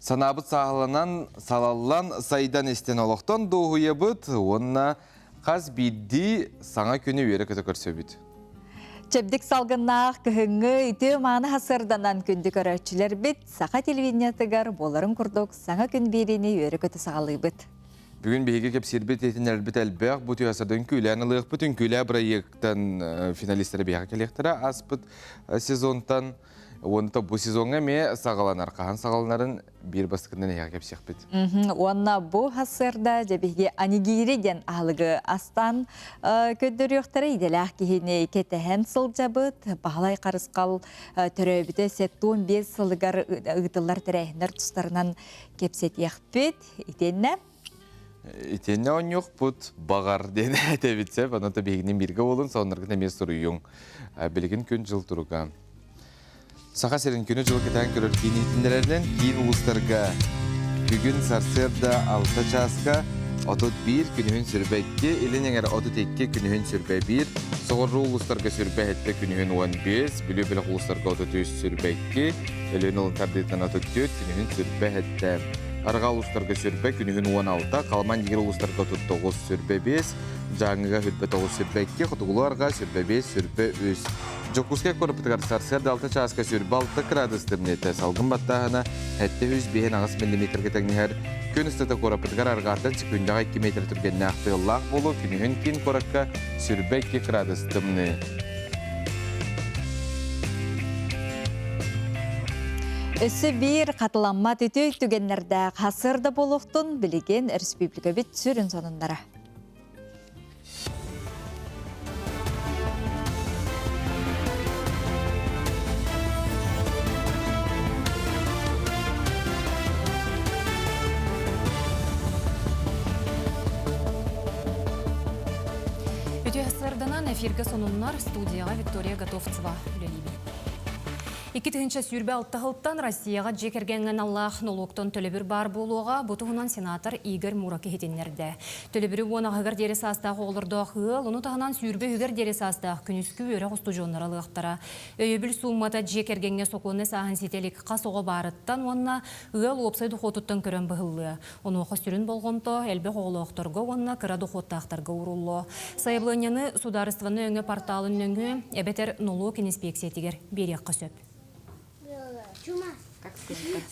Санаабыт сааһыланан, салаллан, сайдан истэн олохтон дуоһуйабыт уонна хас биирдии саҥа күнү үөрэ-көтө көрсөбүт. Чэбдик салгыннаах кыһыҥҥы үтүө мааны хасырданан күндү көрөөччүлэрбит саха телевидениетыгар буоларын курдук саҥа күн биэриини үөрэ-көтө саҕалыыбыт. Бүгүн биһиги кэпсиирбит иһитиннэрбит элбэх бу түһэсэрдэ үҥкүүлээн ылыахпыт. Үҥкүүлээ бырайыактан финалистара биһиэхэ кэлиэхтэрэ ааспыт сезонтан Уонна бу сезоҥҥа эмиэ саҕаланар. Хаһан саҕаланарын биир бастакынан эһиэхэ кэпсиэхпит. Уонна бу сарсыарда дьэ биһиги анигири диэн аһылыгы астаан көрдөрүөхтэрэ идэлээх киһини кэтэһэн сылдьабыт. Баһылай Харысхал төрөөбүтэ 75 сылыгар ыытыллар тэрээһиннэр тустарынан кэпсэтиэхпит. Итиэннэ Итиэннэ оонньуохпут баҕар диэн этэбит сөп. Онон биһигини бииргэ буолун, сонноргут эмиэ суруйуҥ. Билигин күн-дьыл туруга. Саха сирин күнү-дьылы кэтээн көрөр киин иһитиннэрэринэн киин улуустарга бүгүн сарсыарда 6 чааска 31 күнүһүн сүрбэ 2, илин эҥэр 32 күнүһүн сүрбэ 1, соҕуруу улуустарга сүрбэ 7 күнүһүн 15, Бүлүү бөлөх улуустарга 33 сүрбэ 2, Өлүөн улун тардыытынан 34 күнүһүн сүрбэ 7. Арҕаа улуустарга сүрбэ күнүһүн 16, Халыман Дьигир улуустарга 39 сүрбэ 5, Дьааҥыга сүрбэ 9 сүрбэ 2, Хотугулуу Арҕаа сүрбэ 5 сүрбэ 3. Дьокуускай куораппытыгар сарсыарда 6 чааска сүрбэ 6 кыраадыс тымныыта, салгын баттааһына 705 миллиметргэ тэҥнэһэр. Күн устата куораппытыгар арҕааттан секундаҕа 2 метр түргэннээх тыаллаах буолуо, күнүһүн киин куоракка сүрбэ 2 кыраадыс тымныы. Өссө биир хатыламмат үтүө түгэннэрдээх хасырда буолуохтун билигин республикабыт сүрүн сонуннара. Үтүө сарданан эфиргэ сонуннар студияҕа Виктория Готовцева үлэлиибин. 2026 сылтан Россияҕа дьиэ кэргэҥҥэ аналлаах нолуоктан төлөбүр баар буолуоҕа. Бу туһунан сенатор Игорь Мурак иһитиннэрдэ. Төлөбүрү уон аҕыһыгар диэри саастаах оҕолордоох ыал, ону таһынан сүүрбэ үһүгэр диэри саастаах күнүскү үөрэх устудьуоннара ылыахтара. Өйөбүл сууммата дьиэ кэргэҥҥэ сокуоннай сааһын ситэ илик хас оҕо баарыттан уонна ыал уопсай дохуотуттан көрөн быһыллыа. Онуоха сүрүн болҕомто элбэх оҕолоохторго уонна кыра дохуоттаахтарга ууруллуо. Сайабылыанньаны судаарыстыбаннай өҥө порталын нөҥүө эбэтэр нолуок иниспиэксийэтигэр биэриэххэ сөп.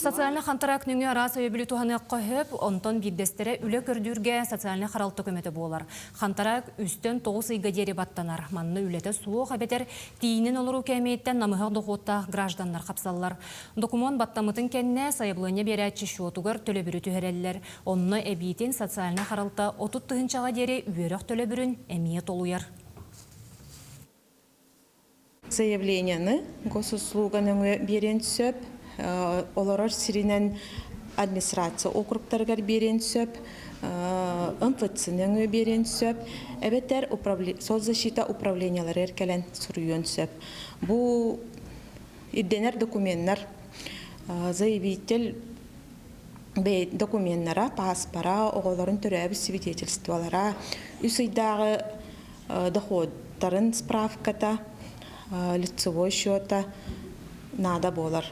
Социальнай хантараак нөҥүө араас өйөбүлү туһаныахха сөп, онтон биирдэстэрэ үлэ көрдүүргэ социальнай харалта көмөтө буолар. Хантараак үстэн тоҕус ыйга диэри баттанар. Манна үлэтэ суох эбэтэр тиийинэн олоруу кээмэйиттэн намыһах дохуоттаах гражданнар хапсаллар. Докумуон баттаммытын кэннэ сайабылыанньа биэрээччи счетугар төлөбүрү түһэрэллэр. Онно эбиитин социальнай харалта 30 тыһыынчаҕа диэри үөрэх төлөбүрүн эмиэ толуйар. Заявлениены госуслуга нөҥүө биэриэн сөп, олорор сиринэн администрация округтарыгар биэриэн сөп, МФЦ нөҥүө биэриэн сөп, эбэтэр соцзащита управлениеларыгар кэлэн суруйуон сөп. Бу ирдэнэр докуменнар заявитель докуменнара, пааспара, оҕолорун төрөөбүт свидетельстволара, үс ыйдааҕы доходтарын справката, лицевой счета наада буолар.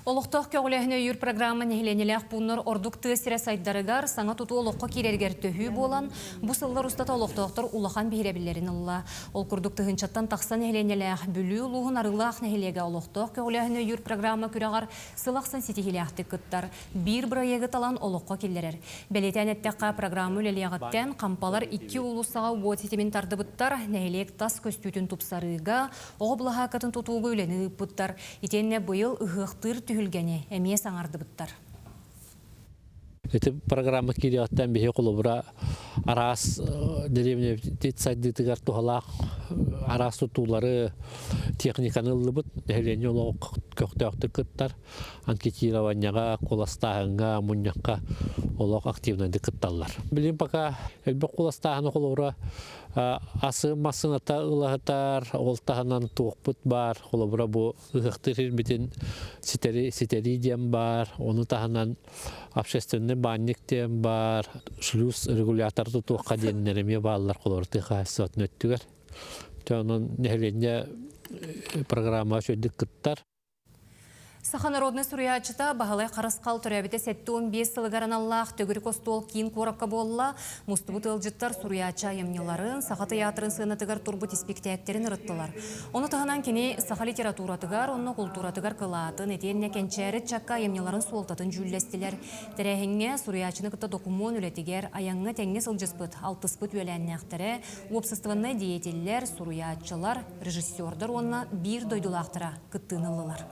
Олохтоох көҕүлээһини өйүүр программа нэһилиэнньэлээх пууннар ордук тыа сирэ сайдарыгар, саҥа тутуу олоххо киирэригэр төһүү буолан, бу сыллар устата олохтоохтор улахан биһирэбиллэрин ылла. Ол курдук тыһыынчаттан тахса нэһилиэнньэлээх Бүлүү улууһун Арыылаах нэһилиэгэ олохтоох көҕүлээһини өйүүр программа күрэҕэр сыл ахсын ситиһиилээхтик кыттар, биир бырайыагы талан олоххо киллэрэр. Бэлиэтээн эттэххэ, программа үлэлиэҕиттэн Хампалар икки уулуссаҕа уот ситимин тардыбыттар, нэһилиэк тас көстүүтүн тупсарыыга, оҕо былаһааккатын тутууга үлэни ыыппыттар. Итиэннэ быйыл ыһыахтыыр түһүлгэни эмиэ саҥардыбыттар. Ити программа киириэҕиттэн биһи холобура араас дэриэбинэбит сайдыытыгар туһалаах араас тутуулары, техниканы ыллыбыт. Нэһилиэнньэ олоҕу көхтөөхтүк кыттар. Анкетированияҕа, куоластааһыҥҥа, мунньахха олох активнайдык кытталлар. Билигин пока элбэх куоластааһыны холобура асы массыыната ылаһытар, ол таһынан туохпут баар, холобура бу ыһыахтыыр сирбитин ситэри ситэрии диэн баар, ону таһынан общественный баанньык диэн баар, шлюз регулятор тутуохха диэннэр эмиэ бааллар холобура тыа хаһаайыстыбатын өттүгэр. Дьэ онон нэһилиэнньэ программаҕа үчүгэйдик кыттар. Саха народнай суруйааччыта Баһылай Харысхал төрөөбүтэ 75 сылыгар аналлаах төгүрүк остуол киин куоракка буолла. Мустубут ыалдьыттар суруйааччы айымньыларын, Саха тыйаатырын сыанатыгар турбут испиктээктэрин ырыттылар. Ону таһынан кини саха литературатыгар уонна култууратыгар кылаатын, итиэннэ кэнчээри ыччакка айымньыларын суолтатын дьүүллэстилэр. Тэрээһиҥҥэ суруйааччыны кытта докумуон үлэтигэр, айаҥҥа тэҥҥэ сылдьыспыт, алтыспыт үөлээннээхтэрэ, уопсастыбаннай деятеллэр, суруйааччылар, режиссердар уонна биир дойдулаахтара кыттыыны ыллылар.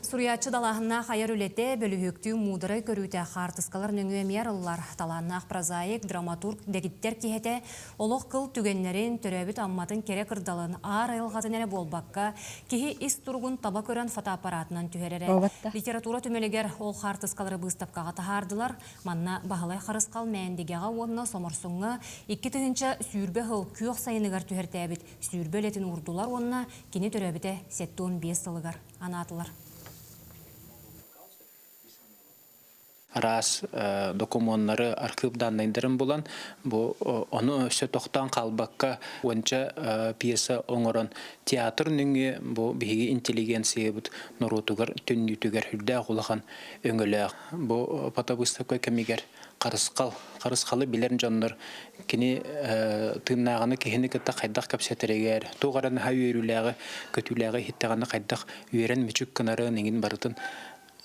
Суруйааччы далааһыннаах айар үлэтэ, бөлүһүөктүү муударай көрүүтэ хаартыскалар нөҥүө эмиэ арыллар. Талааннаах прозаик, драматург, дэгиттэр киһитэ олох кыл түгэннэрин, төрөөбүт Амматын кэрэ кырдалын, аар айылҕатын эрэ буолбакка, киһи ис туругун таба көрөн фотоаппаратынан түһэрэрэ. Литература түмэлигэр ол хаартыскалары быыстапкаҕа таһаардылар. Манна Баһылай Харысхал Мээндигэҕэ уонна Соморсуҥҥа 2020 сыл күөх сайыныгар түһэртээбит 20 үлэтин уурдулар уонна кини төрөөбүтэ 75 сылыгар анаатылар. Араас докумуоннары, архыып даннайдарын булан, бу ону өссө тохтоон хаалбакка уонча пьеса оҥорон театр нөҥүө бу биһиги интеллигенциябыт норуотугар төннүүтүгэр үрдээх улахан өҥөлөөх. Бу фотобыыстапка кэмигэр Харысхал, Харысхалы билэр дьоннор кини тыыннааҕыны киһини кытта хайдах кэпсэтэригэр, туох эрэ наһаа үөрүүлээҕи, көтүүлээҕи иһиттэҕинэ хайдах үөрэн мүчүк гынарын иҥин барытын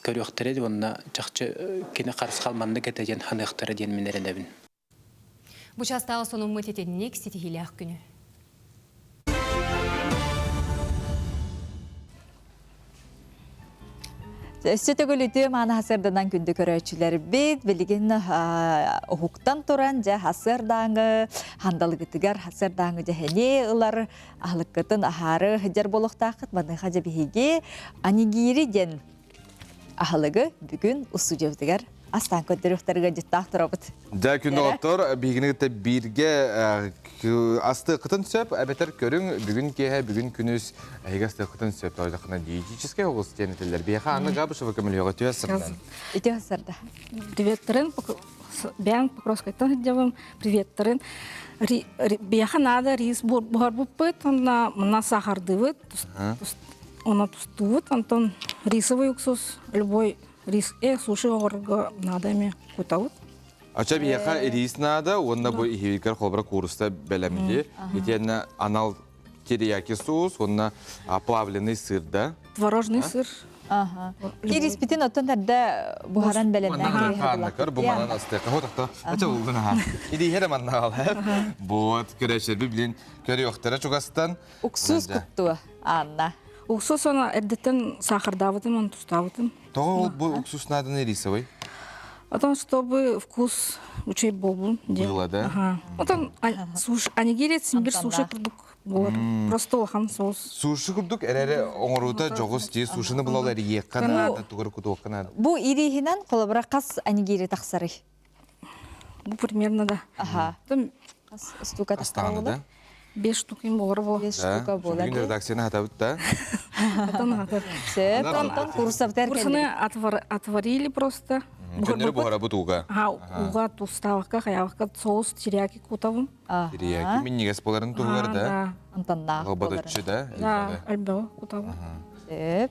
көрүөхтэрэ уонна чахчы кини Харысхал маннык этэ диэн саныахтара диэн мин эрэнэбин. Бу чаастааҕы сонуммут итинник ситиһиилээх күнү. Өссө төгүл үтүө мааны хасыарданан күндү көрөөччүлэрбит билигин уһуктан туран дьэ хасыардааҥы хандалыгытыгар хасыардааҥы дьэһэни ылар аһылыккытын аһаары сылдьар буолуохтааххыт маныаха дьэ биһиги анигири диэн аһылыгы бүгүн устудьуобутугар астаан көрдөрүөхтэргэ дьыттаах турабыт. Дьэ күн доҕоттор, биһигини кытта бииргэ астыаххытын сөп, эбэтэр көрүҥ бүгүн киэһэ, бүгүн күнүс эһиги астыаххытын сөп. Тоойдоххуна диетическэй оҕус диэн этэллэр. Биһиэхэ Анна Габышева көмөлөһүөҕэ үтүө сырдан. Үтүө сырда. Приветтерин бэйэм Покровскайтан сылдьабын. Приветтерин. Биһиэхэ наада рис буһарбыппыт, онно мына сахардыбыт, Оны тустубут, онтон рисовый уксус, любой рис, суши оҕорго наада эми кутабыт. Ача биһиэхэ рис наада, уонна бу иһигэр холобура кууруста бэлэмди. Итиэннэ анал терияки соус, уонна плавленый сыр да. Творожный сыр. Ага. Ириспитин оттон эрдэ буһаран бэлэмнээн Ханнакар бу манан астыака хотохто. Ача улдун аха. Идиһere манна Вот көрөшөрбү билин көрүөхтэрэ чугастан. Уксус куттуо, Анна. Уксус оны эрдеттен сахардаабытым, оны тустаабытым. Тоҕо ол бу уксус нааданы рисовый? О чтобы вкус учей болбун. Было, да? Ага. Отон суш, анигири симбир суши курдук болар. Просто улахан соус. Суши курдук эрэри оҥоруута дьоҕус дии сушины булал эриекка наада, тугар кутуокка наада. Бу ирииһинэн холобура хас анигири тахсарый? Бу примерно да. Аха. Штука Астаҕына да? Бес штук им болар бу. Бес штука болар. Бүгүн редакцияны хатабыт да. Сөп, онтон курсовтар Курсаны отварили просто. Көннөрү буһарабыт ууга. Ха, уга туставка, хаявка соус терияки кутабым. Терияки минньигэс боларын туһугар да. Антоннаах боларын. да. Да, альбео кутабым. Сөп.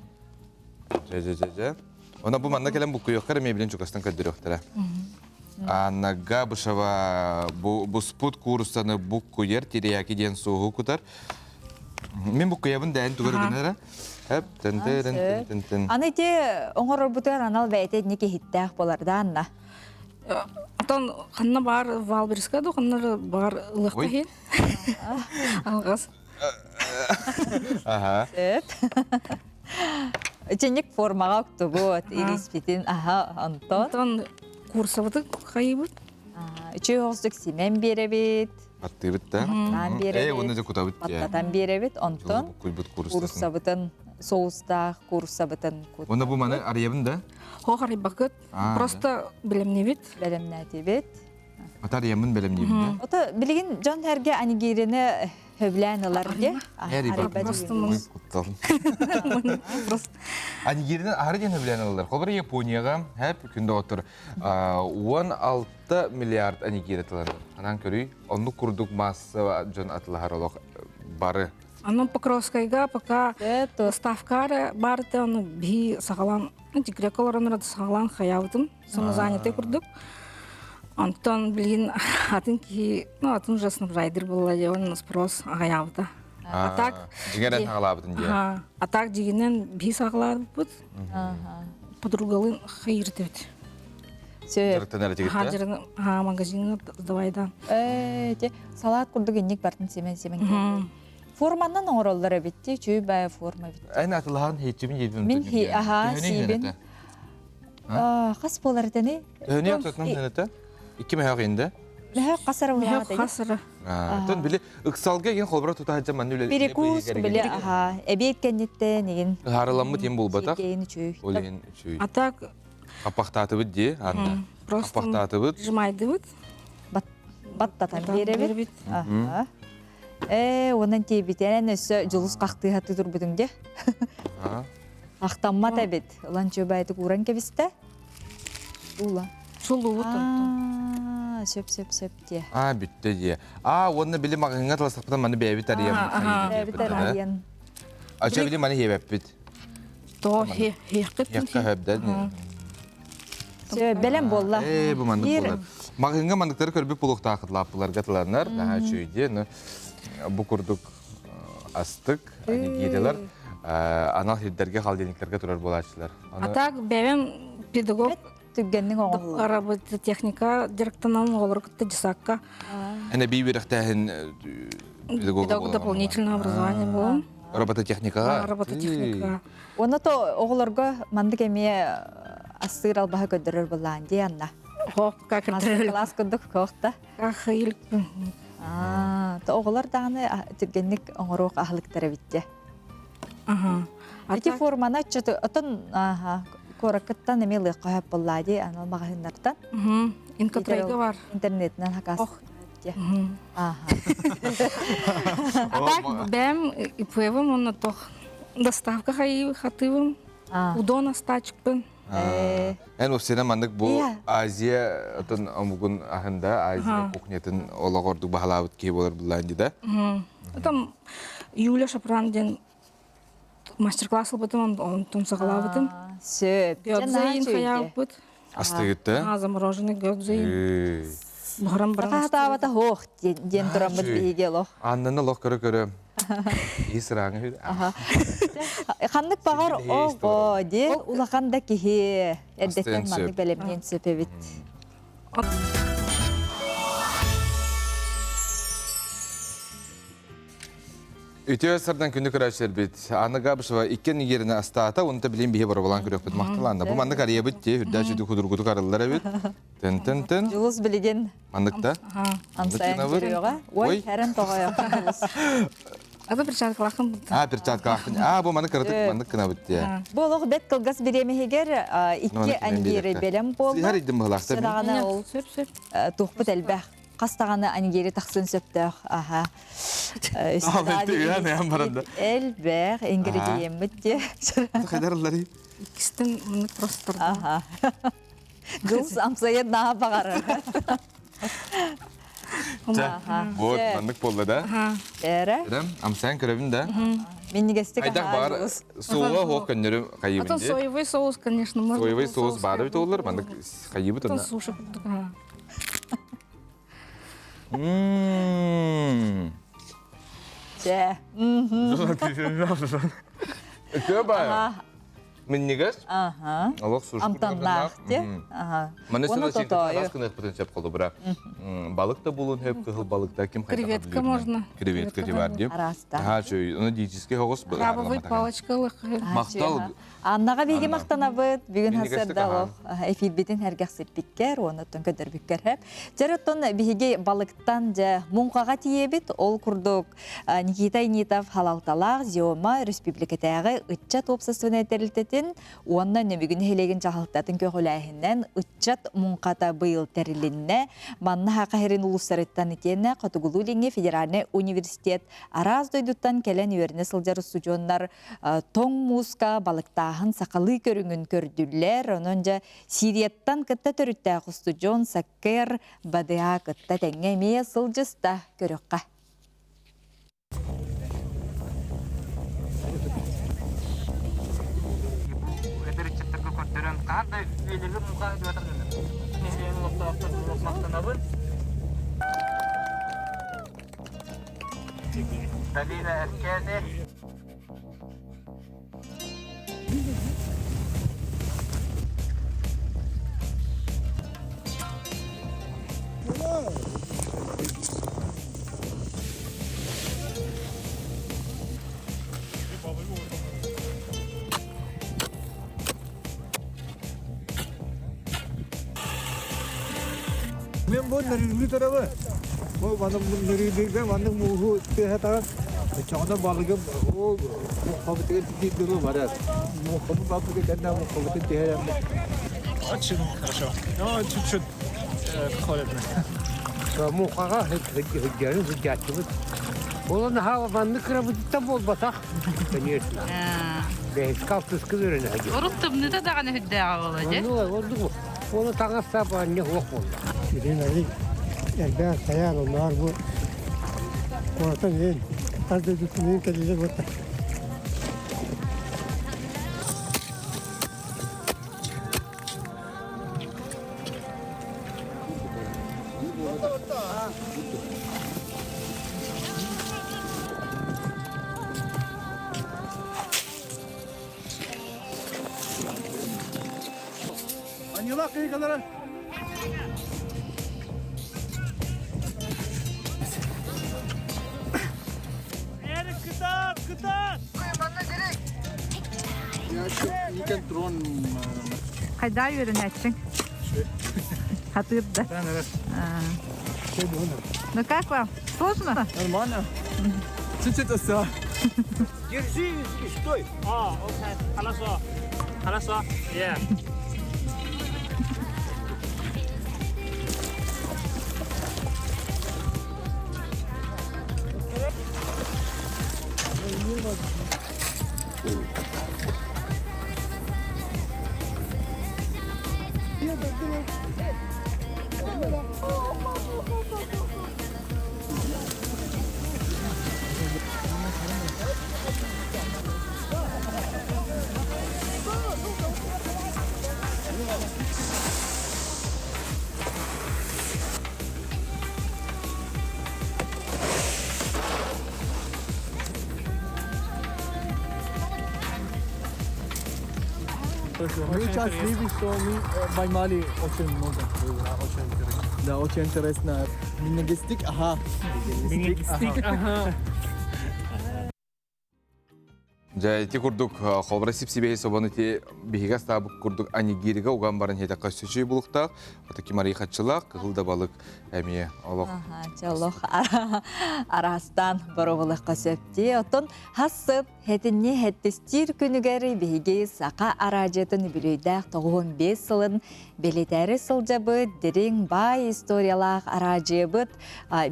Жэ жэ жэ жэ. Она бу манна кэлэн буккуйуохтара эмиэ билин чугастан көрдөрүөхтэрэ. Анна Габышева буспут кууруссаны буккуйар терияки диэн суоһу кутар. Мин буккуйабын дээн тугар гынара. Хэп тен тен тен тен. Аны ити оҥорорбутугар анал бэйэтэ итинник иһиттээх болар да Анна? Отон ханна баар Валберска ду ханна баар ылыахха иһин. Алгас. Аха. Сөп. Итинник формаҕа октубут, ириспитин аха онтон. Онтон курсабытын хайыбыт. Үчүгэй оҕустук симэн биэрэбит. Баттыыбыт да. Баттаан биэрэбит. Ээ, уонна дьэ кутабыт. Баттатан биэрэбит. Онтон куйбут кууруссабытын соустаах кууруссабытын кут. Уонна бу маны арыйабын да? Хоох арыйбакыт. Просто бэлэмнибит. Бэлэмнээтибит. Ата арыйаммын бэлэмниибин да? Ото билигин дьон эргэ анигирини Сөбүлээн ылар диye. Кутталым. Анигиринен аһары диэн сөбүлээн ылалар. Холобура Японияга хэп күндө оттор 16 миллиард анигири атылар. Анан көрүй, оннук курдук масса дьон атылаһар олох бары. Онон Покровскайга пока доставка баарыта ону биһи саҕалаан декрекка олоронор саҕалаан хаябытым самозанятый курдук. Онтон билигин атын киһи, ну атын уже снабжайдыр буолла дьэ он спрос аҕайаабыта. А так дьиҥэрэн саҕалаабытын дии. А так дьигинэн биһи саҕалаабыппыт. Подругалын хайыртыбыт. Дьарыктанар этигит да? Магазиҥҥа сдавайда. Э, салат курдук инник бартын симен-симен. Форманнан оҥороллор эбит дии, үчүгэй баайа форма эбит. Эн атылаһан хииччибин жейбин. Мин хи аха сиибин. Хас буолар этени? Төһөнү ортотунан хэнэтэ? Икки мөһөөх инде. Мөһөөх хасара Мөһөөх хасара. Тон били ыксалга еген холбора тута хаджа манны үле. Перекус били аха эбиэт кэнниттэн игин. Харыламмыт им булбатах. Сиикейин үчүй. Ол иһин үчүй. А так Аппахтаатыбыт дии Анна. Просто Аппахтаатыбыт. Жмайдыбыт. Баттатан биэрэбит. Аха. Ээ, онон тиэбитэнэн өссө дьулус хахтыыһаты турбутуҥ дьэ. Ахтаммат эбит. Ылан чөбэйтик ууран кэбистэ. Ула. Сулуубут онтон. Сөп, сөп, сөп дии. Аа, бүттэ дии. Аа, уонна били маҕаһыыҥҥа таласахпытын маны бэйэбит арыйан. Бэйэбит арыйан. Ача били маны хиэбэппит. Тоо хиэххит. Хиэххэ хөбдөн. Бэлэм буолла. Ээ, бу маннык буолар. Маҕаһыыҥҥа манныктары көрбүт булуохтаахыт лааппыларга тыланнар, наһаа үчүгэй диэн. Бу курдук астык, анигирилар анал сирдэргэ, холодильниктарга турар буолааччылар. А так бэйэм педагог түргэнник оҥоһуллар. Робототехника директорынан оҕолору кытта десакка. Эн эбии үөрэхтээһин педагога Педагог дополнительное образование было. Робототехникаҕа? Робототехника. Уонна то оҕолорго маннык эмиэ астыыр албаһы көрдөрөр былаан дии Анна. Хоох Мастер класс курдук коохта. Ахыйылпын. Аа, то оҕолор даҕаны түргэнник оҥоруох аһылыктара эбиттэ. Аха. Ити форманы отчету отон аха куораккыттан эмиэ ылыахха сөп буоллаа дии анал маҕаһыыннартан. Инкотрейга бар. Интернетинэн хакас. Аха. А так бэм ИП-вым онно тох доставка хатыбым. Удон астачыкпын. Эн вообще маннык бу Азия отон омугун аһында Азия кухнятын олоҕордук баһалаабыт киһи болар буллаан да. Там Юля Шапран диэн мастер-класс ылбытым, онтон саҕалаабытым. Сөп. Гёдзейин хаyaабыт. Астыгытта? Замороженный гёдзейин. Бухаран баран. Хатаабата хоох диэн тураммыт биһиги олох. Аннаны лох көрө-көрө. Ис ырааҥы Ханнык баҕар оҕо диэн улахан да киһи эрдэттэн маннык бэлэмниэн сөп эбит. Үтүө сардан күнү көрөөччүлэрбит. Анна Габышева иккен игерine астаата, онто билин биһи бороболаан көрүөхпүт махталаанда. Бу маннык арыйабыт те үрдээ сүдү худургутук арыллар эбит. Тын-тын-тын. Дьулус билигин Манныкта. Амсайан көрүөҕэ. Ой, хэрэн тоҕойо. Ата перчаткалаахын А, перчаткалаахын. А, бу маны кыратык маннык гынабыт дии. Бу олох бэт кылгас бириэмэһигэр икки анигири бэлэм буолла. Сыһар идим быһылаахта. Сыраҕана ол тухпут элбэх. Хас даҕаны анигири тахсын сөптөөх. Аха. Элбэх ингредиеммит дии. Хайдарыллары. Иккистен мынык просто. Аха. Дьулус амсайын наһаа баҕарар. Вот, маннык буолла да? Эрэ. Амсайын көрөбүн да. Минньигэстик Айдах баар суола хуох көннөрү хайыбын Атын соевый соус, конечно, можно. Соевый соус баары бит олар, маннык хайыбыт онна. Суши курдук. Ммм. Чэ. Үтүө баа. Минньигэс. Аха. Олох суши Амтаннаах те. Аха. Маны Уонна сына син тотоойу. араас гыныахпытын сөп холобура. Балык да булун хөп, кыһыл балык да ким хайдах Креветка можно. Креветка Креветка бар дип. Араастаах. Аха, чөй, оны диетический хоҕус Крабовый палочка Махтал. Аннаҕа биһиги махтанабыт. Бүгүн Минньигэстик хасырда аһаан. олох эфирбитин сэргэхсиппиккэр, уонуттан көдөрбүккэр хэп. Дьэр оттон биһиги балыктан дьэ муҥхаҕа тиийэбит. Ол курдук Никита Инитов халалталаах Зиома республикатааҕы ыччат уопсастыбаннай тэрилтэтин уонна Нөмүгү нэһилиэгин дьаһалтатын көҕүлээһинэн ыччат муҥхата быйыл тэрилиннэ. Манна Саха сирин улуустарыттан итиэннэ Хотугулуу-Илиҥҥи федеральнай университет араас дойдуттан кэлэн үөрэнэ сылдьар устудьуоннар тоҥ мууска балыктааһын сахалыы көрүҥүн көрдүлэр. Онон дьэ Сирияттан кытта төрүттээх устудьуон Саккер Бадыа кытта тэҥҥэ эмиэ сылдьыста көрүөххэ. Хаһан да үйэлэргэ муҥха ыытыбатах дьоннор. Нэһилиэгин олохтоохтор махтанабын. Долина Эркээни. Мен бу нөрүүрүү турабы. Бу маннык нөрүүрүүгэ маннык мууһу тыаһатаҕын. Оччоҕуна балыгым ол муҥхабытыгар тиийдик дылы барар. Муҥхабыт балбыты кэннэ муҥхабытын түһэрэммит. Очень хорошо. Но чуть-чуть холодно. Муҥхаҕа сылдьарын сылдьааччыбыт. Ол наһаа маннык кырабытыттан буолбатах, конечно. Бэһискэ алтыска үөрэнэ сылдьар. Урут тымныыта даҕаны үрдээҕэ буолуо дьэ. Оннук Оны таҥас-сап анньа суох буолла. Билин али элбээн тайаан онноор бу куораттан иин тас дойдуттан иин кэлиилэр буолта. Аньылах кыйкалара. Эрик, кытаат, кытаат! Хайдаа үөрэнээччиҥ? Хатыыр да. Ну как вам? Сложно? Нормально. Чуть-чуть осталось. Держи и стой. А, окей. Хорошо. Хорошо. Yeah. Мы счастливы, что мы поймали очень много. Очень интересно. Да, очень интересно. Минегестик, ага. Минегестик, ага. Дьэ, ити курдук холобура сип-сибиэһи собону ити биһиги астаабыт курдук анигирига уган баран иһитэххэ сүчүй булуктаах, ото кимарий хаччылаах, кыһыл да балык эмиэ олох. Чэ, олох араастаан боруобалыахха сөп дии. Оттон хас сып хэтинни хэттистиир күнүгэр биһиги саха араадьыйатын үбүлүөйдээх 95 сылын бэлиэтээри сылдьабыт, дириҥ баай историялаах араадьыйабыт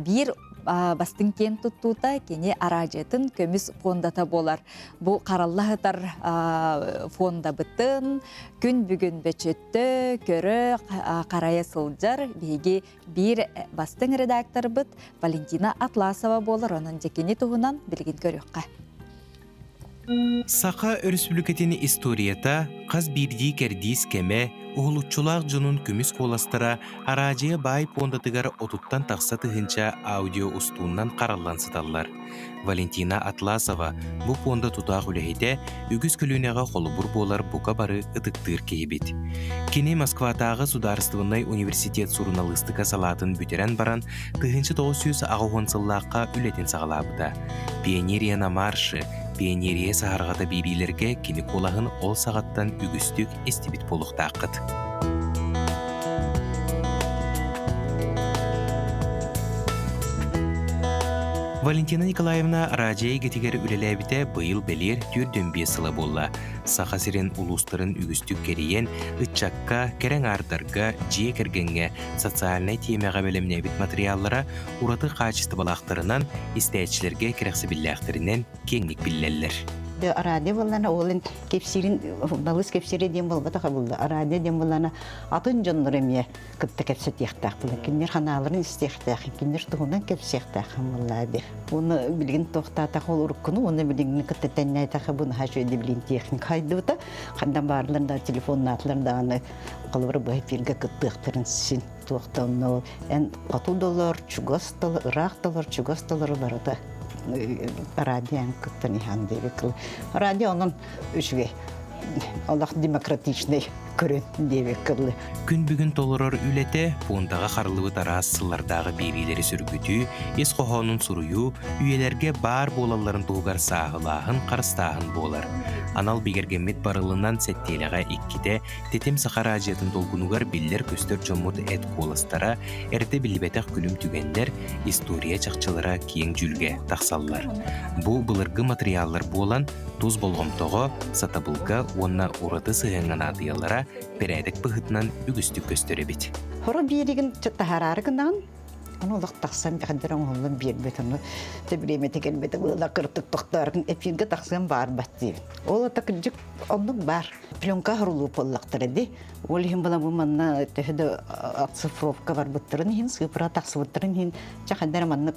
биир бастыҥ киэн туттуута кини араадьыйатын көмүс фондата буолар. Бу харалла сытар фондабытын күн бүгүн бөчөттө, көрө, харайа сылдьар биһиги биир бастыҥ редакторбыт Валентина Атласова буолар. Онон дьэ кини туһунан билигин көрүөххэ. Саха Өрөспүүбүлүкэтин историята хас биирдии кэрдиис кэмэ, уһулуччулаах дьонун көмүс куоластара араадьыйа баай пуондатыгар отуттан тахса тыһыынча аудио-устууннан хараллан сыталлар. Валентина Атласова бу пуонда тутаах үлэһитэ, үгүс көлүөнэҕэ холобур буолар бука бары ытыктыыр киһибит. Кини Москватааҕы судаарыстыбаннай университет суруналыыстыка салаатын бүтэрэн баран, 1980 сыллаахха үлэтин саҕалаабыта. Пионерия на марше, Пионерия саһарҕата биэриилэргэ кини куолаһын ол саҕаттан үгүстүк истибит буолуохтааххыт. Валентина Николаевна араадьыйа эйгэтигэр үлэлээбитэ быйыл бэлиэр 45 сыла буолла. Саха сирин улуустарын үгүстүк кэрийэн, ыччакка, кэрэ аҥаардарга, дьиэ кэргэҥҥэ социальнай тиэмэҕэ бэлэмнээбит матырыйааллара ураты хаачыстыбалаахтарынан, истээччилэргэ кэрэхсэбиллээхтэринэн киэҥник биллэллэр. Радио буоллана ол кэпсиирин балыс кэпсиирэ диэн буолбатах булла. Радио диэн буоллана атын дьоннор эмиэ кытта кэпсэтиэхтээх буолан кинилэр ханааларын истиэхтээх, кинилэр туһунан кэпсиэхтээх буоллаа ди. Уонна билигин туохтаатах ол уруккуну уонна билигини кытта тэннээтэх бу наһаа үчүгэй билин техник хайдыбыта. Хандан баарлар да телефоннаатылар даҕаны холобура бу эфиргэ кыттыахтарын син туохтан эн хоту долор, чугас долор, ыраах долор, чугас долору барыта радио кыттан иһэн диэбит. Радио онон үчүгэй. Олох демократичный көрүн диэбит кылы. Күн бүгүн толорор үлэтэ пуондаҕа харыллыбыт араас сыллардааҕы биэриилэри сөргүтүү, ис хоһоонун суруйуу, үйэлэргэ баар буолалларын туһугар сааһылааһын, харыстааһын буолар. Анал бигэргэммит барылынан сэттиэлэҕэ иккитэ Тэтим саха араадьыйатын долгунугар биллэр-көстөр дьоммут эт куоластара, эрдэ биллибэтэх күлүм түгэннэр, история чахчылара киэҥ дьүүлгэ тахсаллар. Бу былыргы матырыйааллар буолан, тус болҕомтоҕо, сатабылга уонна ураты сыһыаҥҥа наадыйаллара бэрээдэк быһыытынан үгүстүк көстөр эбит. Хоро биэригин таһаараары гынаҕын, Ону олох тахсан хандар оҥоһуллан биэрбит ону бириэмэтэ кэлбэтэ быыла кыртык тохтоорун эфиргэ тахсыан баарбат диибин. Ол ата кырдьык оннук баар. Пленка хорулуу буоллахтара ди. Ол иһин була бу манна төһө да оцифровка барбыттарын иһин, сыыпыра тахсыбыттарын иһин, чэ хандар маннык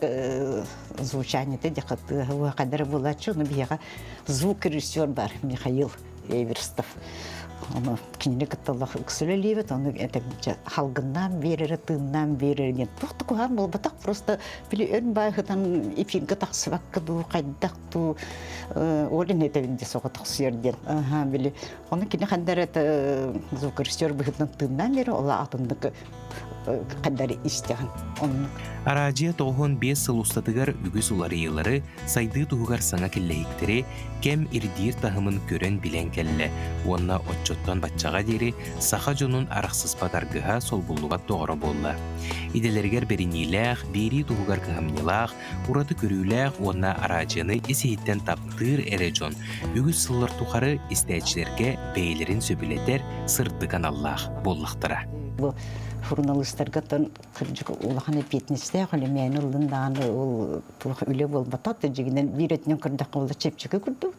звучаниета дьахатыа хандар буолааччы, ону биһиэхэ звукорежиссер бар Михаил Эверстов. Ону кинини кытта олох ыксылэлиибит, ону этэмчэ халгыннаан биэрэрэ, тыыннаан биэрэрэ диэн туох да куһаҕан буолбатах, просто били өн бааһытан эфиргэ тахсыбакка дуу, хайдах дуу, ол иһин этэбин дии соҕотохсуйар диэн. Аха, били ону кини ханна эрэ звукорежиссер быһыытынан тыыннаан биэрэр, ол атыннык ханна истэҕин оннук. Араадьыйа 95 сыл устатыгар үгүс уларыйыылары, сайдыы туһугар саҥа киллэһиктэри, кэм ирдиир таһымын көрөн-билэн кэллэ уонна оччоттон баччаҕа диэри саха дьонун арахсыспат аргыһа солбуллубат доҕоро буолла. Идэлэригэр бэриниилээх, биэрии туһугар кыһамньылаах, ураты көрүүлээх уонна араадьыйаны ис-иһиттэн таптыыр эрэ дьон үгүс сыллар тухары истээччилэргэ бэйэлэрин сөбүлэтэр сырдык аналлаах буоллахтара. Бу суруналыыстарга кырдьык улахан эппиэтинэстээх үлэ мээнэ ыллын даҕаны ол туох үлэ буолбатах да дьиҥинэн биир өттүнэн көрдөххө буолла чэпчэки курдук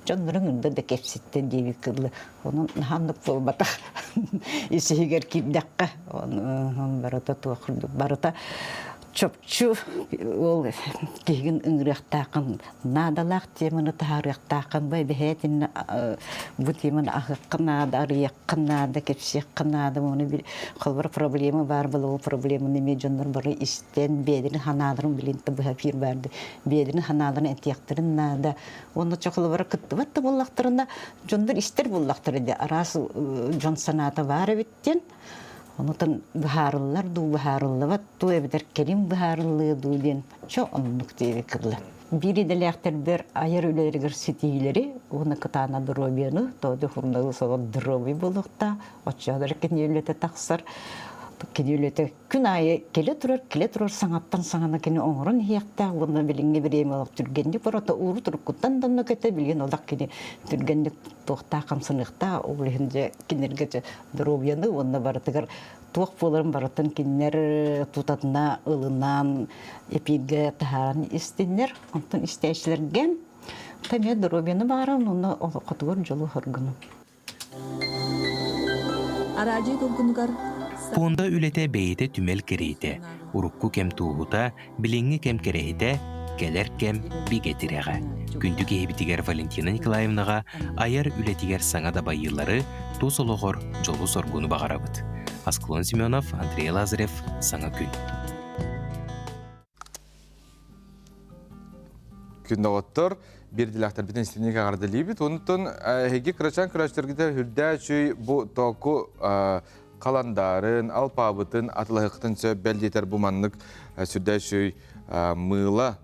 дьоннорун ында да кэпситтэн диэбит кылы онон наһааннык буолбатах ис иһигэр киирдэххэ онон барыта туох курдук барыта чопчу ол киһигин ыҥырыахтааххын наадалаах теманы таһаарыахтааххын бу эбэһээтиннэ бу теманы аһыахха наада арыйыахха наада кэпсиэххэ наада ону холобура проблема баар буолла ол проблеманы эмиэ дьоннор бары истэн бэйэлэрин санааларын билин быһа эфир баарды бэйэлэрин санааларын этиэхтэрин наада уонна чохолобора кыттыбат да буоллахтарына дьоннор истэр буоллахтара дии араас дьон санаата баар эбит диэн Онутан быһаарыллар дуу, быһаарыллыбат дуу, эбэтэр кэлин быһаарыллыа дуу диэн чо оннук диэби кылла. Биир идэлээхтэрбэр айар үлэлэригэр ситиһиилэри уонна кытаана доруобуйаны, тоҕо хурналыыс олох доруобуй буолуохтаах, оччоҕо кини үлэтэ тахсар, кини үлэтэ күн аайы кэлэ турар, кэлэ турар саҥаттан саҥаны кини оҥорон иһиэхтээх уонна билиҥҥи бириэмэ олох түргэнник барата ууру туруккуттан да оннук этэ, билигин олох кини түргэнник туохтаах хамсаныахтаах, ол иһин дьэ кинилэргэ дьэ доруобуйаны уонна барытыгар туох буоларын барытын кинилэр тутатына ылынан эпииргэ таһааран истиннэр. Онтон истээччилэргэ эмиэ доруобуйаны баҕарабын уонна олоххотугар дьолу-соргуну. Араадьыйа долгунугар Пуонда үлэтэ бэйэтэ түмэл кэриэтэ, урукку кэм туоһута, билиҥҥи кэм кэрэһитэ, кэлэр кэм бигэ тирэҕэ. Күндү киһибитигэр Валентина Николаевнаҕа айар үлэтигэр саҥа дабайыылары, тус олоҕор дьолу-соргуну баҕарабыт. Аскалон Семенов, Андрей Лазарев, Саҥа күн. Күн доҕоттор, биирдилээхтэрбитин истиҥник эҕэрдэлиибит. Онтон эһиги кырачаан көрөөччүлэргитэ үрдээ үчүй бу тооку халандаарын, алпаабытын, атылаһыктын сөп бэл диэтэр бу маннык сүрдээ үчүй мыыла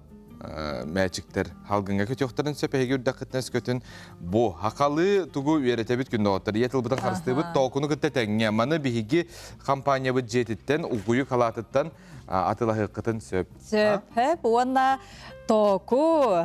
мээчиктэр халгыҥҥа көтүөхтэрин сөп эһиги үрдэххитинэ өскөтүн бу хахалыы тугу үөрэтэбит күн доҕоттор ийэ тылбытын харыстыыбыт тоокуну кытта тэҥҥэ маны биһиги компаниябыт дьиэтиттэн угуйу халаатыттан атылаһыаххытын сөп сөп уонна тооку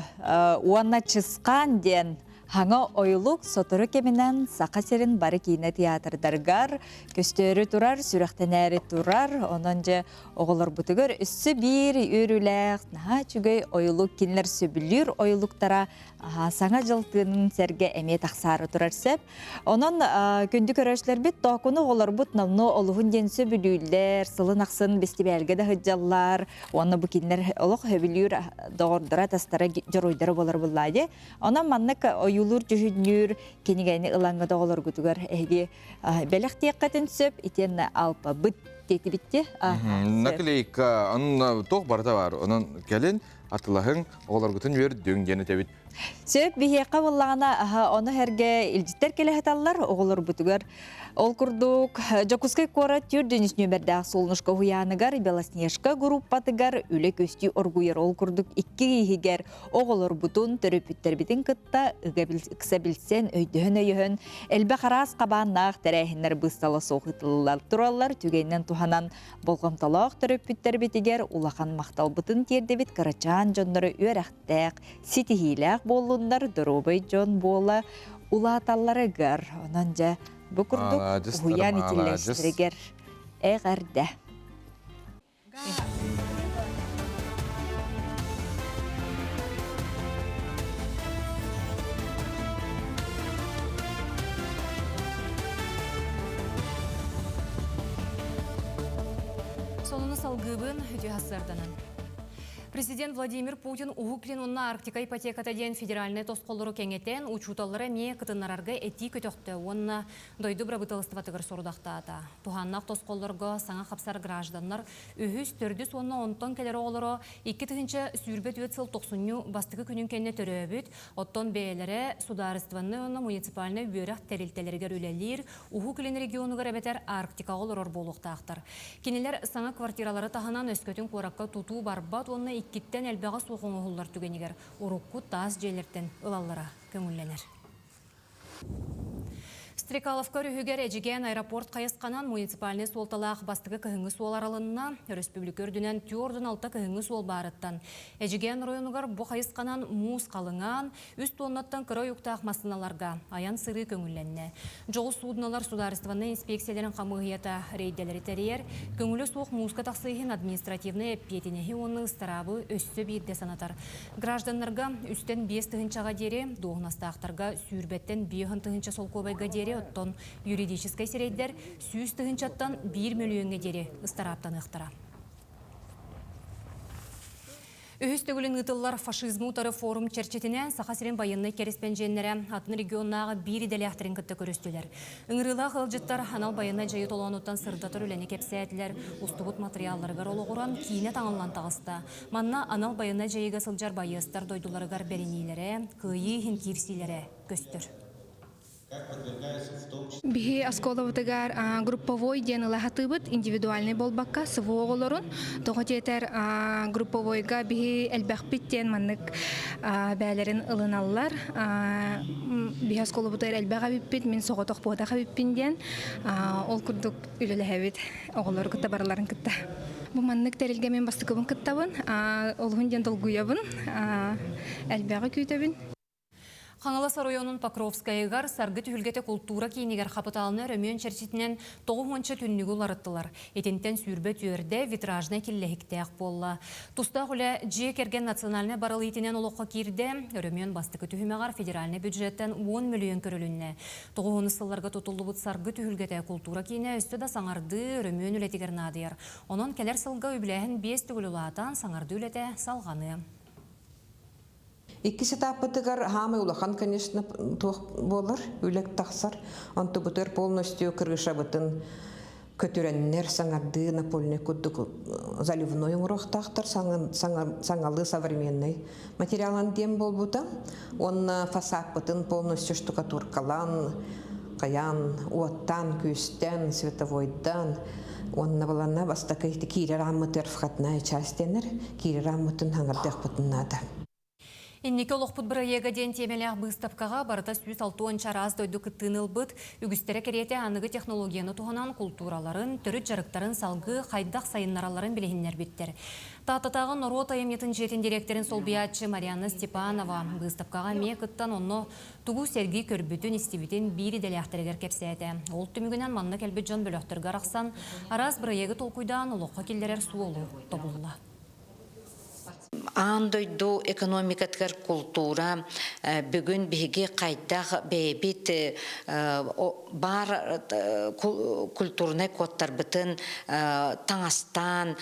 уонна чысхаан диэн. Хаҥа ойулук сотору кэминэн Саха сирин бары киинэ театрдарыгар көстөөрү турар, сүрэхтэнээри турар. Онон дьэ оҕолорбутугар өссө биир үөрүүлээх, наһаа үчүгэй ойулук кинилэр сөбүлүүр ойулуктара саҥа дьыл тыынын сэргэ эмиэ тахсаары турар сөп. Онон күндү көрөөччүлэрбит тоокуну оҕолорбут номнуо олуһун диэн сөбүлүүллэр, сылын ахсын бэстибээлгэ да сылдьаллар уонна бу кинилэр олох сөбүлүүр доҕордоро, атастара, дьоруойдара буолар буллаа дии. Онон маннык ойуулуур дьүһүннүүр кинигэни ылаҥҥыт оҕолоргутугар эһиги бэлэхтиэххитин сөп итиэннэ алпабыт диэтибитти. Наклейка, онно туох барыта бар. Онон кэлин атылаһыҥ, оҕолоргутун үөрдүҥ диэн этэбит. Сөп биһиэхэ буоллаҕына ону сэргэ илдьиттэр кэлэ сыталлар оҕолорбутугар. Ол курдук Дьокуускай куорат төрдүнүс нүөмэрдээх Солнышко уһуйааныгар Белоснежка группатыгар үлэ көстүү оргуйар. Ол курдук икки иһигэр оҕолорбутун, төрөппүттэрбитин кытта ыкса билсэн, өйдөһөн-өйөһөн элбэх араас хабааннаах тэрээһиннэр быыстала суох ыытыллар тураллар. Түгэнинэн туһанан болҕомтолоох төрөппүттэрбитигэр улахан махталбытын тиэрдэбит кырачаан дьоннору үөрэхтээх, ситиһиилээх буоллуннар, доруобай дьон буола улааталларыгар. Онон дьэ бу курдук уһуйаан итиллээччилэригэр эҕэрдэ. Сонуну салгыыбын үтүө сарсыарданан. Президент Владимир Путин Уһук Илин уонна Арктика ипотеката диэн федеральнай тосхоллору кэҥэтэн, учууталлары эмиэ кытыннарарга этии көтөхтө уонна дойду бырабыыталыстыбатыгар сорудахтаата. Туһааннаах тосхоллорго саҥа хапсар гражданнар үһүс, төрдүс уонна онтон кэлэр оҕолоро 2024 сыл тохсунньу бастакы күнүн кэннэ төрөөбүт, оттон бэйэлэрэ судаарыстыбаннай уонна муниципальнай үөрэх тэрилтэлэригэр үлэлиир Уһук Илин регионугар эбэтэр Арктикаҕа олорор буолуохтаахтар. Кинилэр саҥа квартиралары таһынан өскөтүн куоракка тутуу барбат уонна иккиттэн элбэҕэ суох оҥоһуллар түгэнигэр урукку таас дьиэлэртэн ылаллара көҥүллэнэр. Стрекаловка өрүһүгэр Эдьигээн аэропорт хайысханан муниципальнай суолталаах бастакы кыһыҥҥы суол арылынна. Өрөспүүбүлүкэ үрдүнэн 46 кыһыҥҥы суол баарыттан Эдьигээн оройуонугар бу хайысханан муус халыҥаан, үс туоннаттан кыра уйуктаах массыыналарга айан-сырыы көҥүллэннэ. Дьоҕус суудуналар судаарыстыбаннай инспекцияларын хамыыһыйата рейдэлэри тэрийэр, көҥүлэ суох мууска тахсыы иһин административнай эппиэтинэһи уонна ыстараабы өссө биирдэ санатар. Гражданнарга үстэн 5 тыһыынчаҕа диэри, дуоһунастаахтарга сүүрбэттэн 50 тыһыынча солкуобайга диэри, оттон юридическай сирэйдэр 100 тыһыынчаттан 1 мөлүйүөҥҥэ диэри ыстарааптаныахтара. Үһүс төгүлүн ыытыллар фашизмы утары форум чэрчитинэн Саха сирин байыаннай кэриспэндьиэннэрэ атын регионнааҕы биир идэлээхтэрин кытта көрүстүлэр. Ыҥырыылаах ыалдьыттар анал байыаннай дьайыы толоонуттан сырдатар үлэни кэпсээтилэр, устубут матырыйаалларыгар олоҕуран киинэ таҥыллан таҕыста. Манна анал байыаннай дьайыыга сылдьар байыастар дойдуларыгар бэриниилэрэ, кыайыы иһин киирсиилэрэ көстөр. Биһи оскуолабытыгар групповой диэн ыла сатыыбыт, индивидуальный буолбакка, СВО оҕолорун. Тоҕо диэтэр групповойга биһи элбэхпит диэн маннык бээлэрин ылыналлар. Биһи оскуолабытыгар элбэх эбиппит, мин соҕотох буотах эбиппин диэн. Ол курдук үлэлэһэбит оҕолору кытта барыларын кытта. Бу маннык тэрилгэ мин бастакыбын кыттабын, олуһун диэн долгуйабын, элбэҕи күүтэбин. Хаҥалас оройуонун Покровскайыгар Саргы түһүлгэтэ култуура киинигэр хапытаалынай өрөмүөн чэрчитинэн 90 түннүгү уларыттылар. Итинтэн 24 витражнай киллэһиктээх буолла. Тустаах үлэ дьиэ кэргэн национальнай барыл иитинэн олоххо киирдэ. Өрөмүөн бастакы түһүмэҕэр федеральнай бюджеттэн 10 мөлүйүөн көрүлүннэ. Тоҕуһунус сылларга тутуллубут Саргы түһүлгэтэ култуура киинэ өссө да саҥардыы, өрөмүөн үлэтигэр наадыйар. Онон кэлэр сылга үбүлээһин биэс төгүл улаатан, саҥардыы үлэтэ салҕаныа. Иккис этаппытыгар хаамай улахан, конечно, туох буолар, үлэ тахсар. Онтубутугар полностью крышабытын көтүрэннэр саҥардыы напольный курдук заливной оҥоруохтаахтар саҥалыы современный материалан диэн буолбута. Уонна фасадпытын полностью штукатуркалаан, хайаан, уоттаан, күүстээн, световойдаан уонна баланна бастакы киирэр ааммытыгар входная часть дэнэр, киирэр ааммытын хаҥардыахпытын наада. Инники олохпут бырайыага диэн тиэмэлээх быыстапкаҕа барыта 160 чараас дойду кыттыыны ылбыт, үгүстэрэ кэриэтэ аныгы технологияны туһанан култуураларын, төрүт дьарыктарын салгыы хайдах сайыннаралларын билиһиннэрбиттэр. Тааттатааҕы норуот айымньытын дьиэтин дириэктэрин солбуйааччы Марианна Степанова быыстапкаҕа эмиэ кыттан онно тугу сэргии көрбүтүн, истибитин биир идэлээхтэригэр кэпсээтэ. Ол түмүгүнэн манна кэлбит дьон бөлөхтөргө арахсан, араас бырайыагы толкуйдаан олоххо киллэрэр суолу тобулла. Аан дойду экономикатыгар култуура бүгүн биһиги хайдах бэйэбит баар культурнай кодтарбытын таҥастаан,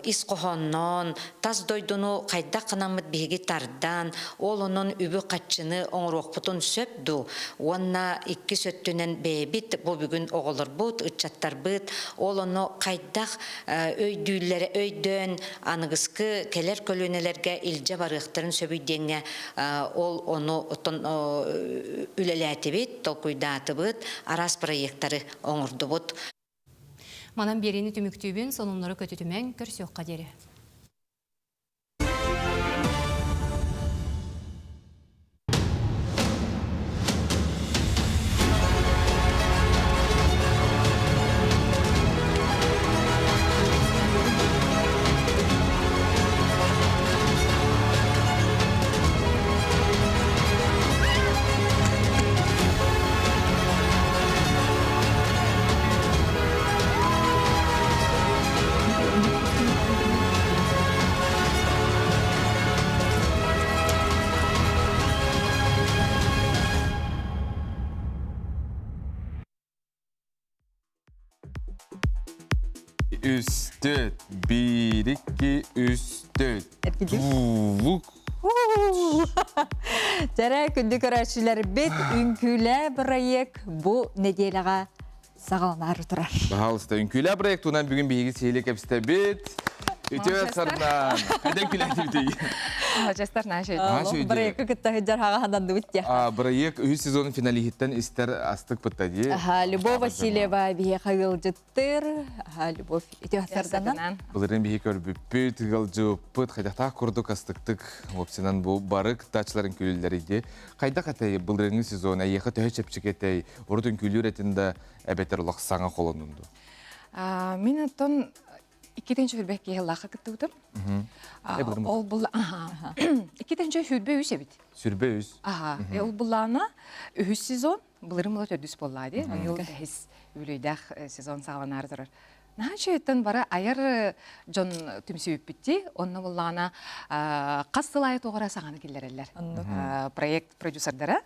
ис хоһоонноон, тас дойдуну хайдах гынаммыт биһиги тардан, ол онон үбү-хаччыны оҥоруохпутун сөп дуу? Уонна иккис өттүнэн бэйэбит бу бүгүн оҕолорбут, ыччаттарбыт ол ону хайдах өйдүүллэрэ өйдөөн аныгыскы кэлэр көлүөнэлэргэ илдьэ барыахтарын сөбүй диэҥҥэ ол ону оттон үлэлээтибит, толкуйдаатыбыт, араас проекттары оҥордубут. Манан биэриини түмүктүүбүн, сонуннары көтүтүмэҥ, көрсүөххэ диэри. Үс, төрт, биир, икки, үс, төрт. Туулук. Тэрэ күндү көрөөччүлэрбит үҥкүүлээ бырайыак бу нэдиэлэҕэ саҕаланаары турар. Пожалуйста, үҥкүүлээ проект туһунан бүгүн биһиги сиһили кэпсэтэбит. Үтүө сардан. Хайдан күлээтибитий? Маладьыастар, наша Бырайыакка кытта сылдьар хаҕаһанандыбыт дия. Бырайыак үһүс сезонун финалиһиттан истэр астык бытта дии. Любовь Васильева биһиэхэ ыалдьыттыр. Любовь үтүө сарданан. Былырыын биһи көрбүппүт, ыалдьыппыт, хайдахтаах курдук астыктык уопсайынан бу бары кыттааччыларын күлүллэр иди. Хайдах этэй былырыыҥҥы сезон эйиэхэ төһө чэпчэки этэй? Урут үҥкүүлүүр этин да эбэтэр олох саҥа холонун дуу? Мин оттон иккитинчи хүрбэ киһи кыттыбытым. Ол бұл иккитинчи хүрбэ үс эбит. Сүрбэ үс. Аха. Ол буллаана үһүс сезон, былырым була төрдүс буоллаа дии. Быйыл бэһис үбүлүөйдээх сезон саҕаланаары турар. Наһаа үчүгэйтэн бары айар дьон түмсүбүппүт Онно буллаана хас сыл аайы туох эрэ саҥаны киллэрэллэр. Проект продюсердара.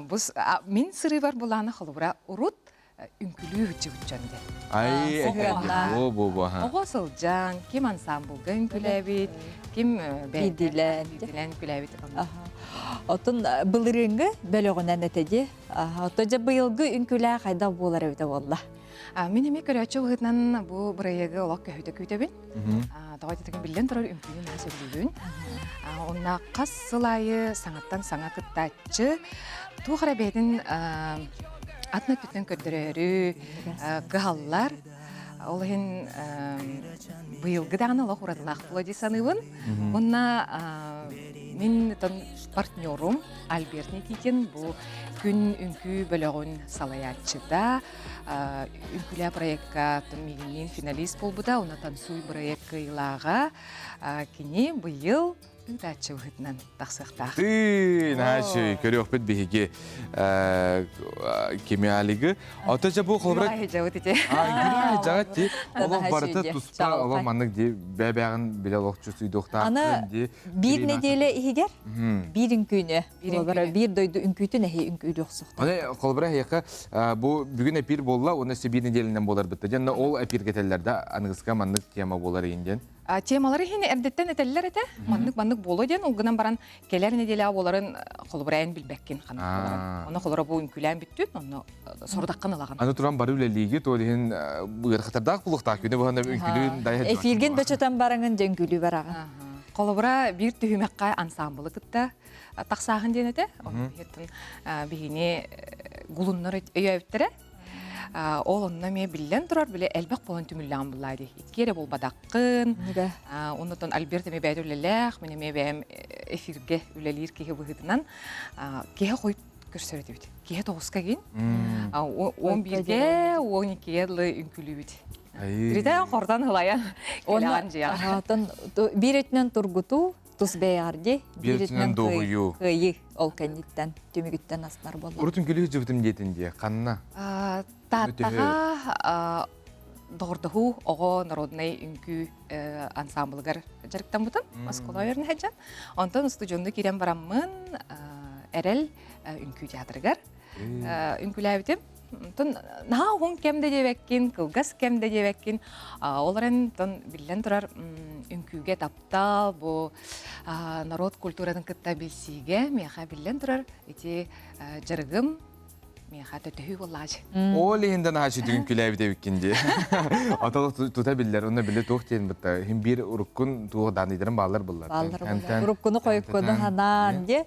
Бу мин сырыыбар буллаана холобура урут үҥкүлүү сылдьыбыт дьон диэн. Ай, бу бу бу Оҕо сылдьан, ким ансамблга үҥкүлээбит, ким биирдиилээн биирдиилээн үҥкүлээбит. Отун былырыыҥҥы бөлөҕүнэн этэ дии. Ото дьэ быйылгы үҥкүлээ хайдах буолар эбитэ буолла? Мин эмиэ көрөөччү быһыытынан бу бырайыагы олох көһүтэ күүтэбин. Тоҕо диэтэгин биллэн турар үҥкүүнү наһаа сөбүлүүбүн. Онно хас сыл аайы саҥаттан саҥа кыттааччы туох эрэ бэйэтин атын өттүттэн көрдөрөөрү кыһаллар. Ол иһин быйылгы даҕаны олох уратылаах буолуо дии саныыбын. Уонна мин партнерум Альберт Никитин бу күн үҥкүү бөлөҕүн салайааччыта Үҥкүүлээ проекка миигинниин финалист буолбута, уонна Танцуй проект кыайыылааҕа. Кини быйыл ыытааччы быһыытынан тахсыахтаах. Тыы, наачы, көрүөхпүт биһиги кими алигы. Ото жа бу холбура... Жабыт ити. Жагат ти. Олох барыта туспа, олох маннык ди бэбэҕин биле олохчу суйдуохтаах Аны биир неделя иһигэр биир үҥкүүнү Холобура биир дойду үҥкүүтүн эһи үҥкүүлүөх Аны холобура эһиэхэ бу бүгүн эпир буолла уонна өссө биир неделянан буолар бытта диэн ол эпиргэ этэллэр да аныгыска маннык тема буолар иин диэн. Темалары иһин эрдэттэн этэллэр этэ. Маннык маннык буолуо диэн ол гынан баран кэлэр неделя буоларын холобура эн билбэккин ханнык буоларын. Онно холобура бу үҥкүүлээн бүттүн, онно сорудаххын ылаҕын. Аны туран бары үлэлииги то иһин ыарахаттардаах булуохтаах күнү быһана үҥкүүлүүн дайа Эфиргин бөчөтөн бараҥын дьэ үҥкүүлүү бараҕын. Холобура биир түһүмэххэ ансамблы кытта тахсааһын диэн этэ. Биһини гулуннар өйөөбүттэрэ. Ол онно эмиэ биллэн турар, били элбэх буолан түмүллэҕин буллаа дии. Икки эрэ буолбатаххын. Оннотон Альберт эмиэ бэйэтэ үлэлээх, мин эмиэ бэйэм эфирге үлэлиир киһи быһыытынан киһи хойут көрсөр этибит. Киһи тоҕуска кин. 11-ге, 12-ге дылы үҥкүүлүүбүт. Тритэн хортан ылайан кэлэҕэн дьиэҕэ. Оттон биир өттүнэн тургутуу, тус бэйэҕэр Биир өттүнэн дуоһуйуу. Кыайыы ол кэнниттэн, түмүгүттэн астар буолла. Урут үҥкүүлүү сылдьыбытым диэтин дии, ханна? Тааттаҕа доҕордоһуу оҕо народнай үҥкүү ансамблыгар дьарыктаммытым оскуола үөрэнэ сылдьан. Онтон устудьуоннуу киирэн бараммын Эрэл үҥкүү театрыгар үҥкүүлээбитим. Онтон наһаа уһун кэм да диэбэккин, кылгас кэм да диэбэккин. Ол эрэн онтон биллэн турар үҥкүүгэ таптал, бу народ культуратын кытта билсиигэ миэхэ биллэн турар ити дьарыгым миэхэ төтөһүү буоллаачы. Ол иһин да наһаа сүтүгүн күлээбит эбиккин дии. Ото тута биллэр, онно били туох диэн бытта. Хин биир уруккун туох даанныйдарын бааллар буллар. Бааллар буллар. Уруккуну хойуккуну ханаан дии.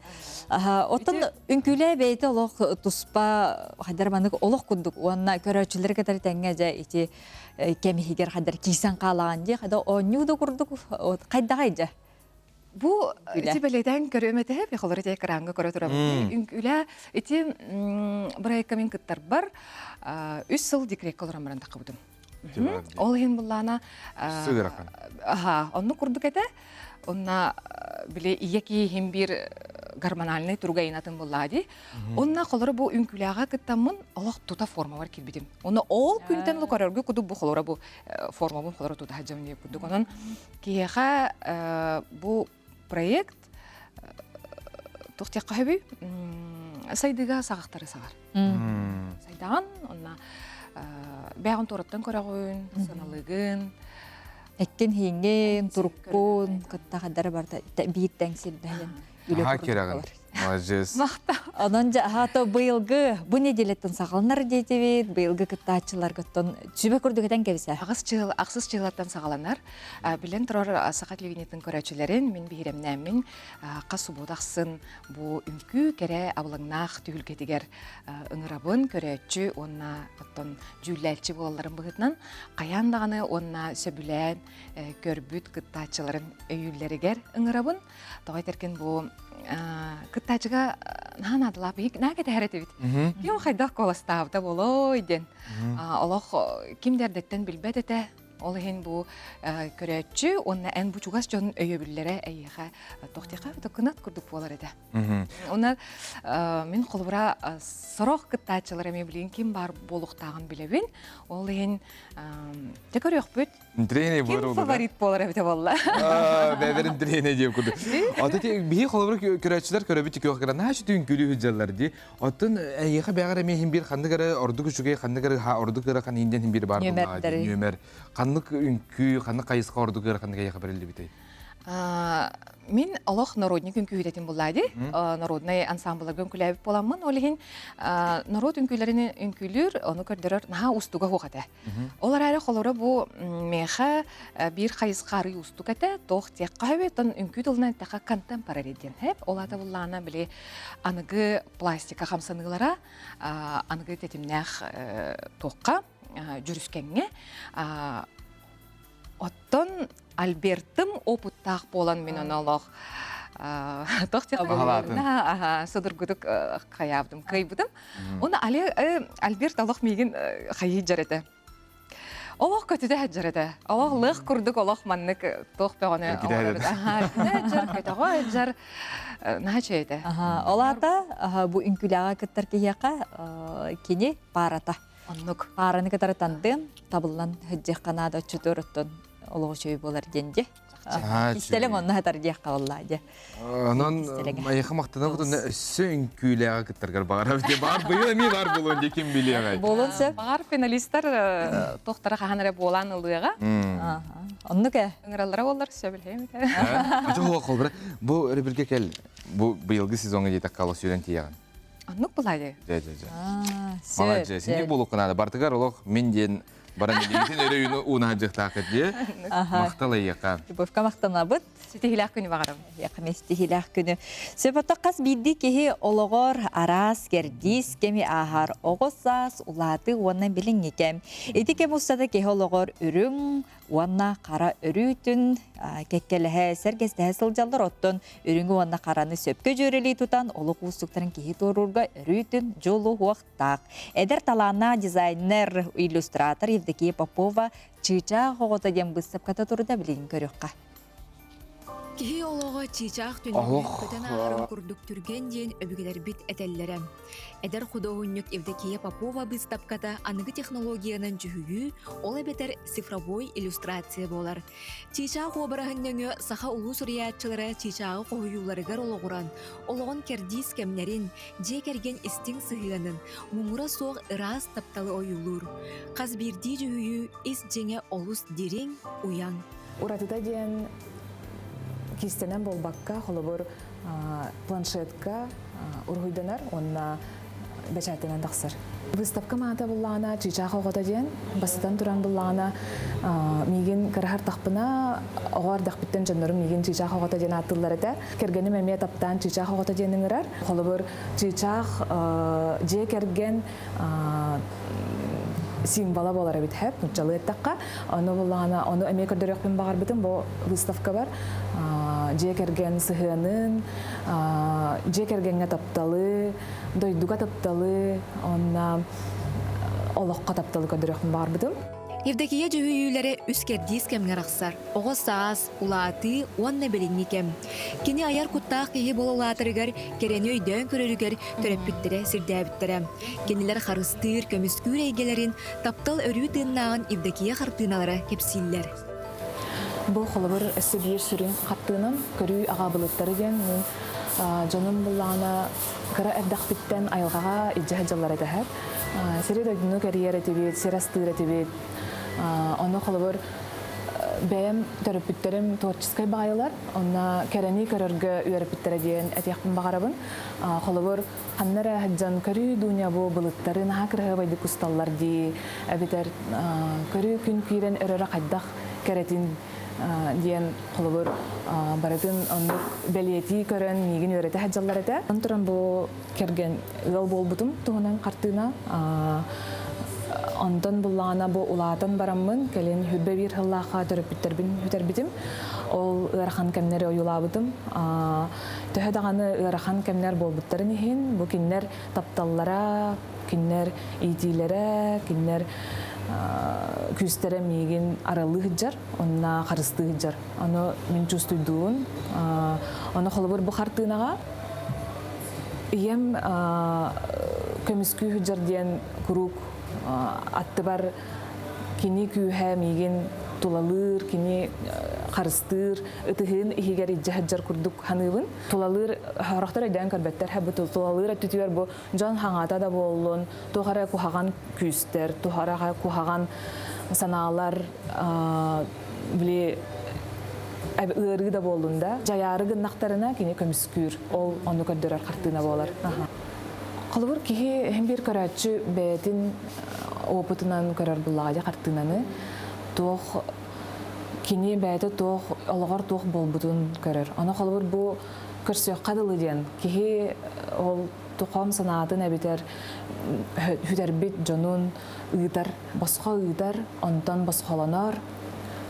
Оттон үҥкүүлээ бэйэтэ олох туспа хайдар манык олох курдук уонна көрөөччүлэри кытары тэҥҥэ дьэ ити кэм иһигэр хайдар киирсэн хаалаҕын дии хайда оонньуу да курдук хайдаҕай дьэ Бу ити бэлиэтээн көрүөм этэ, холор ити экраҥҥа көрө турабын. Үҥкүүлээ ити бырайыкка мин кыттарбар үс сыл декрекка олорон баран таххыбытым. Ол иһин буллаана Сыгырахан. Аха, оннук курдук этэ. Онна били ийэ киһим биир гормональнай туруга инатын буллаа дии. Онна холоро бу үҥкүүлээҕэ кыттаммын олох тута формабар киирбитим. Онно ол күнтэн лу көрөргө кудук бу холоро бу формабын холоро тута сылдьабын диye курдук. Онон киһиэхэ бу проект туох диэххэ сөбүй сайдыыга саҕахтары саҕар. Сайдаҕын, онно бэйэҕин туораттан көрөҕүн, сыаналыыгын. Эккин хииҥҥин, туруккун кытта хадара барыта биир тэҥ силбэһэн үлэ курдук Молодец. Онон дьэ аһаато быйылгы бу неделяттан саҕаланар диэтибит, быйылгы кыттааччыларгыттан сүбэ курдук этэн кэбисэ. Аҕыс чыыл, ахсыс чыылаттан саҕаланар. Билэн турар саха телевидениетын көрөөччүлэрин мин биһирэмнээммин хас субуота ахсын бу үҥкүү кэрэ абылаҥнаах түһүлгэтигэр ыҥырабын көрөөччү уонна оттон дьүүллээччи буолалларын быһыытынан хайаан даҕаны уонна сөбүлээн көрбүт кыттааччыларын өйүүллэригэр ыҥырабын. Тоҕо этэргин бу кыттааччыга наһаа наадалаах биһик наа кэтэһэр этибит. Ким хайдах куоластаабыта болой диэн. Олох ким да эрдэттэн билбэт этэ. Ол иһин бу көрөөччү уонна эн бу чугас дьон өйөбүллэрэ эйиэхэ тохтиха кынат курдук буолар этэ. Уонна мин холобура сорох кыттааччылар эмиэ билигин ким баар буолуохтааҕын билэбин. Ол иһин дьэ көрүөхпүт. Интриэне Ким фаворит буолар эбитэ буолла? Бэбэр интриэне диэн курдук. Ото биһи холобур көрөөччүлэр көрөбүт күөх гына наһаа үчүгэй үҥкүүлүү сылдьаллар дии. Оттон эйиэхэ бэҕэр эмиэ иһин биир ханнык эрэ ордук үчүгэй ханнык эрэ ордук ыарахан иһин диэн биир баар буоллаҕа дии. Нүөмэр. Ханнык үҥкүү, ханнык хайысха ордук ыараханнык эйиэхэ бэриллибитэй? Мин олох народник үҥкүүһүтэтин буллаа дии. Народнай ансамбларга үҥкүүлээбит буоламмын, ол иһин норуот үҥкүүлэрин үҥкүүлүүр, ону көрдөрөр наһаа уустуга суох этэ. Ол эрээри холоро бу миэхэ биир хайысха арый уустук этэ, туох диэххэ сөбүй, оттон үҥкүү тылынан эттэххэ контемпорари диэн сөп. Ол аата буллаҕына били аныгы пластика хамсаныылара аныгы тэтимнээх туохха дьүрүскэҥҥэ Оттон Альбертым опыттаах буолан мин ону олох туох судургутук хайаабытым, кыайбытым. Оны Альберт олох миигин хайыы дьар этэ. Олох көтүтэ сылдьар этэ. Олох лыах курдук олох маннык туох бөҕөнү оҥорор. Көтөҕө сылдьар наһаа үчүгэй этэ. Ол аата бу үҥкүүлээҕэ кыттар киһиэхэ кини паарата. Оннук. Паараны кытары тандыам, табыллан сылдьыахха наада оччотугар оттон олох үчүгэй буолар диэн дьэ. Кистэлэҥ онно сытар диэххэ буоллаа дьэ. Онон майыха махтанабыт уонна өссө үҥкүүлээҕи кыттаргар баҕарабыт дии. Баар быйыл эмиэ баар буолуон дии ким билиэҕэй. Буолуон сөп. Баҕар финалистар туохтара хаһан эрэ буолан ылыаҕа. Оннук ээ. Ыҥыраллара буоллар сөбүлэһиэм этэ. Ача холбура бу өрөбүлгэ кэл бу быйылгы сезоҥҥа диэтэххэ олох сүүрэн тиийэҕин. Оннук былайы. Дьэ, дьэ, дьэ. Молодец. Синник буолуохха наада. Бартыгар олох мин диэн баран илиитин өрө уунаһадьыахтаахыт дии. Махтал эйиэхэ. Любовька махтанабыт. Ситиһиилээх күнү баҕарабын. Эйиэхэ эмиэ ситиһиилээх күнү. Сөп хас биирдии киһи олоҕор араас кэрдиис кэми ааһар оҕо саас, улаатыы уонна билиҥҥи кэм. Ити кэм устата киһи олоҕор үрүҥ уонна хара өрүүтүн кэккэлэһэ, сэргэстэһэ сылдьаллар, оттон үрүҥү уонна хараны сөпкө дьүөрэлии тутан олох уустуктарын киһи туоруурга өрүүтүн дьулуһуохтаах. Эдэр талааннаах дизайнер, иллюстратор Евдокия Попова «Чыычаах оҕото» диэн быыстапката турда билигин көрүөххэ. Киһи олоҕо чыычаах түннүгүн көтөн ааһарын курдук түргэн диэн өбүгэлэрбит этэллэрэ. Эдэр худуоһунньук Евдокия Попова быыстапката аныгы технологиянан дьүһүйүү, ол эбэтэр цифровой иллюстрация буолар. Чыычаах уобараһын нөҥүө саха улуу суруйааччылара чыычааҕы хоһуйууларыгар олоҕуран, олоҕун кэрдиис кэмнэрин, дьиэ кэргэн истиҥ сыһыанын, муҥура суох ыраас тапталы ойуулуур. Хас биирдии дьүһүйүү ис дьиҥэ олус дириҥ, уйан. Уратыта диэн киистэнэн буолбакка, холобур, планшетка уруһуйданар уонна бэчээттэнэн тахсар. Выставка маата буллаҕына чыычаах оҕото диэн бастатан туран буллаҕына миигин кыраһартахпына оҕо эрдэхпиттэн дьоннорум миигин чыычаах оҕото диэн ааттыыллар этэ. Кэргэним эмиэ таптаан чыычаах оҕото диэн ыҥырар. Холобур, чыычаах дьиэ кэргэн символа буолар эбит хэп нуччалыы эттэххэ ону буллаҕына ону эмиэ көрдөрүөхпүн баҕарбытым бу выставкабар дьиэ кэргэн сыһыанын дьиэ кэргэҥҥэ тапталы дойдуга тапталы уонна олоххо тапталы көрдөрүөхпүн баҕарбытым Евдокия дьүһүйүүлэрэ үс кэрдиис кэмҥэ арахсар. Оҕо саас, улаатыы уонна билиҥҥи кэм. Кини айар куттаах киһи буола улаатарыгар, кэрэни өйдөөн көрөрүгэр төрөппүттэрэ сирдээбиттэрэ. Кинилэр харыстыыр, көмүскүүр эйгэлэрин, таптал өрүү тыыннааҕын Евдокия хартыыналара кэпсииллэр. Бу холобур өссө биир сүрүн хартыынам көрүү аҕа былыттары диэн мин дьонум буллаҕына кыра эрдэхпиттэн айылҕаҕа илдьэ сылдьаллар этэ. Сири-дойдуну кэрийэр этибит, сир астыыр этибит. Ону холобур бэйэм төрөппүттэрим творческай баҕайылар, онно кэрэни көрөргө үөрэппиттэрэ диэн этиэхпин баҕарабын. Холобур, ханна эрэ сылдьан көрүү Дуня бу былыттары наһаа кыраһыабайдык усталлар дии, эбэтэр көрүү күн киирэн өрөрө хайдах кэрэтин диэн холобур барытын оннук бэлиэтии көрөн миигин үөрэтэ сылдьаллар этэ. Онон туран бу кэргэн ыал буолбутум туһунан хартыына. Онтон буллаҕына бу улаатан бараммын, кэлин хүрбэ биир сыллаахха төрөппүттэрбин сүтэрбитим. Ол ыарахан кэмнэри ойуулаабытым. Төһө даҕаны ыарахан кэмнэр буолбуттарын иһин, бу кинилэр тапталлара, кинилэр иитиилэрэ, кинилэр күүстэрэ миигин аралыы сылдьар, онно харыстыы сылдьар. Ону мин чувствуйдуубун. Ону холобур бу хартыынаҕа Ийэм көмүскүү сылдьар диэн куруук аттыбар кини күүһэ миигин тулалыыр, кини харыстыыр, ытыһын иһигэр илдьэ сылдьар курдук саныыбын. Тулалыыр сорохтор өйдөөн көрбөттөр, бу тулалыыр өттүтүгэр бу дьон хаҥата да буоллун, туох эрэ куһаҕан күүстэр, туох эрэ куһаҕан санаалар били ыарыы да буоллун да, дьайаары гыннахтарына кини көмүскүүр. Ол ону көрдөрөр хартыына буолар. Холобур, киһи иһин биир көрөөччү бэйэтин опытынан көрөр буллаҕа дьэ хартыынаны туох кини бэйэтэ туох олоҕор туох буолбутун көрөр. Ону холобур бу көрсүөххэ дылы диэн киһи ол тухом санаатын эбитэр сүтэрбит дьонун ыытар, босхо ыытар, онтон босхолонор.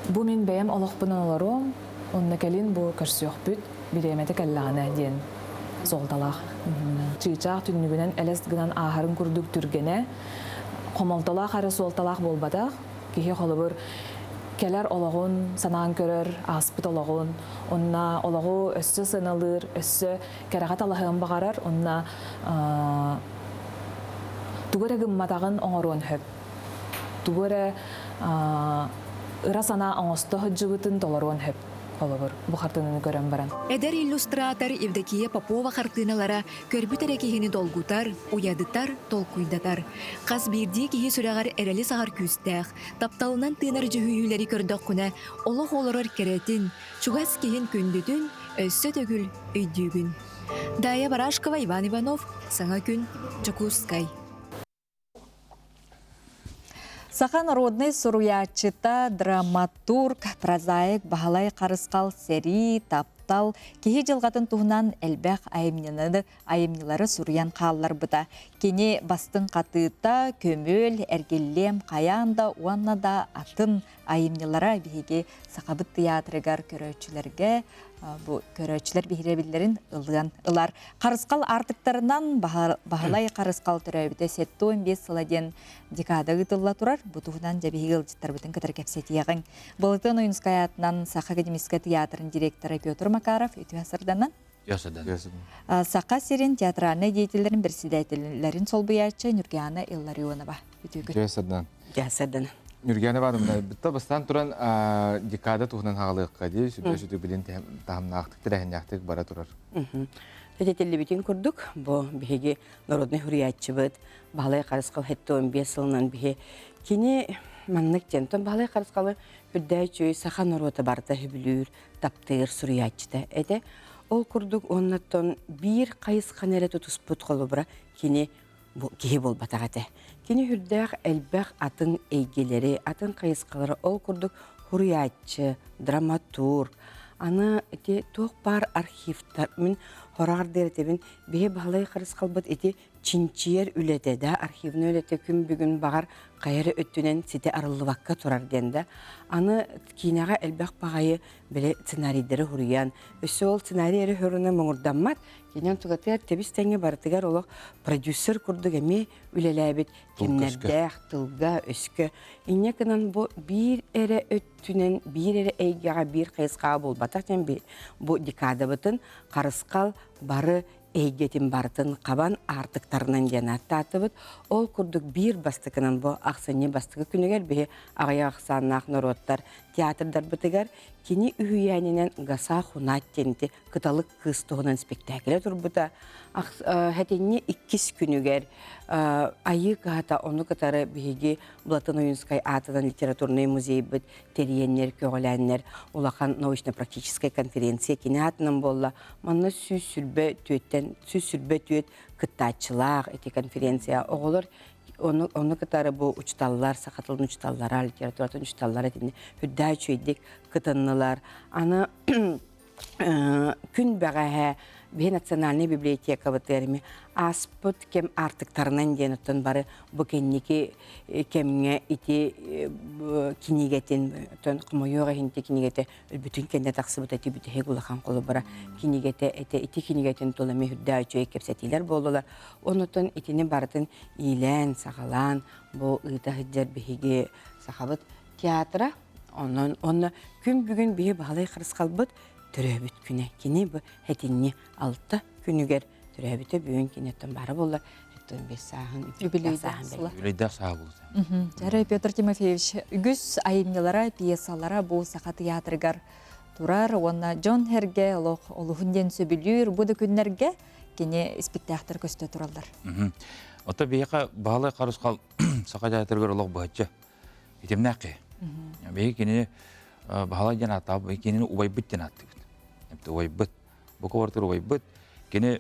Бу мин бэйэм олохпунан олоруом, онно кэлин бу көрсүөхпүт, бириэмэтэ кэллэҕинэ диэн суолталаах. Чыычаах түннүгүнэн элэс гынан ааһарын курдук түргэнэ, хомолтолоох эрэ суолталаах буолбатах. Киһи холобур кэлэр олоҕун санаан көрөр, ааспыт олоҕун, онно олоҕу өссө сыаналыыр, өссө кэрэҕэ талаһыан баҕарар, онно тугу эрэ гымматаҕын оҥоруон сөп. Тугу эрэ ыра санаа оҥосто сылдьыбытын толоруон сөп. Холобур, бу хартыынаны көрөн баран. Эдэр иллюстратор Евдокия Попова хартыыналара көрбүт эрэ киһини долгутар, уйадытар, толкуйдатар. Хас биирдии киһи сүрэҕэр эрэли саҕар күүстээх, тапталынан тыынар дьүһүйүүлэри көрдөххүнэ, олох олорор кэрэтин, чугас киһин күндүтүн өссө төгүл өйдүүгүн. Дая Барашкова, Иван Иванов, Саҥа күн, Дьокуускай. Саха народнай суруйааччыта, драматург, прозаик Баһылай Харысхал сэрии, таптал, таптал, киһи дьылҕатын туһунан элбэх айымньыны айымньылары суруйан хаалларбыта. Кини бастыҥ хатыыта, көмүл, эргиллиэм, хайаан да уонна да атын айымньылара биһиги Сахабыт тыйаатырыгар көрөөччүлэргэ бу көрөөччүлэр биһирэбиллэрин ылыан ылар. Харысхал аартыктарынан Баһылай Харысхал төрөөбүтэ 75 сыла диэн декада ыытылла турар. Бу туһунан дьэ биһиги ыалдьыттарбытын кытары кэпсэтиэҕиҥ. Былытын Ойунскай аатынан Саха академическай тыйаатырын директора Петр Макаров үтүө сарданан Саха сирин театральнай деятеллэрин председателлэрин солбуйааччы Нюргиана Илларионова. Үтүө сардан. Сардан. Нюргиана Ивановна, битта бастаан туран декада туһунан хаалыахха дии, сүбэ сүтү билин таһымнаахтык, тэрээһиннээхтик бара турар. Этитиллибитин курдук, бу биһиги народный хуруйааччыбыт Баһылай Харысхал 75 сылынан биһи кини маннык диэн, Баһылай Харысхалы үрдээччүй саха норуота барыта сөбүлүүр, таптыыр суруйааччыта этэ. Ол курдук уоннаттан биир хайысханы эрэ тутуспут холобура кини киһи буолбатах этэ. Кини үрдээх элбэх атын эйгэлэри, атын хайысхалары ол курдук суруйааччы, драматург, аны ити туох баар архивтар мин хороҕор диэрэтэбин биһи Баһылай Харысхалбыт ити чинчийэр үлэтэ да архивный үлэтэ күн бүгүн баҕар хайа эрэ өттүнэн ситэ арыллыбакка турар диэн да аны киинэҕэ элбэх баҕайы били сценарийдары суруйан өссө ол сценарий эрэ хоруна муҥурдаммат киниэн тугатыгар тэбис тэҥҥэ барытыгар олох продюсер курдук эмиэ үлэлээбит кэмнэрдээх тылга өскө инньэ гынан бу биир эрэ өттүнэн биир эрэ эйгэҕэ биир хайысхаҕа буолбатах диэн бу декадабытын харысхал бары эйгэтин барытын хабан аартыктарынан диэн ааттаатыбыт. Ол курдук биир бастакынан бу ахсынньы бастакы күнүгэр биһи аҕыйах ахсааннаах норуоттар театрдарбытыгар кини үһүйээнинэн Гаса Хунат диэнти кыталык кыыс туһунан спектакле турбута. Хэтинньи иккис күнүгэр Айыы кыһата ону кытары биһиги Платон Ойунскай аатынан литературнай музейбыт тэрийэннэр, көҕүлээннэр улахан научно-практическай конференция кини аатынан буолла. Манна 124-тэн 124 кыттааччылаах ити конференция оҕолор ону, ону кытары бу учуталлар, саха тылын учуталлара, литературатын учуталлара итини үрдээх үчүгэйдик кытыннылар. Аны күн бэҕэһээ биһи национальнай библиотекабытыгар эми ааспыт кэм аартыктарынан диэн оттон бары бу кэнники кэмҥэ ити кинигэтин оттон хомойуох иһин ити кинигэтэ өлбүтүн кэннэ тахсыбыта ити бүтэһик улахан холобура кинигэтэ этэ ити кинигэтин тула эмиэ үрдээх үчүгэй кэпсэтиилэр буоллулар онутун итини барытын иилээн саҕалаан бу ыыта сылдьар биһиги сахабыт театра Онон онно күн бүгүн биһи Баһылай Харысхалбыт төрөөбүт күнэ. Кини бу хэтинни алта күнүгэр төрөөбүтэ бүгүн киниттэн бара буолла. 75 сааһын, Үбүлүйдээх сыла. Үбүлүйдээх сааһа буолута. Дьара Петр Тимофеевич үгүс айымньылара, пьесалара бу Саха тыйаатырыгар турар уонна дьон herге олох олуһун диэн сөбүлүүр бу да күннэргэ кини испиктээхтэр көстө тураллар. Ото биһиэхэ Баһылай Харысхал Саха театрыгар олох быһаччы Итимнээх киһи. Биһиги кинини Баһылай диэн ааттаабыт, кинини убайбыт диэн ааттыыбыт. Убайбыт, бу кыбартыр убайбыт. Кини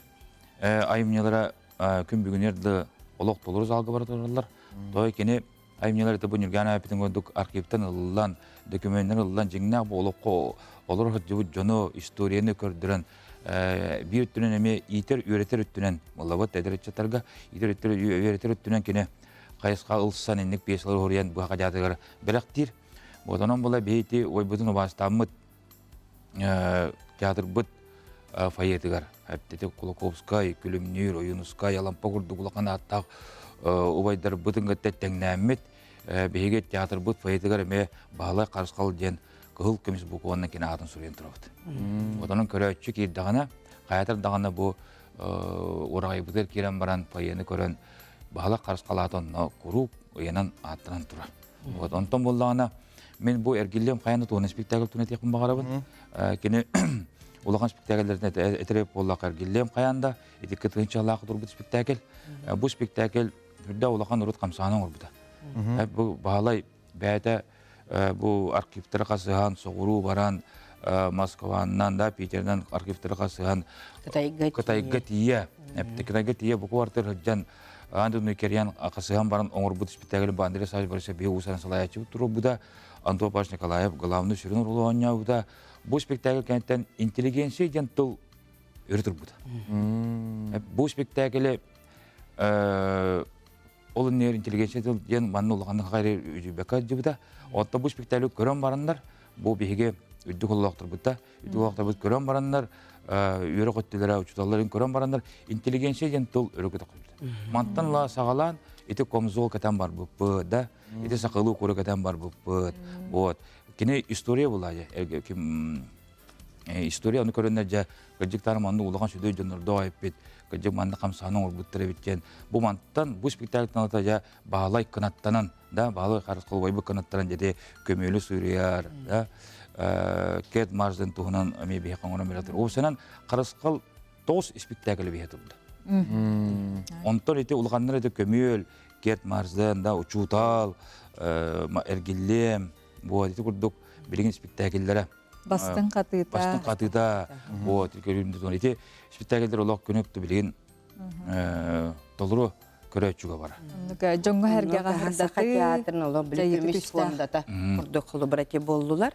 айымньылара күн бүгүнүгэр да олох толору залга бара тураллар. Той кини айымньылар это бу Нюрган Апитин курдук архивтан ылыллан, документтар ылыллан дьиҥнээх бу олоххо олоро сылдьыбыт дьону, историяны көрдөрөн биир өттүнэн эмиэ иитэр, үөрэтэр өттүнэн ыллабыт эдэр ыччаттарга иитэр үөрэтэр өттүнэн кини хайысха ылсан инник пьесалар уһуруйан быһа хадьаатыгар бэлэхтиир. Онон була биһити ойбутун убаастааммыт театрбыт фойетыгар эптити Кулаковскай, Күлүмнүүр, Ойуунускай, Алампа курдук улахан ааттаах убайдарбытын кытта тэҥнээммит биһиги театрбыт фойетыгар эмиэ Баһылай Харысхал диэн кыһыл көмүс букванан кини аатын суруйан турабыт. Отонун көрөөччү киирдэҕинэ, хайатар даҕаны бу ураҕайбытыгар киирэн баран фойены көрөн Баһылык Харысхалаата онно куруук ыйанан ааттанан турар. Вот онтон буоллаҕына мин бу эргиллиэм хайан да туһунан спектакль туһунан этиэхпин баҕарабын. Кини улахан спектакльлэрин этэрэ буоллахха эргиллиэм хайаан да ити кытыынчалаах турбут спектакль. Бу спектакль үрдэ улахан урут хамсаан оҥорбута. Бу Баһылай бэйэтэ бу архивтары хасыһан, соҕуруу баран, Москваннан да, Питерынан архивтары хасыһан Кытайга тиийэ, Кытайга тиийэ бу квартир сылдьан Андуну кэрийэн хасыһан баран оҥорбут спектакль бу Андрей Савич Борисов биһи уусаран салайааччыбыт туруорбута, Антон Павлович Николаев главный сүрүн оруолу оонньообута. Бу спектакль кэнниттэн интеллигенция диэн тыл өрө турбута. Бу спектаклы ол иннигэр интеллигенция тыл диэн манна улаханнык хайры үдүйбэккэ дьыбыта. Оттон бу спектаклы көрөн бараннар, бу биһиги үрдүк олохторбута, үрдүк олохторбут көрөн бараннар, үөрэх өттүлэрэ учууталларын көрөн бараннар, интеллигенция диэн тыл өрө көтөхүллэр. Мантан ла саҕалаан ити комзол кэтэн барбыппыт да, ити сакылы куру кэтэн барбыппыт. Вот. Кини история була ким история ону көрөннөр дьэ кырдьык манны улахан сүдү дьоннордоох эппит кырдьык манна хамсааны оҥорбуттар эбит диэн бу мантан бу спектакльтан ылата дьэ баалай кынаттанан да баалай харысхалбайбыт кынаттанан дьэти көмүөлү суруйар да Кэт Марсден туһунан эмиэ биһиэхэ оҥорон билэтэр. Уопсайынан Харысхал тоҕус спектакль биһэ турда. Онтон ити улаханнар ити көмүөл, Кэт Марсден, да, учуутал, эргиллиэм, Вот ити курдук билигин спектакльлэрэ Бастыҥ хатыыта. Бастыҥ хатыыта. Вот көрүүм ити спектакльдер олох күнүк билигин толору көрөөччүгэ бара. Дьоҥҥо сэргэҕэ Саха театрын олох били көмүс фондата курдук холобурати боллулар.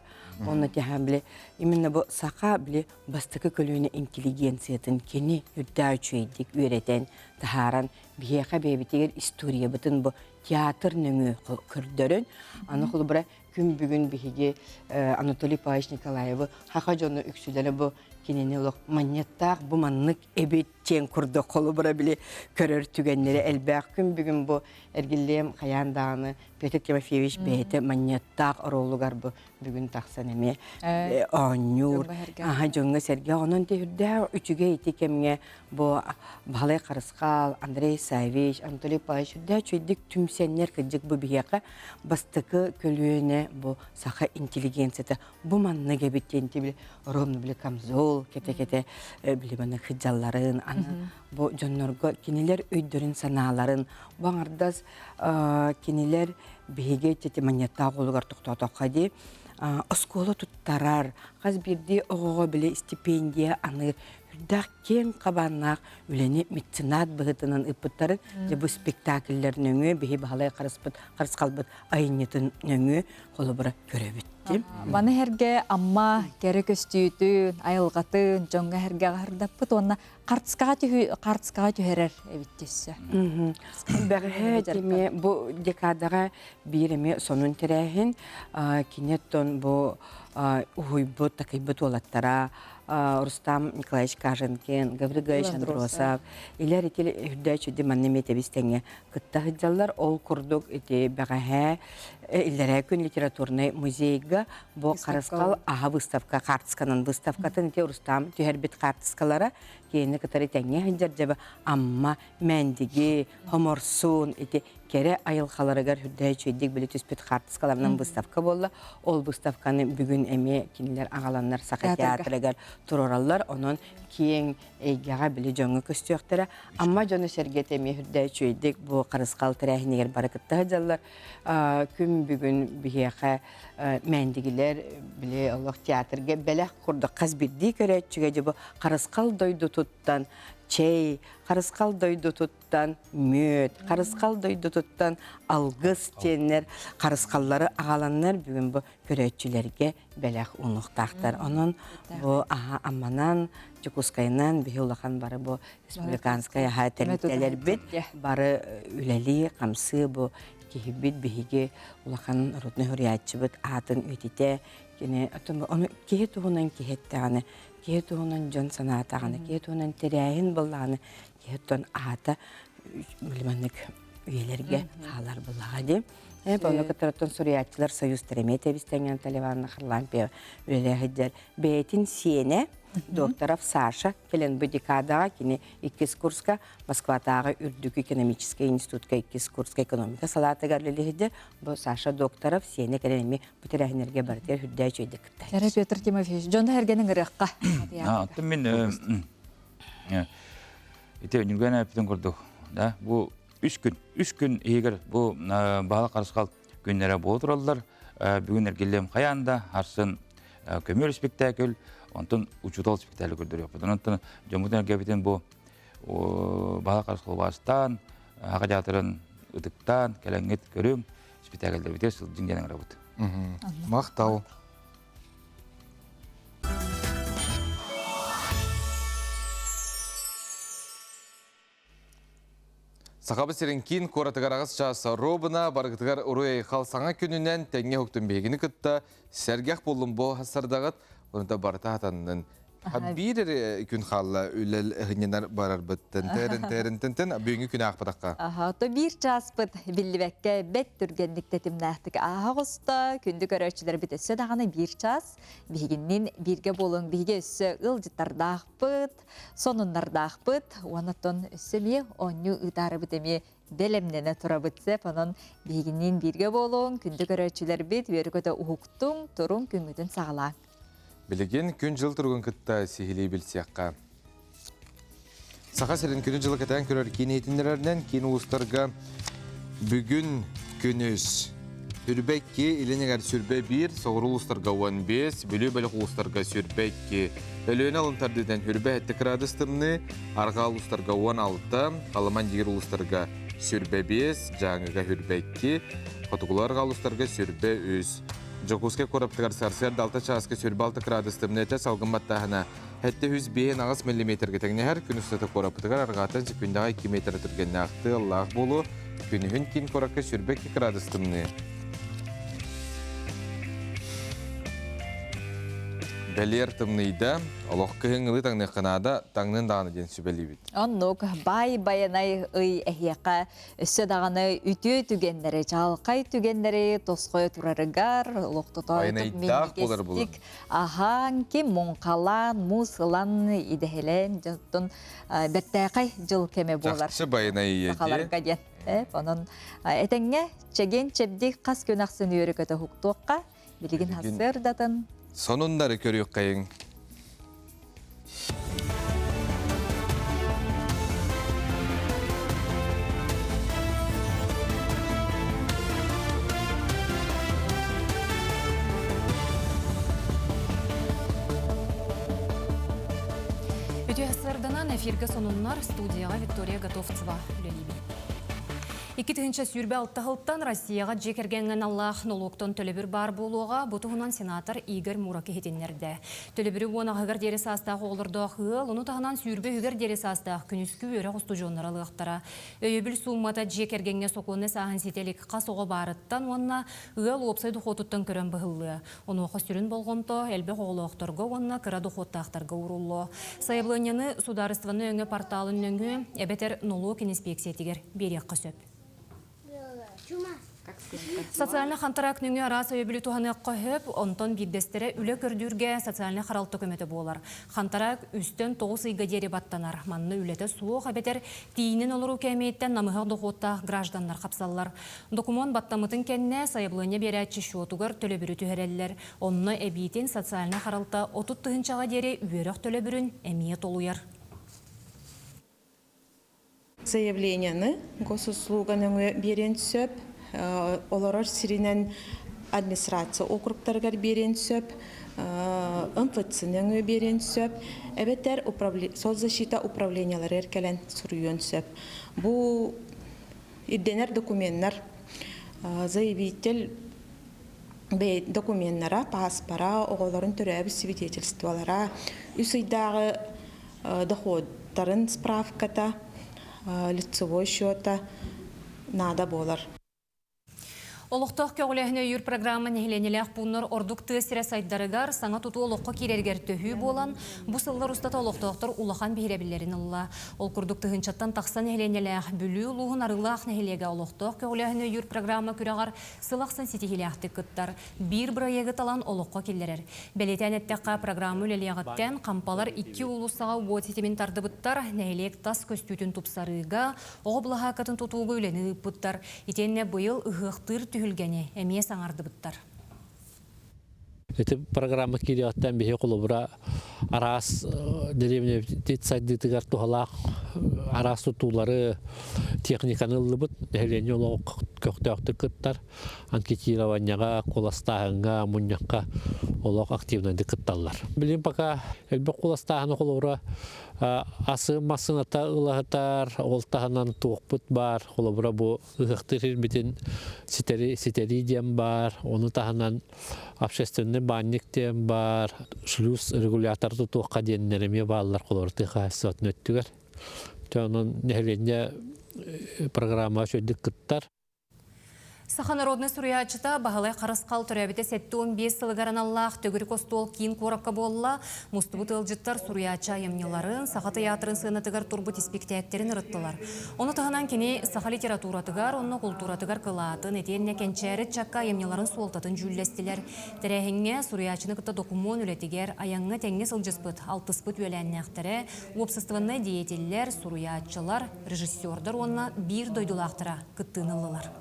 Онно тиһэн били именно бу саха били бастакы көлүөнэ интеллигенциятын кини үрдээх үчүгэйдик үөрэтэн таһааран биһиэхэ бэйэбитигэр историябытын бу театр нөҥүө көрдөрөн, аны холобура күн бүгүн биһиги Анатолий Павлович Николаевы хаха дьону үксүлэрэ бу кинини олох манньыттаах бу маннык эбит диэн курдук холобура били көрөр түгэннэри элбэх күн бүгүн бу эргиллиэм хайаан даҕаны Петр Тимофеевич бэйэтэ манньыттаах оруолугар бу бүгүн тахсан эмиэ оонньуур аха дьоҥҥо сэргэ онон үрдээх үчүгэй ити кэмҥэ Бу Баһылай Харысхал, Андрей Саввич, Анатолий Павлович үрдээх үчүгэйдик түмсэннэр кырдьык бу биһиэхэ бастакы көлүөнэ бу саха интеллигенцията бу маннык эбит диэн били ровно били камзол кэтэ-кэтэ били маннык сылдьалларын аны бу дьоннорго кинилэр өйдөрүн-санааларын бу аҥардас кинилэр биһиги тетиманьяттаах олугар тохтоотоххо дии оскуола туттарар хас биирдии оҕоҕо били стипендия аныыр үрдээх киэҥ хабааннаах үлэни меценат быһыытынан ыыппыттарын дьэ бу спектакльлэр нөҥүө биһи Баһылай Харыспыт Харысхалбыт айымньытын нөҥүө холобура көрөбүт Маны сэргэ Амма кэрэ көстүүтүн, айылҕатын дьоҥҥо сэргэҕэ сырдаппыт уонна хартыскаҕа хартыскаҕа түһэрэр эбит өссө. Бэҕэһээ эмиэ бу декадаҕа биир эмиэ сонун тэрээһин кини оттон бу уһуйбут, такайбыт уолаттара Рустам Николаевич Каженкин, Гаврил Гаврилович Андросов, илэр ити үрдээч үдү манна эмиэ тэбис тэҥҥэ кытта сылдьаллар. Ол курдук ити бэҕэһээ иллэрээ күн литературнай музейга бу Харысхал аһа выставка хаартысканан выставкатын ити Рустам түһэрбит хаартыскалара киэни кытары тэҥҥэ сылдьар дьэбэ Амма, Мээндиги, Хоморсуун ити кэрэ айылҕаларыгар үрдэ үчүгэйдик били түспүт хаартыскаларынан выставка буолла. Ол выставканы бүгүн эмиэ кинилэр аҕаланнар Саха театрыгар туруораллар. Онон киэҥ эйгэҕэ били дьоҥҥо көстүөхтэрэ. Амма дьоно-сэргэтэ эмиэ үрдэ үчүгэйдик бу харысхал тэрээһинигэр бары кытта сылдьаллар. Күн бүгүн биһиэхэ мээндигилэр били олох театрга бэлэх курдук хас биирдии көрөөччүгэ дьэ бу харысхал дойдутуттан чэй, харысхал дойдутуттан мүөт, харысхал дойдутуттан алгыс диэннэр харысхаллары аҕаланнар бүгүн бу көрөөччүлэргэ бэлэх уунуохтаахтар. Онон бу аһа Амманан, Дьокуускайынан биһи улахан бары бу республиканскай аһа тэрилтэлэрбит бары үлэлии, хамсыы бу киһибит биһиги улахан народнай суруйааччыбыт аатын үйэтитэ кини ону киһи туһунан киһи эттэҕинэ киһи туһунан дьон санаатаҕына киһи туһунан тэрээһин буоллаҕына Оттон аата маннык үйэлэргэ хаалар буллаҕа дии. Онно кытараттан суруйааччылар союзтара эмиэ тэбистэҥҥэн Таливанна Харлампия үлэлэһиддэр. Бэйэтин сиэнэ докторов Саша кэлэн бу декадаҕа кини иккис курска Москватааҕы үрдүкү экономическай институтка иккис курска экономика салаатыгар үлэлэһиддэр. Бу Саша докторов сиэнэ кэлэн эмиэ бу тэрээһиннэргэ барытыгар үрдээ үчүгэйдик кыттар. Кэрэ Петр Тимофеевич, дьону эргэнин ырыахха. Оттон мин Ити Ньургуйан эппитин курдук, да, бу үс күн, үс күн иһигэр бу баһылык харысхал күннэрэ буола тураллар. Бүгүн эргиллиэм хайаан да, арсын көмүөл спектакль, онтон учуутал спектакль көрдөрүөхпүт. Онтон дьоммутун эргэбитин бу баһылык харысхал убаастаан, аҕа театрын ытыктаан, кэлэҥҥит көрүҥ, спектакльдэрбитигэр сылдьыҥ диэн ыҥырабыт. Махтал. Сахабыт сирин киин куоратыгар аҕыс чаас робына барыгытыгар уруй-айхал саҥа күнүнэн тэҥҥэ уһуктун биһигини кытта сэргэх буоллун бу сардаҕыт онута барыта хатаннын биир эрэ күн хаалла үлэл ыһынньанар барарбыттан тэрин тэрин бүгүҥҥү күн аахпатахха Аха, то биир чааспыт биллибэккэ бэт түргэнник тэтимнээхтик ааһа оҕуста. Күндү көрөөччүлэрбит өссө даҕаны биир чаас биһигиннин бииргэ буолуҥ. Биһиги өссө ыалдьыттардаахпыт, сонуннардаахпыт. Уонна өссө эмиэ оонньуу ыытаарыбыт эмиэ бэлэмнэнэ турабыт сеп. Онон биһигинниин бииргэ буолуҥ, күндү көрөөччүлэрбит, үөрэ-көтө уһуктуҥ, туруҥ, күҥҥүтүн саҕалааҥ. Билигин күн-дьыл туругун кытта сиһилии билсиэххэ. Саха сирин күнү-дьылы кэтээн көрөр киин иһитиннэрэринэн киин улуустарга бүгүн күнүс Сүрбэ 2, илин сүрбэ 1, соҕуруу улуустарга 15, Бүлүү бөлөх улуустарга сүрбэ 2, Өлүөнэ алын тардыытынан сүрбэ 7 кыраадыс тымныы, арҕаа улуустарга 16, Халыман дигир улуустарга сүрбэ 5, Дьааҥыга сүрбэ 2, хотугулуу арҕаа улуустарга сүрбэ 3. Дьокуускай куораттыгар сарсыарда 6 чааска сүрбэ 6 кыраадыс тымныы этэ, салгын баттааһына 705 миллиметргэ тэҥнэһэр. Күн устата куораппытыгар арҕааттан секундаҕа 2 метр түргэннээх тыаллаах буолуо. Күнүһүн киин куоракка 22 градус тымныы. Бэлиэр тымныйда, олох кыһыҥҥылыы таҥныахха наада, таҥнын даҕаны диэн сүбэлиибит. Оннук баай байанай ый эһиэхэ Өссө даҕаны үтүө түгэннэри, чаҕылхай түгэннэри тосхойо турарыгар олохтотоойдук минньигэстик аһаан, ким муҥхалаан, муус ылан, идэһэлээн, дьонтон бэртээхэй дьыл кэмэ буолар. Чахчы байанай ийэ Сахаларга диэн. Онон этэҥҥэ чэгиэн-чэбдик хас күн ахсын үөрэ-көтө уһуктуохха, билигин сарсыардатын Сонуннары көрүөххэйиҥ. Үтүө сарданан эфиргэ сонуннар студияҕа Виктория Готовцева үлэлиибин. 2026 сылтан Россияҕа дьиэ кэргэҥҥэ аналлаах нолуоктан төлөбүр баар буолуоҕа. Бу туһунан сенатор Игорь Мурак иһитиннэрдэ. Төлөбүрү уон аҕыһыгар диэри саастаах оҕолордоох ыал, ону таһынан 20 үһүгэр диэри саастаах күнүскү үөрэх устудьуоннара ылыахтара. Өйөбүл сууммата дьиэ кэргэҥҥэ сокуоннай сааһын ситэ илик хас оҕо баарыттан уонна ыал уопсай дохуотуттан көрөн быһыллыа. Онуоха сүрүн болҕомто элбэх оҕолоохторго уонна кыра дохуоттаахтарга ууруллуо. Сайабылыанньаны судаарыстыбаннай өҥө порталын нөҥүө эбэтэр нолуок иниспиэксийэтигэр биэриэххэ сөп. Социальнай хантараак нөҥүө араас өйөбүлү туһаныахха сөп, онтон биирдэстэрэ үлэ көрдүүргэ социальнай харалта көмөтө буолар. Хантараак үстэн тоҕус ыйга диэри баттанар. Манна үлэтэ суох эбэтэр тиийинэн олоруу кээмэйиттэн намыһах дохуоттаах гражданнар хапсаллар. Докумуон баттаммытын кэннэ сайабылыанньа биэрээччи счетугар төлөбүрү түһэрэллэр. Онно эбиитин социальнай харалта 30 тыһыынчаҕа диэри үөрэх төлөбүрүн эмиэ толуйар. Заявлениены госуслуга нөҥүө биэриэн сөп, олорор сиринэн администрация округтарыгар биэриэн сөп, МФЦ нөҥүө биэриэн сөп, эбэтэр соцзащита управлениеларыгар кэлэн суруйуон сөп. Бу ирдэнэр докуменнар заявитель докуменнара, пааспара, оҕолорун төрөөбүт свидетельстволара, үс ыйдааҕы доходтарын справката, лицевой счета наада буолар. Олохтоох көҕүлээһин өйүүр программа нэһилиэнньэлээх пууннар ордук тыа сирэ сайдарыгар, саҥа тутуу олоххо киирэригэр төһүү буолан, бу сыллар устата олохтоохтор улахан биһирэбиллэрин ылла. Ол курдук тыһыынчаттан тахса нэһилиэнньэлээх Бүлүү улууһун Арыылаах нэһилиэгэ олохтоох көҕүлээһин өйүүр программа күрэҕэр сыл ахсын ситиһиилээхтик кыттар, биир бырайыагы талан олоххо киллэрэр. Бэлиэтээн эттэххэ, программа үлэлиэҕиттэн Хампалар икки уулуссаҕа уот ситимин тардыбыттар, нэһилиэк тас көстүүтүн тупсарыыга, оҕо былаһааккатын тутууга үлэни ыыппыттар. Итиэннэ быйыл ыһыахтыыр түһүлгэни эмиэ саҥардыбыттар. Ити программа киириэҕиттэн биһи холобура араас дэриэбинэбит сайдыытыгар туһалаах араас тутуулары, техниканы ыллыбыт. Нэһилиэнньэ олоҕу көхтөөхтүк кыттар. Анкетированияҕа, куоластааһыҥҥа, мунньахха олох активнайдык кытталлар. Билигин пока элбэх куоластааһыны холобура асы массыыната ылаһытар, ол таһынан туохпут баар, холобура бу ыһыахтыыр сирбитин ситэри ситэрии диэн баар, ону таһынан общественный баанньык диэн баар, шлюз регулятор тутуохха диэннэр эмиэ бааллар холобура тыа хаһаайыстыбатын өттүгэр. Дьэ онон нэһилиэнньэ программа үчүгэйдик кыттар. Саха народнай суруйааччыта Баһылай Харысхал төрөөбүтэ 75 сылыгар аналлаах төгүрүк остуол киин куоракка буолла. Мустубут ыалдьыттар суруйааччы айымньыларын, Саха тыйаатырын сыанатыгар турбут испиктээктэрин ырыттылар. Ону таһынан кини саха литературатыгар уонна култууратыгар кылаатын, итиэннэ кэнчээри ыччакка айымньыларын суолтатын дьүүллэстилэр. Тэрээһиҥҥэ суруйааччыны кытта докумуон үлэтигэр айаҥҥа тэҥҥэ сылдьыспыт, алтыспыт үөлээннээхтэрэ, уопсастыбаннай деятеллэр, суруйааччылар, режиссердар уонна биир дойдулаахтара кыттыыны ыллылар.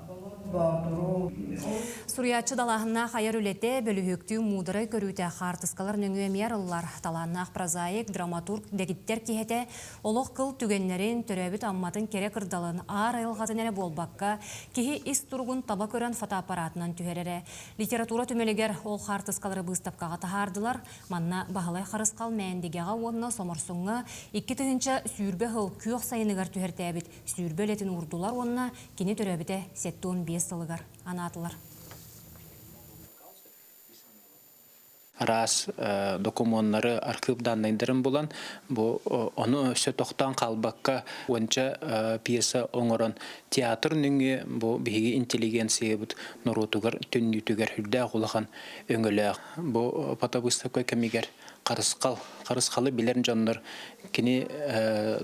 Суруйааччы далааһыннаах айар үлэтэ, бөлүһүөктүү муударай көрүүтэ хаартыскалар нөҥүө эмиэ арыллар. Талааннаах прозаик, драматург, дэгиттэр киһитэ олох кыл түгэннэрин, төрөөбүт Амматын кэрэ кырдалын, аар айылҕатын эрэ буолбакка, киһи ис туругун таба көрөн фотоаппаратынан түһэрэрэ. Литература түмэлигэр ол хаартыскалары быыстапкаҕа таһаардылар. Манна Баһылай Харысхал Мээндигэҕэ уонна Соморсуҥҥа 2020 сыл күөх сайыныгар түһэртээбит 20 үлэтин уурдулар уонна кини төрөөбүтэ 75 сылыгар анаатылар. Араас докумуоннары, архыып даннайдарын булан, бу ону өссө тохтоон хаалбакка уонча пьеса оҥорон театр нөҥүө бу биһиги интеллигенциябыт норуотугар төннүүтүгэр үрдээх улахан өҥөлөөх. Бу фотобыставка кэмигэр Харысхал, Харысхалы билэр дьоннор кини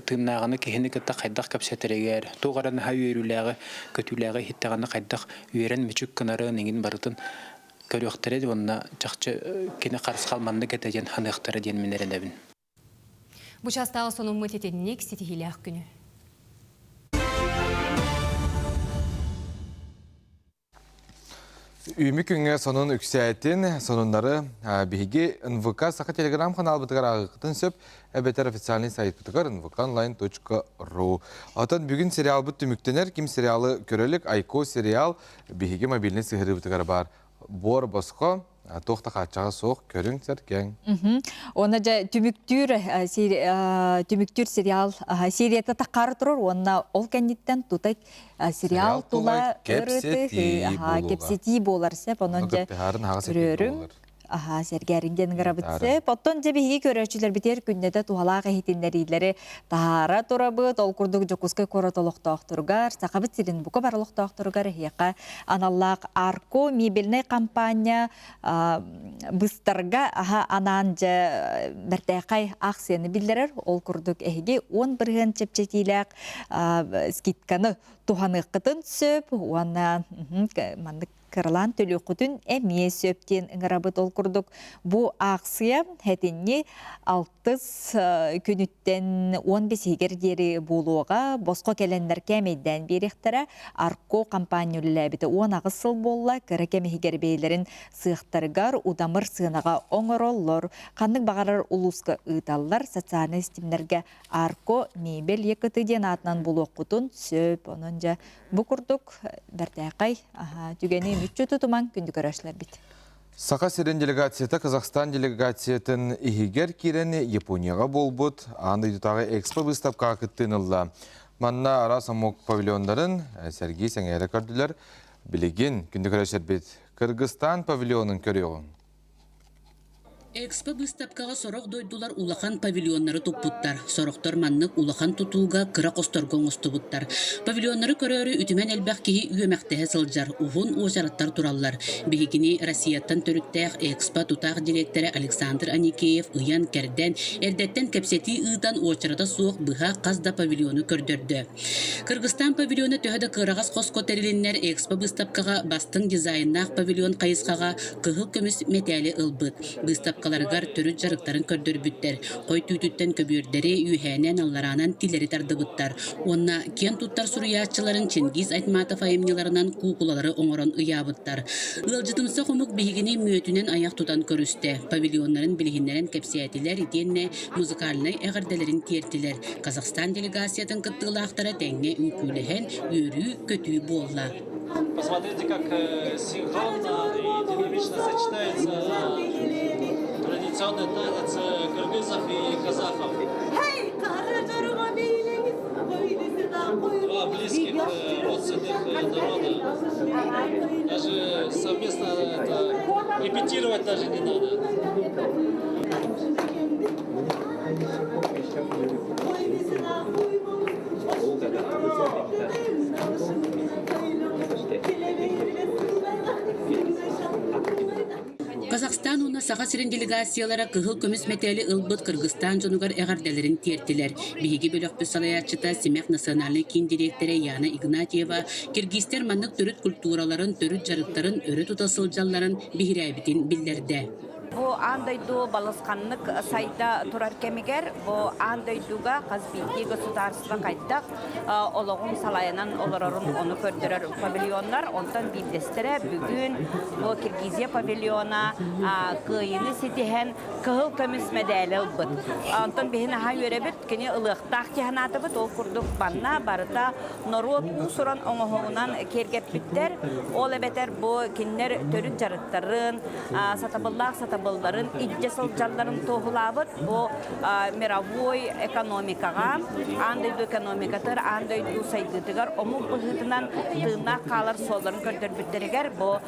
тыыннааҕыны киһини кытта хайдах кэпсэтэригэр, туох эрэ наһаа үөрүүлээҕи, көтүүлээҕи иһиттэҕинэ хайдах үөрэн мүчүк гынарын иҥин барытын көрүөхтэрэ уонна чахчы кини Харысхал маннык этэ диэн саныахтара диэн мин эрэнэбин. Бу чаастааҕы сонуммут итинник ситиһиилээх күнү. Үүмү күҥҥэ сонун үксээтин, сонуннары биһиги НВК Саха телеграм-ханаалбытыгар ааҕыаххытын сөп, эбэтэр официальный сайтпытыгар nvkonline.ru. Оттон бүгүн сериалбыт түмүктэнэр, ким сериалы көрөлүк, Айко сериал биһиги мобильный сыһыарыыбытыгар баар. Буор босхо, туох да хааччаҕа суох, көрүҥ, сэргээҥ. Уонна дьэ түмүктүүр түмүктүүр сериал серията таххаары турар уонна ол кэнниттэн тута сериал тула кэпсэтии кэпсэтии буолар сөп онон дьэ көрөрүм аха сэргээрин диэн ыҥырабыт сөп оттон дьэ биһиги көрөөччүлэрбитигэр күннэтэ туһалаах иһитиннэриилэри таһаара турабыт ол курдук Дьокуускай куорат олохтоохторугар Сахабыт сирин бука бар олохтоохторугар эһиэхэ аналлаах Арко мебельнай компания быстарга аха анаан дьэ бэртээхэй аахсыйаны биллэрэр ол курдук эһиги 10% чэпчэтиилээх скидканы туһаныаххытын сөп уонна маннык кыралаан төлүөххүтүн эмиэ сөп диэн ыҥырабыт. Ол курдук бу аахсыйа хэтинни алтыс күнүттэн 15-игэр диэри буолуоҕа. Босхо кэлэннэр кээмэйдээн биэриэхтэрэ. Арко компания үлэлээбитэ 18 сыл буолла. Кыра кэм иһигэр бэйэлэрин сыахтарыгар удамыр сыанаҕа оҥороллор. Ханнык баҕарар улууска ыыталлар. Социальнай ситимнэргэ Арко мебель ЕКТ диэн аатынан булуоххутун сөп. Онон дьэ бу курдук бэртээхэй түгэни мүччү тутумаҥ күндү көрөөччүлэрбит. Саха сирин делегацията Казахстан делегациятын иһигэр киирэн Японияҕа буолбут аан дойдутааҕы экспо быыстапкаҕа кыттыыны ылла. Манна араас омук павильоннарын сэргии сэҥээрэ көрдүлэр. Билигин күндү көрөөччүлэрбит Кыргызстан павильонун көрүөҕүҥ. Экспо быыстапкаҕа сорох дойдулар улахан павильоннары туппуттар, сорохтор маннык улахан тутууга кыра хосторго оҥостубуттар. Павильоннары көрөөрү үтүмэн элбэх киһи үөмэхтэһэ сылдьар, уһун уочараттар тураллар. Биһигини Россияттан төрүттээх Экспо тутаах дириэктэрэ Александр Аникеев ыйан-кэрдэн, эрдэттэн кэпсэтии ыытан уочарата суох быһа хас да павильону көрдөрдө. Кыргызстан павильона төһө да кыараҕас хоско тэрилиннэр Экспо быыстапкаҕа бастыҥ дизайннаах павильон хайысхаҕа кыһыл көмүс мэтээли ылбыт. Быыстапкаларыгар төрүт дьарыктарын көрдөрбүттэр, хой түүтүттэн көбүөрдэри үөһээнэн-аллараанан тилэри тардыбыттар уонна киэн туттар суруйааччыларын Чингиз Айтматов айымньыларынан куукулалары оҥорон ыйаабыттар. Ыалдьытымсах омук биһигини мүөтүнэн айах тутан көрүстэ, павильоннарын билиһиннэрэн кэпсээтилэр итиэннэ музыкальнай эҕэрдэлэрин тиэртилэр. Казахстан делегациятын кыттыылаахтара тэҥҥэ үҥкүүлэһэн, үөрүү-көтүү буолла. Посмотрите, как синхронно и динамично сочетается традиционный танец кыргызов и казахов. Два близких родственных народа. Даже совместно это репетировать даже не надо. Саха сирин делегациялара кыһыл көмүс мэтээли ылбыт Кыргызстан дьонугар эҕэрдэлэрин тиэртилэр. Биһиги бөлөхпүт салайааччыта Симэх национальнай киин дириэктэрэ Яна Игнатьева киргизтэр маннык төрүт культураларын, төрүт дьарыктарын өрө тута сылдьалларын биһирээбитин биллэрдэ. Бу аан дойду балысханнык сайда турар кэмигэр бу аан дойдуга хас биирдии государство хайдах олоҕун салайынан олорорун ону көрдөрөр павильоннар. Онтон биирдэстэрэ бүгүн бу Киргизия павильона кыайыыны ситиһэн кыһыл көмүс мэдээли ылбыт. Онтон биһи наһаа үөрэбит, кини ылыахтаах дии санаатыбыт. Ол курдук манна барыта норуот уус-уран оҥоһугунан киэргэппиттэр. Ол эбэтэр бу кинилэр төрүт дьарыктарын, сатабыллаах сатабылларын илдьэ сылдьалларын туоһулаабыт. Бу мировой экономикаҕа, аан дойду экономикатыгар, аан дойду сайдыытыгар омук быһыытынан тыыннаах хаалар суолларын көрдөрбүттэригэр бу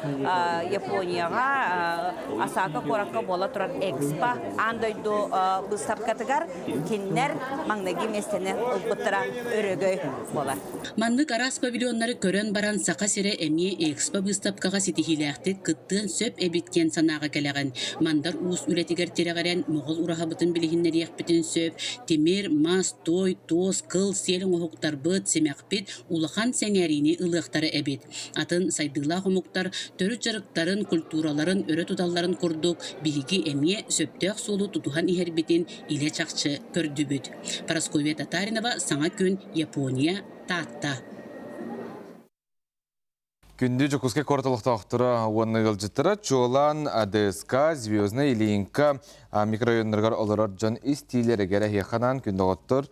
Японияҕа Осака куоракка буола турар Экспо аан дойду быыстапкатыгар кинилэр маҥнайгы миэстэни ылбыттара өрөгөй буолар. Маннык араас павильоннары көрөн баран Саха сирэ эмиэ Экспо быыстапкаҕа ситиһиилээхтик кыттыан сөп эбит диэн санааҕа кэлэҕин. Мандар Уус үлэтигэр тирэҕирэн Моҕол ураһабытын билиһиннэриэхпитин сөп. Тимир, мас, туой, туос, кыл, сиэл оҥоһуктарбыт, симэхпит улахан сэҥээриини ылыахтара эбит. Атын сайдыылаах омуктар төрүт дьарыктарын, культураларын өрө туталларын курдук биһиги эмиэ сөптөөх суолу тутуһан иһэрбитин илэ-чахчы көрдүбүт. Парасковья Татаринова Саҥа күн, Япония, Таатта. Күндү Дьокуускай куорат олохтоохторо уонна ыалдьыттара чуолаан АДСК, Звездная Ильинка микрорайоннарыгар олорор дьон истиилэригэр эһиэхэ анаан күн доҕоттор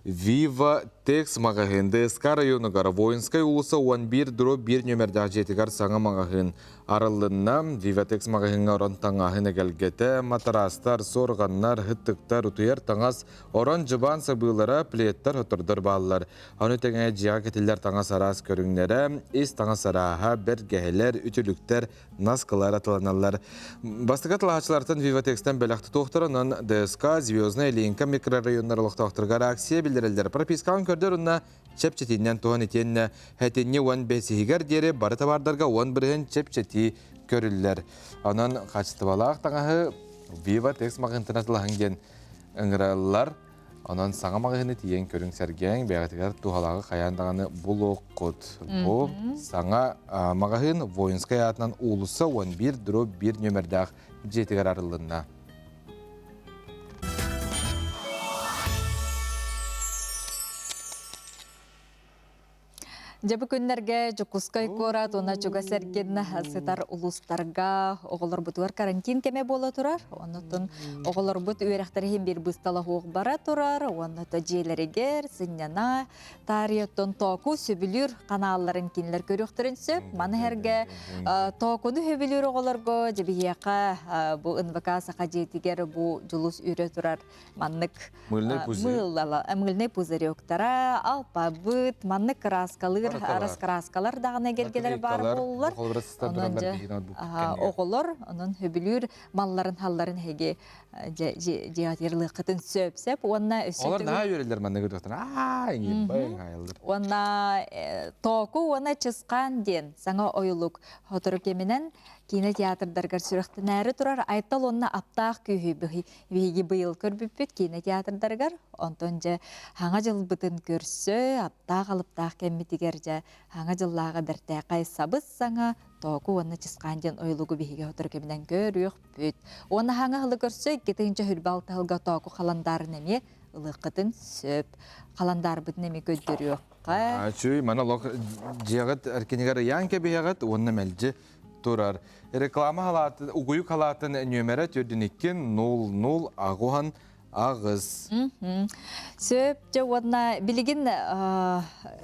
Viva Tex маҕаһыын ДСК районугар Воинскай уулусса 11 дробь 1 нүөмэрдээх дьиэтигэр саҥа маҕаһыын арыллынна. Viva Tex маҕаһыыҥҥа орон таҥаһын эгэлгэтэ, матараастар, суорҕаннар, һыттыктар, утуйар таҥас, орон дьыбаан сабыылара, пледтэр, хотордор бааллар. Ону тэҥэ дьиэҕэ кэтиллэр таҥас араас көрүҥнэрэ, ис таҥас арааһа, бэргэһэлэр, үтүлүктэр, наскылар атыланаллар. Бастакы атылаһааччылартан Виватекстан бэлэх тутуохтара, онон ДСК, Звездная Ленка микрорайоннар олохтоохторугар акция биллэрэллэр. Пропискаҕын көрдөр уонна чэпчэтиинэн туһан итиэннэ хэтинньи уон бэсиһигэр диэри бары табаардарга 10% чэпчэтии көрүллэр. Онон хаачыстыбалаах таҥаһы Viva Tex маҕаһыынтан атылаһыҥ диэн ыҥыраллар. Онон саҥа маҕаһыыны тиийэн көрүҥ сэргээҥ, бэйэҕитигэр туһалааҕы хайаан даҕаны булуоххут. Бу саҥа маҕаһыын Воинскай аатынан уулусса 11 дробь 1 нүөмэрдээх дьиэтигэр арыллынна. Дьэ бу күннэргэ Дьокуускай куорат уонна чугас эргин сытар улуустарга оҕолорбутугар карантин кэмэ буола турар. Оннуттан оҕолорбут үөрэхтэрэ иһин биир быыстала суох бара турар. Уонна то дьиэлэригэр сынньана таарыйаттан тооку сөбүлүүр каналларын кинилэр көрүөхтэрин сөп. Маны сэргэ тоокуну сөбүлүүр оҕолорго дьэбиһиэхэ бу НВК Саха дьиэтигэр бу дьулус үрэ турар маннык мыльный пузыректара, алпабыт, маннык кырааскалыыр раскраскалар даҕаны эгэлгэлэр баар буоллар. Онон дьэ оҕолор онон хөбүлүүр малларын халларын эһиги дьиэҕитигэр сөп сөп уонна өссө Олор наһаа үөрэллэр маннык ырыахтан аа иҥирбай Уонна тооку уонна чысхаан диэн саҥа ойулук сотору кэминэн киинэ театрдарыгар сүрэхтэнээри турар Айтал уонна аптаах күүһү Биһиги быйыл көрбүппүт киинэ театрдарыгар, онтон дьэ Хаҥа дьылбытын көрсө, аптаах-алыптаах кэммитигэр дьэ Хаҥа дьыллааҕы бэртээхэй сабыс-саҥа Тооку уонна Чысхаан диэн ойулугу биһиги сотору кэминэн көрүөхпүт. Уонна Хаҥа ыһылы көрсө 2026 сылга Тооку халандаарын эмиэ ылыаххытын сөп. Халандаарбытын эмиэ көрдөрүөххэ. Үчүгэй, маны олох дьиэҕит эркинигэр ыйаан кэбиһэҕит уонна мэлдьи турар. Реклама халаатын, угуйук халаатын нүөмэрэ 42 00 аҕуһан аҕыс. Сөп, дьэ уонна билигин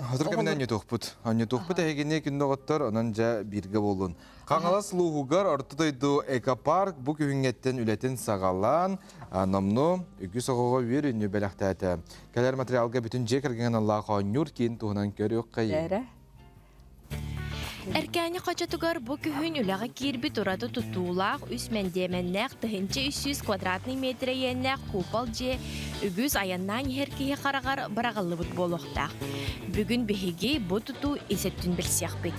Хотур кэминэ анньытуохпут. Анньытуохпут эһигини күндү оҕоттор, онон дьэ бииргэ буоллун. Хаҥалас улууһугар Орто дойду экопарк бу күһүҥҥэттэн үлэтин саҕалаан, номнуо үгүс оҕоҕо үөр-үннү бэлэхтээтэ. Кэлэр материалга бүтүн дьиэ кэргэн аналлаах оонньуур киин туһунан көрүөххэйиҥ. Эркээни хочотугар бу күһүн үлэҕэ киирбит ураты тутуулаах үс мэндиэмэннээх 1300 квадратный метрэ иэннээх купол дьиэ үгүс айаннаан иһэр киһи хараҕар быраҕыллыбыт буолуохтаах. Бүгүн биһиги бу тутуу ис өттүн билсиэхпит.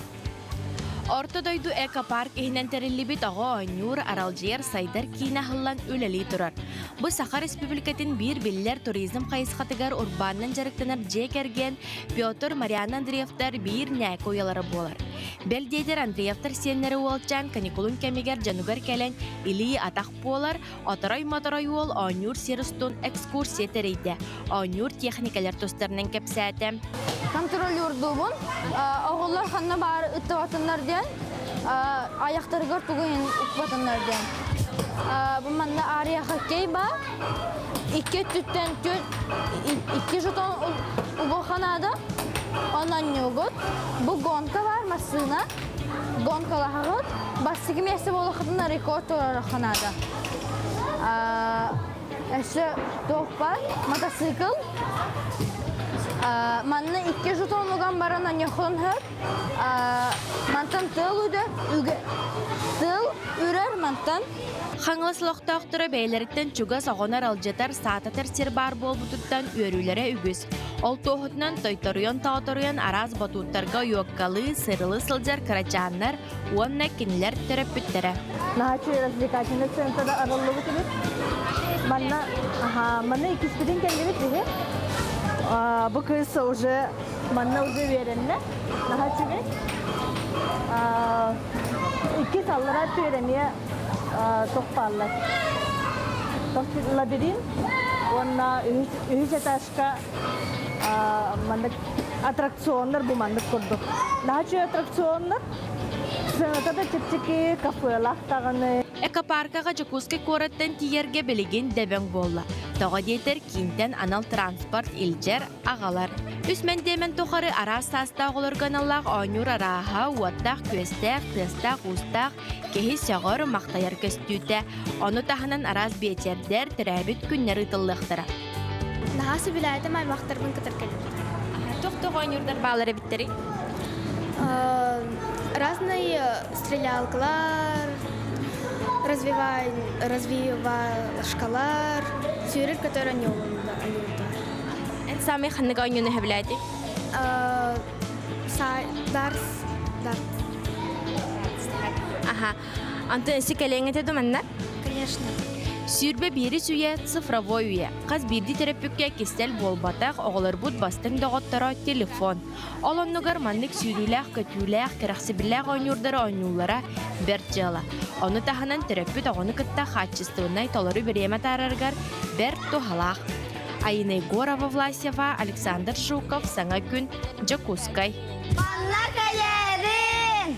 Орто дойду экопарк иһинэн тэриллибит оҕо оонньуур, аралдьыйар сайдар киинэ аһыллан үлэлии турар. Бу Саха Республикатын биир биллэр туризм хайысхатыгар урбаанынан дьарыктанар дьиэ кэргэн Петр, Марианна Андреевтар биир нээкэ уйалара буолар. Бэл диэтэр Андреевтар сиэннэрэ уолчаан каникулун кэмигэр дьонугар кэлэн илии-атах буолар, оторой-моторой уол оонньуур сир устун экскурсия тэрийдэ, оонньуур техникалар тустарынан кэпсээтэ. Контролердуубун. Оҕолор ханна баар ыттыбатыннар диэн, айахтарыгар тугу укпатыннар диэн. Бу манна ария хоккей баар. Икки өттүттэн икки жетон угуохха наада. Онон ньуугут. Бу гонка бар массыына. Гонкалаһаҕыт. Бастакы миэстэ буолуоххутуна рекорд туруорухха наада. Өссө туох бар? Мотоцикл. Манна икки жетон уган баран аньохун хөп. Мантан тыл үгэ тыл үрэр мантан. Хаҥалас олохтоохторо бэйэлэриттэн чугас оҕону аралдьытар, саататар сир баар буолбутуттан үөрүүлэрэ үгүс. Ол туоһутунан тойторуйан-тооторуйан араас батууттарга уйуоккалыы, сырылыы сылдьар кырачааннар уонна кинилэр төрөппүттэрэ. Наһаа үчүгэй развлекательный центрда арыллыбыт эбит. Манна, аха, манна иккиспитин кэллибит биһи. Бу кыыс уже манна уже үөрэннэ. Наһаа үчүгэй. Иккис аллараа түөр эмиэ тохтооллор. Лабиринт уонна үһүс этажка маннык аттракционнар бу маннык курдук. Наһаа үчүгэй аттракционнар. Сыаната да чэпчэки, кафелаах даҕаны. Экопаркаҕа Дьокуускай куораттан тиийэргэ билигин дөбөҥ буолла. Тоҕо диэтэр киинтэн анал транспорт илдьэр, аҕалар. Үс мэндиэмэн тухары араас саастаах оҕолорго аналлаах оонньуур арааһа, уоттаах-күөстээх, тыастаах-уустаах, киһи сөҕөр, махтайар көстүүтэ. Ону таһынан араас биэчэрдэр, төрөөбүт күннэр ыытыллыахтара. Наһаа сөбүлээтим аймахтарбын кытары кэлбит. Туох-туох оонньуурдар баалар эбиттэрий? Разные стрелялкалар, развивашкалар, сүүрэр көтөр оонньуулар. Эн саамай ханнык оонньууну сөбүлээтиҥ? Дарс, дарт. Аха. Антон өссө кэлиэҥ этэ ду манна? Конечно. 21 үйэ цифровой үйэ. Хас биирдии төрөппүккэ кистэл буолбатах, оҕолорбут бастыҥ доҕотторо телефон. Ол оннугар маннык сүүрүүлээх-көтүүлээх, кэрэхсэбиллээх оонньуурдары оонньууллара бэрт дьыала. Ону таһынан төрөппүт оҕону кытта хаачыстыбаннай толору бириэмэ атаарарыгар бэрт туһалаах. Айына Егорова Власьева, Александр Жуков, Саҥа күн, Дьокуускай. Манна кэлээрин!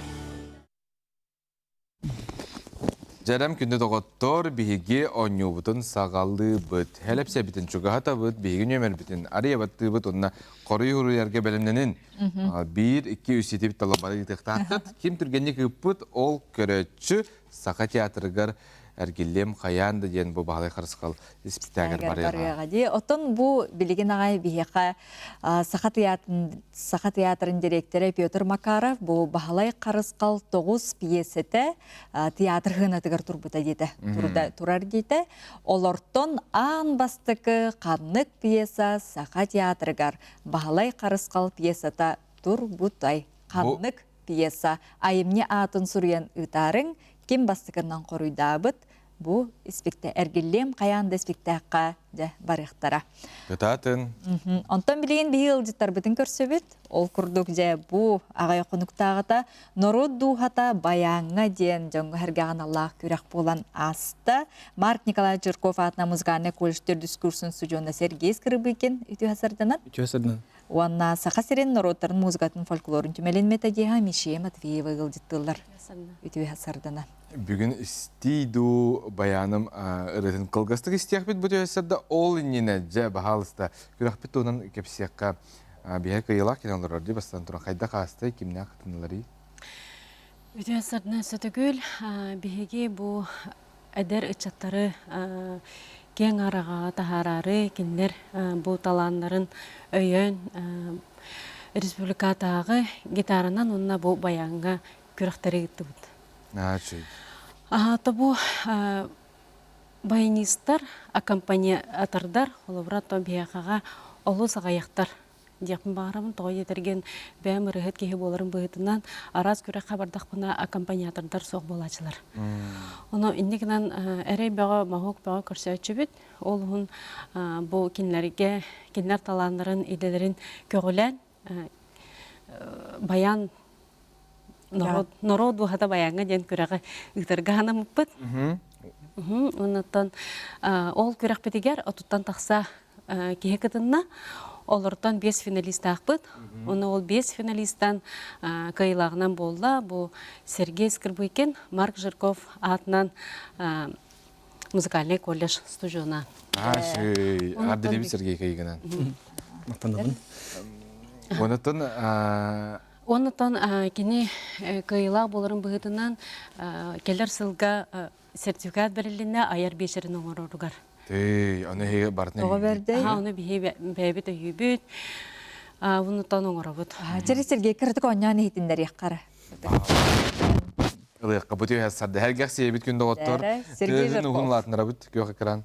Дьэрэм күндү доҕоттор, биһиги оонньуубутун саҕалыыбыт. Хэлэпсэбитин чугаһатабыт, биһиги нүөмэрбитин арыйабаттыыбыт уонна хоруй уруйарга бэлэмнэнин. Биир, икки, үс ситибит талабары ыытыахтааххыт. Ким түргэнник ыыппыт, ол көрөөччү Саха театрыгар эргиллиэм хайаан да диэн бу Баһылай Харысхал испиктээгэр барыаҕа. Дии. Оттон бу билигин аҕай биһиэхэ Саха театрын Саха театрын дириэктэрэ Петр Макаров бу Баһылай Харысхал тоҕус пьесэтэ театр хыанатыгар турбута диэтэ. Турар диэтэ. Олортон аан бастакы ханнык пьеса Саха театрыгар Баһылай Харысхал пьесата турбутай? Ханнык пьеса айымньы аатын суруйан ыытаарыҥ, ким бастакыннан хоруйдаабыт, бу испиктэ эргиллиэм хайаан да испиктээххэ дьэ барыахтара. Кытаатын. Онтон билигин биһи ыалдьыттарбытын көрсөбүт. Ол курдук дьэ бу аҕай хонуктааҕыта норуот дууһата байааҥҥа диэн дьоҥҥо сэргэҕэ аналлаах күрэх буолан ааста. Марк Николаевич Жирков аатынан музыкальнай колледж төрдүс курсун студиона Сергей Скрыбыкин үтүө сарданан. Үтүө сарданан. Уонна Саха сирин норуоттарын музыкатын фольклорун түмэлин методиһа Мишия Матвеева ыалдьыттыыллар. Үтүө сардана. Бүгүн истии дуу баяным ырытын кылгастык истиэхпит бу да ол иннинэ дьэ баһаалыста күрэхпит туһунан кэпсиэххэ биһэ кыйылаах кэлэн олорор дии бастан туран хайдах аастай кимнээх кытынныларый? Үтүө сардана Сөтөгүл биһиги бу эдэр ыччаттары киэҥ араҕаҕа таһаараары кинилэр бу талааннарын өйөөн республикатааҕы гитаранан уонна бу баяҥҥа күрэхтэри ыыттыбыт. Аата бу баянистар, аккомпаниатордар, холобура, биһиэхэҕэ олус аҕыйахтар. диэхпин баҕарабын. Тоҕо диэтэргин бэйэм ырыаһыт киһи буоларым быһыытынан араас күрэххэ бардахпына аккомпаниатордар суох буолааччылар. Ону инньэ гынан эрэй бөҕө, моһуок бөҕө көрсөөччүбүт. Ол уһун бу кинилэргэ, кинилэр талааннарын, идэлэрин көҕүлээн баян норуот, норуот дууһата баяҥҥа диэн күрэҕи ыытарга анаммыппыт. Оннуттан ол күрэхпитигэр отуттан тахса киһи кытынна. Олортон биэс финалистаахпыт. Онно ол биэс финалистан кыайыылааҕынан буолла бу Сергей Скрыбыкин, Марк Жирков аатынан музыкальный колледж студиона. Ардилибит Сергей Кайгынан. Мактанабын. Онотон Оннуттан кини кыайыылаах буоларын быһыытынан кэлэр сылга сертификат бэрилиннэ айар биэчэрин оҥороругар. Тый, ону эһиги барытын Тоҕо бэрдэй? Ону биһи бэйэбит өйүүбүт, оннуттан оҥоробут. Чэри Сергей кыратык оонньоон иһитиннэриэххэ Ылыахха бу түһэ сарда эргэх сиэбит күн доҕоттор. Сергей Тыаһын уһун улаатынарабыт күөх экран.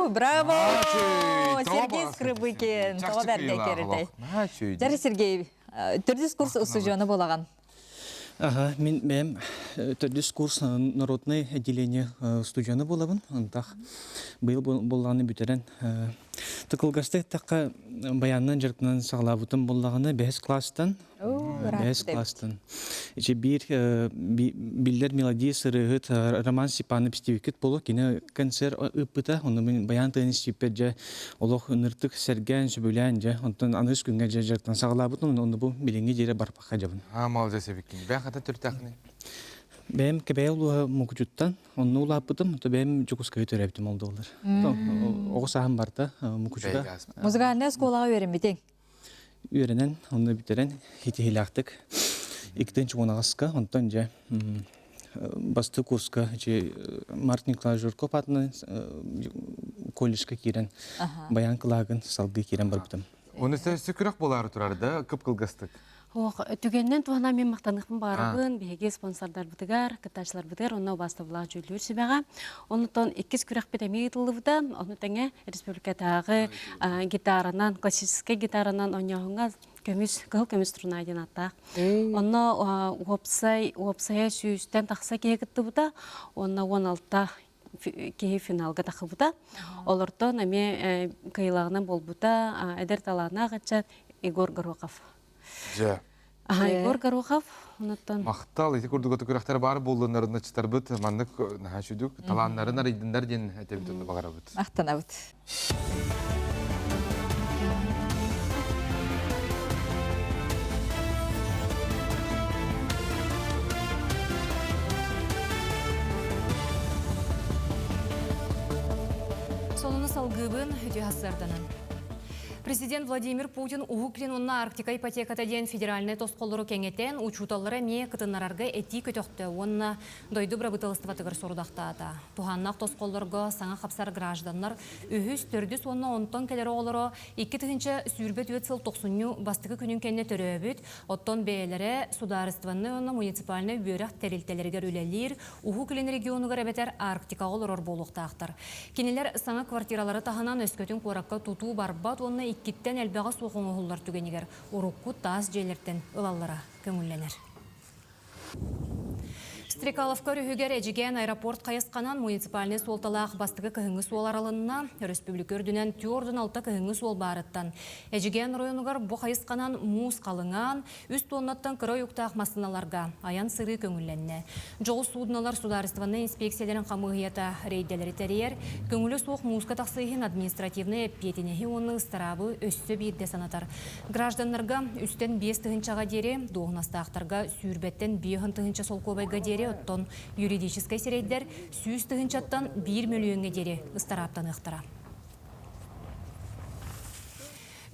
Браво! Сергей Скрыбыкин, тоҕо бэрдэ кердей. Дьэ, Сергей, төрдүс курс устудьуона буолаҕын. Ага, мин бэйэм төрдүс курс народное отделение студионы буолабын. Антах быйыл буоллаҕына бүтэрэн тыкылгасты эттэххэ баянынан дьарыктанан саҕалаабытым буоллаҕына бэһис класстан бэһис класстан ичи биир биллэр мелодист ырыаһыт Роман Степанов истибиккит буолуо кини концерт ыыппыта онно мин баян тыын истибиппэр дьэ олох ыныртык сэргээн сөбүлээн дьэ онтон аныгыс күҥҥэ дьэ дьарыктан саҕалаабытым онно бу билиҥҥи диэри барбахха дьабын Аа, молодец эбиккин. Бэйэҥ хата төрүтээххиний? Бэйэм Кэбээйи улууһа Мукучуттан онно улааппытым, то бэйэм Дьокуускайга төрөөбүтүм ол доллар. Оҕо сааһым барта Мукучуга. Музыкальнай оскуолаҕа үөрэммитиҥ? Үөрэнэн, онно бүтэрэн, хитиһилээхтик иккитин чугунаҕаска, онтон дьэ бастакы курска Март Николаевич Жирков аатынан колледжка киирэн баян кылааһын салгыы киирэн барбытым. Оны өссө күрэх буолаары турар да, кып-кылгастык. Ох, түгэннэн туһанан мен махтаныхпын баарабын, биһиги спонсордарбытыгар, кыттааччыларбытыгар онно убаастабылаах дьүүллүүр сүбэҕэ. Оннуттан иккис күрэхпит эмиэ ыытыллыбыта. Ону тэҥэ республикатааҕы гитаранан, классическай гитаранан оонньооһуҥҥа көмүс, кыһыл көмүс струна диэн ааттаах. Онно уопсай, уопсайа сүүстэн тахса киһи кыттыбыта. Уонна 16 киһи финалга тахыбыта. Олортон эмиэ кыайыылааҕынан буолбута эдэр талааннаах ыччат Егор Горохов. Дьэ. Егор Горохов, онуттан. Махтал, ити курдук күрэхтэр баар буоллуннар ыччаттарбыт маннык наһаа үчүгдүк талааннарын арыйдыннар диэн этэбит онно баҕарабыт. Махтанабыт. салгыыбын үтүө хассыарданан. Президент Владимир Путин Уһук Илин уонна Арктика ипотеката диэн федеральнай тосхоллору кэҥэтэн, учууталлары эмиэ кытыннарарга этии көтөхтө уонна дойду бырабыыталыстыбатыгар сорудахтаата. Туһааннаах тосхоллорго саҥа хапсар гражданнар үһүс, төрдүс уонна онтон кэлэр оҕолоро 2024 сыл тохсунньу бастакы күнүн кэннэ төрөөбүт, оттон бэйэлэрэ судаарыстыбаннай уонна муниципальнай үөрэх тэрилтэлэригэр үлэлиир Уһук Илин регионугар эбэтэр Арктикаҕа олорор буолуохтаахтар. Кинилэр саҥа квартиралары таһынан өскөтүн куоракка тутуу барбат уонна иккиттэн элбэҕэ суох оҥоһуллар түгэнигэр урукку таас дьиэлэртэн ылаллара көҥүллэнэр. Стрекаловка өрүһүгэр Эдьигээн аэропорт хайысханан муниципальнай суолталаах бастакы кыһыҥҥы суол арылынна. Өрөспүүбүлүкэ үрдүнэн 46 кыһыҥҥы суол баарыттан Эдьигээн оройуонугар бу хайысханан муус халыҥаан, үс туоннаттан кыра уйуктаах массыыналарга айан-сырыы көҥүллэннэ. Дьоҕус суудуналар судаарыстыбаннай инспекцияларын хамыыһыйата рейдэлэри тэрийэр, көҥүлэ суох мууска тахсыы иһин административнай эппиэтинэһи уонна ыстараабы өссө биирдэ санатар. Гражданнарга үстэн 5 тыһыынчаҕа диэри, дуоһунастаахтарга сүүрбэттэн 50 тыһыынча солкуобайга диэри, оттон юридическай сирэйдэр 100 тыһыынчаттан 1 мөлүйүөҥҥэ диэри ыстарааптаныахтара.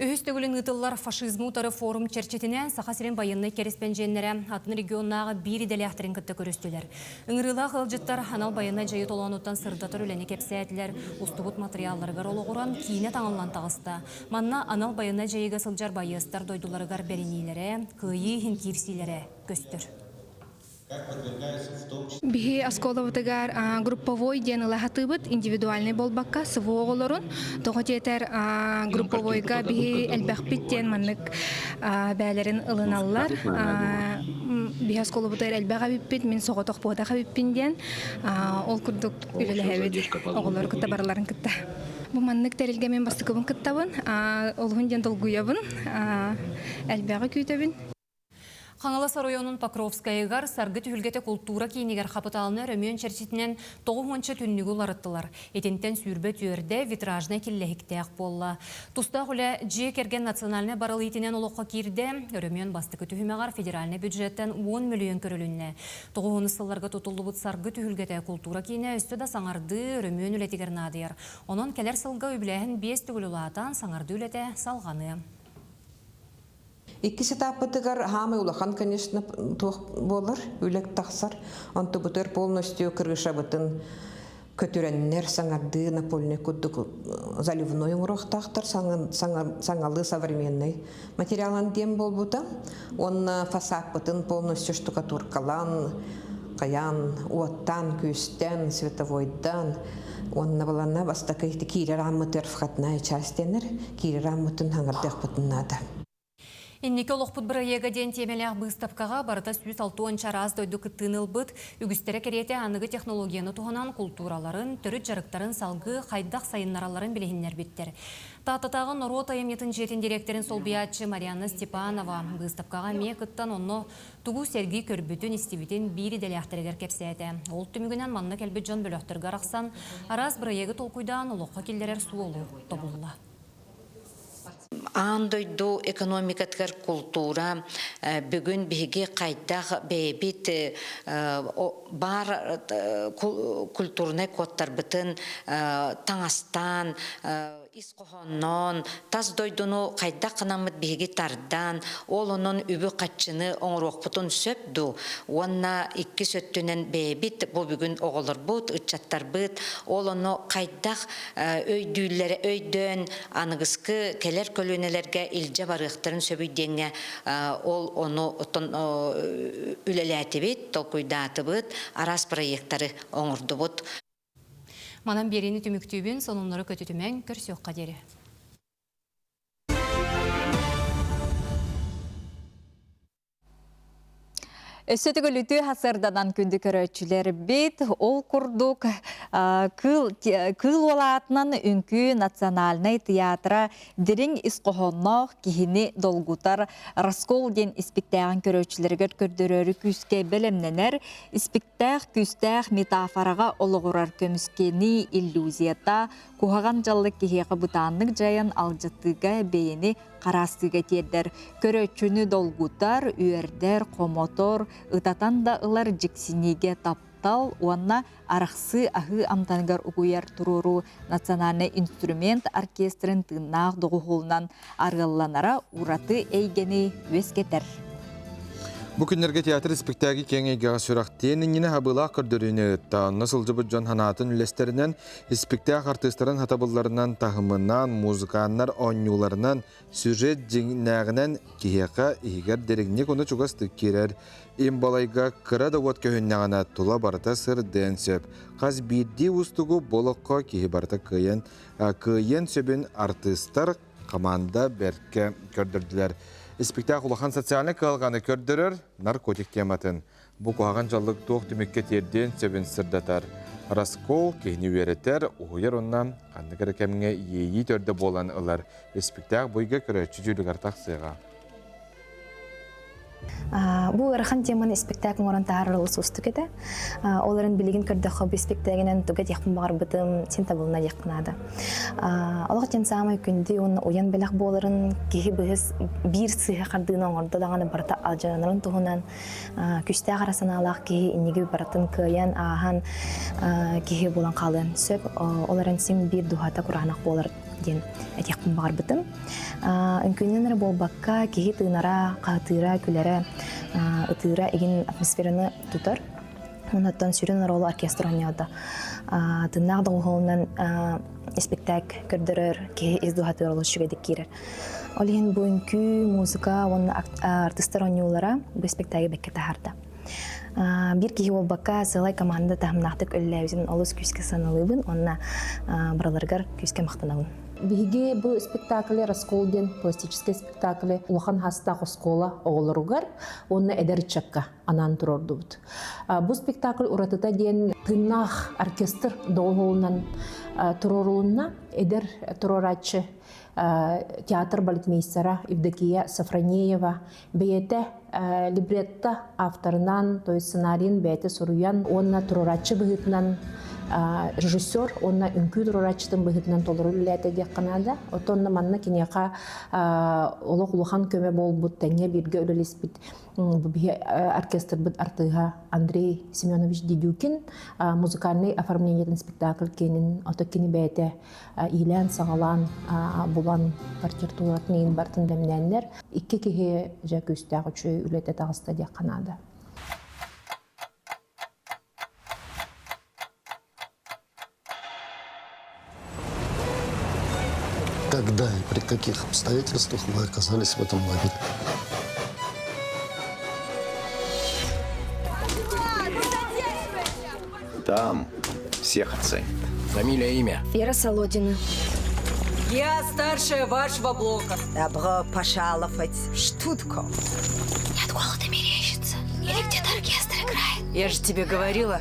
Үһүс төгүлүн ыытыллар фашизмы утары форум чэрчитинэн Саха сирин байыаннай кэрэспэндьиэннэрэ атын регионнааҕы биир идэлээхтэрин кытта көрүстүлэр. Ыҥырыылаах ыалдьыттар анал байыаннай дьайыы толоонуттан сырдатар үлэни кэпсээтилэр, устубут матырыйаалларыгар олоҕуран киинэ таҥыллан таҕыста. Манна анал байыаннай дьайыыга сылдьар байыастар дойдуларыгар бэриниилэрэ, кыайыы иһин киирсиилэрэ көстөр. Биһи оскуолабытыгар групповой диэн ыла сатыыбыт, индивидуальный буолбакка, СВО оҕолорун. Тоҕо диэтэр групповойга биһи элбэхпит диэн маннык бээлэрин ылыналлар. Биһи оскуолабытыгар элбэх эбиппит, мин соҕотох буотах эбиппин диэн. Ол курдук үлэлэһэбит оҕолору кытта барыларын кытта. Бу маннык тэрилгэ мин бастакыбын кыттабын, олуһун диэн долгуйабын, элбэҕи күүтэбин. Хаҥалас оройуонун Покровскайыгар Саргы түһүлгэтэ култуура киинигэр хапытаалынай өрөмүөн чэрчитинэн 90 түннүгү уларыттылар. Итинтэн 24 витражнай киллэһиктээх буолла. Тустаах үлэ дьиэ кэргэн национальнай барыл иитинэн олоххо киирдэ. Өрөмүөн бастакы түһүмэҕэр федеральнай бюджеттэн 10 мөлүйүөн көрүлүннэ. Тоҕуһунус сылларга тутуллубут Саргы түһүлгэтэ култуура киинэ өссө да саҥардыы өрөмүөн үлэтигэр наадыйар. Онон кэлэр сылга үбүлээһин биэс төгүл улаатан, саҥардыы үлэтэ салҕаныа. Иккис этаппытыгар хаамай улахан, конечно, туох буолар, үлэ тахсар. Онтубутугар полностью крышабытын көтүрэннэр саҥардыы напольный курдук заливной оҥоруохтаахтар саҥалыы современный материалан диэн буолбута. Уонна фасадпытын полностью штукатуркалаан, хайаан, уоттаан, күүстэн, световойдан, уонна баланна бастакы киирэр ааммытыгар входная часть дэнэр, киирэр ааммытын хаҥардыахпытын наада. Инники олохпут бырайыага диэн тиэмэлээх быыстапкаҕа барыта 160 араас дойду кыттыыны ылбыт, үгүстэрэ кэриэтэ аныгы технологияны туһанан култуураларын, төрүт дьарыктарын салгыы хайдах сайыннаралларын билиһиннэрбиттэр. Тааттатааҕы норуот айымньытын дьиэтин дириэктэрин солбуйааччы Марианна Степанова быыстапкаҕа эмиэ кыттан онно тугу сэргии көрбүтүн, истибитин биир идэлээхтэригэр кэпсээтэ. Ол түмүгүнэн манна кэлбит дьон бөлөхтөргө арахсан, араас бырайыагы толкуйдаан олоххо киллэрэр суолу тобулла. Аан дойду экономикатыгар култуура бүгүн биһиги хайдах бэйэбит баар культурнай кодтарбытын таҥастаан ис хоһоонноон тас дойдуну хайдах гынаммыт биһиги тардан ол онон үбү-хаччыны оҥоруохпутун сөп дуу уонна иккис өттүнэн бэйэбит бу бүгүн оҕолорбут ыччаттарбыт ол ону хайдах өйдүүллэрэ өйдөөн аныгыскы кэлэр көлүөнэлэргэ илдьэ барыахтарын сөбүй диэҥҥэ ол ону оттон үлэлээтибит, толкуйдаатыбыт, араас проектары оҥордубут. Манан биэриини түмүктүүбүн, сонуннары көтүтүмэҥ, көрсүөххэ диэри. Өссө төгүл үтүө сарсыарданан күндү көрөөччүлэрбит ол курдук кыыл кыыл уолаатынан үҥкүү национальнай театра дириҥ ис хоһоонноох киһини долгутар раскол диэн испиктээҕин көрөөччүлэригэр көрдөрөөрү күүскэ бэлэмнэнэр испиктээх күүстээх метафораҕа олоҕурар көмүскэнии иллюзията куһаҕан дьаллык киһиэхэ бытааннык дьайан алдьатыыга бэйэни хараастыыга тиэрдэр, көрөөччүнү долгутар, үөрдэр, хомотор, ытатан да ылар дьиксиниигэ таптал. таптал уонна арахсыы аһыы амтаныгар угуйар туруоруу национальнай инструмент оркестрын тыыннаах доҕуһуолунан арыалланара ураты эйгэни үөскэтэр. Бу күннэргэ театр испиктээги киэҥ эйгэҕэ сүрэхтиэн иннинэ хабыылаах көрдөрүүнү ыытта. Онно сылдьыбыт дьон санаатын үллэстэринэн, испиктээх артыыстарын хатабылларынан, таһымынан, музыканнар оонньууларынан, сюжет дьиҥнээҕинэн киһиэхэ иһигэр дириҥник ону чугастык киирэр. Им балайга кыра да уот көһүннэҕинэ тула барыта сырдыан сөп. Хас биирдии уустугу бу олоххо киһи барыта кыайан кыайыан сөбүн артыыстар команда бэркэ көрдөрдүлэр. Испиктаах улахан социальнай кыһалҕаны көрдөрөр наркотик тематын. Бу куһаҕан дьаллык туох түмүккэ тиэрдиэн сөбүн сырдатар. Раскол киһини үөрэтэр, уһуйар уонна ханнык эрэ кэмҥэ иэйии төрдө буолан ылар. Испиктаах буйга көрөөччү дьүүлүгэр тахсыаҕа. Бу ыарахан теманы испэктээк оҥорон таһаарар олус уустук этэ. Ол эрэн билигин көрдөххө бу испэктээгинэн туга диэхпин баҕарбытым син табылына диэххэ наада. Олох диэн саамай күндү уонна уйан бэлэх буоларын киһи быһыс биир сыыһа хардыыны оҥордо даҕаны барыта алдьанарын туһунан күүстээх ара санаалаах киһи инниги барытын кыайан ааһан киһи буолан хаалыан сөп. Ол эрэн син биир дууһата кураанах буолар диэн этиэхпин баҕарбытым. Үҥкүүнэн эрэ буолбакка, киһи тыынара, хаһытыыра, күлэрэ, ытыыра игин атмосфераны тутар. Оннуттан сүрүн оруолу оркестр оонньоото. Тыыннаах доҕуһуолунан испэктээк көрдөрөр, киһи ис дууһатыгар олус үчүгэйдик киирэр. Ол иһин бу үҥкүү, музыка уонна артыыстар оонньуулара бу испэктээги бэккэ таһаарда. Биир киһи буолбакка, сыалай команда таһымнаахтык үлэлээбитин олус күүскэ сыаналыыбын уонна барыларыгар күүскэ махтанабын. Биһиги бу спектакле «Раскол» диэн пластическай спектакле улахан хастаах оскуола оҕолоругар уонна эдэр ыччакка анаан туруордубут. Бу спектакль уратыта диэн тыыннаах оркестр доҕуһуолунан туруорулунна. Эдэр туруорааччы театр балетмейстера Евдокия Софронеева бэйэтэ либретто авторынан, то есть сценарийын бэйэтэ суруйан уонна туруорааччы быһыытынан режиссер уонна үҥкүү туруорааччытын быһыытынан толору үлэлээтэ диэххэ наада. Оттон манна киниэхэ олох улахан көмө буолбут, тэҥҥэ бииргэ үлэлэспит биһи оркестрбыт артыыһа Андрей Семенович Дедюкин музыкальнай оформлениетын спектакль киэнин ото кини бэйэтэ иилээн-саҕалаан булан партитуратын иин бартын дэмнээннэр икки киһи дьэ күүстээх үчүгэй үлэтэ таҕыста диэххэ наада. Когда и при каких обстоятельствах вы оказались в этом лагере? Там всех оценят. Фамилия, имя? Вера Солодина. Я старшая вашего блока. Добро пожаловать в Штутко. Мне от голода мерещится. Или где-то оркестр играет. Я же тебе говорила,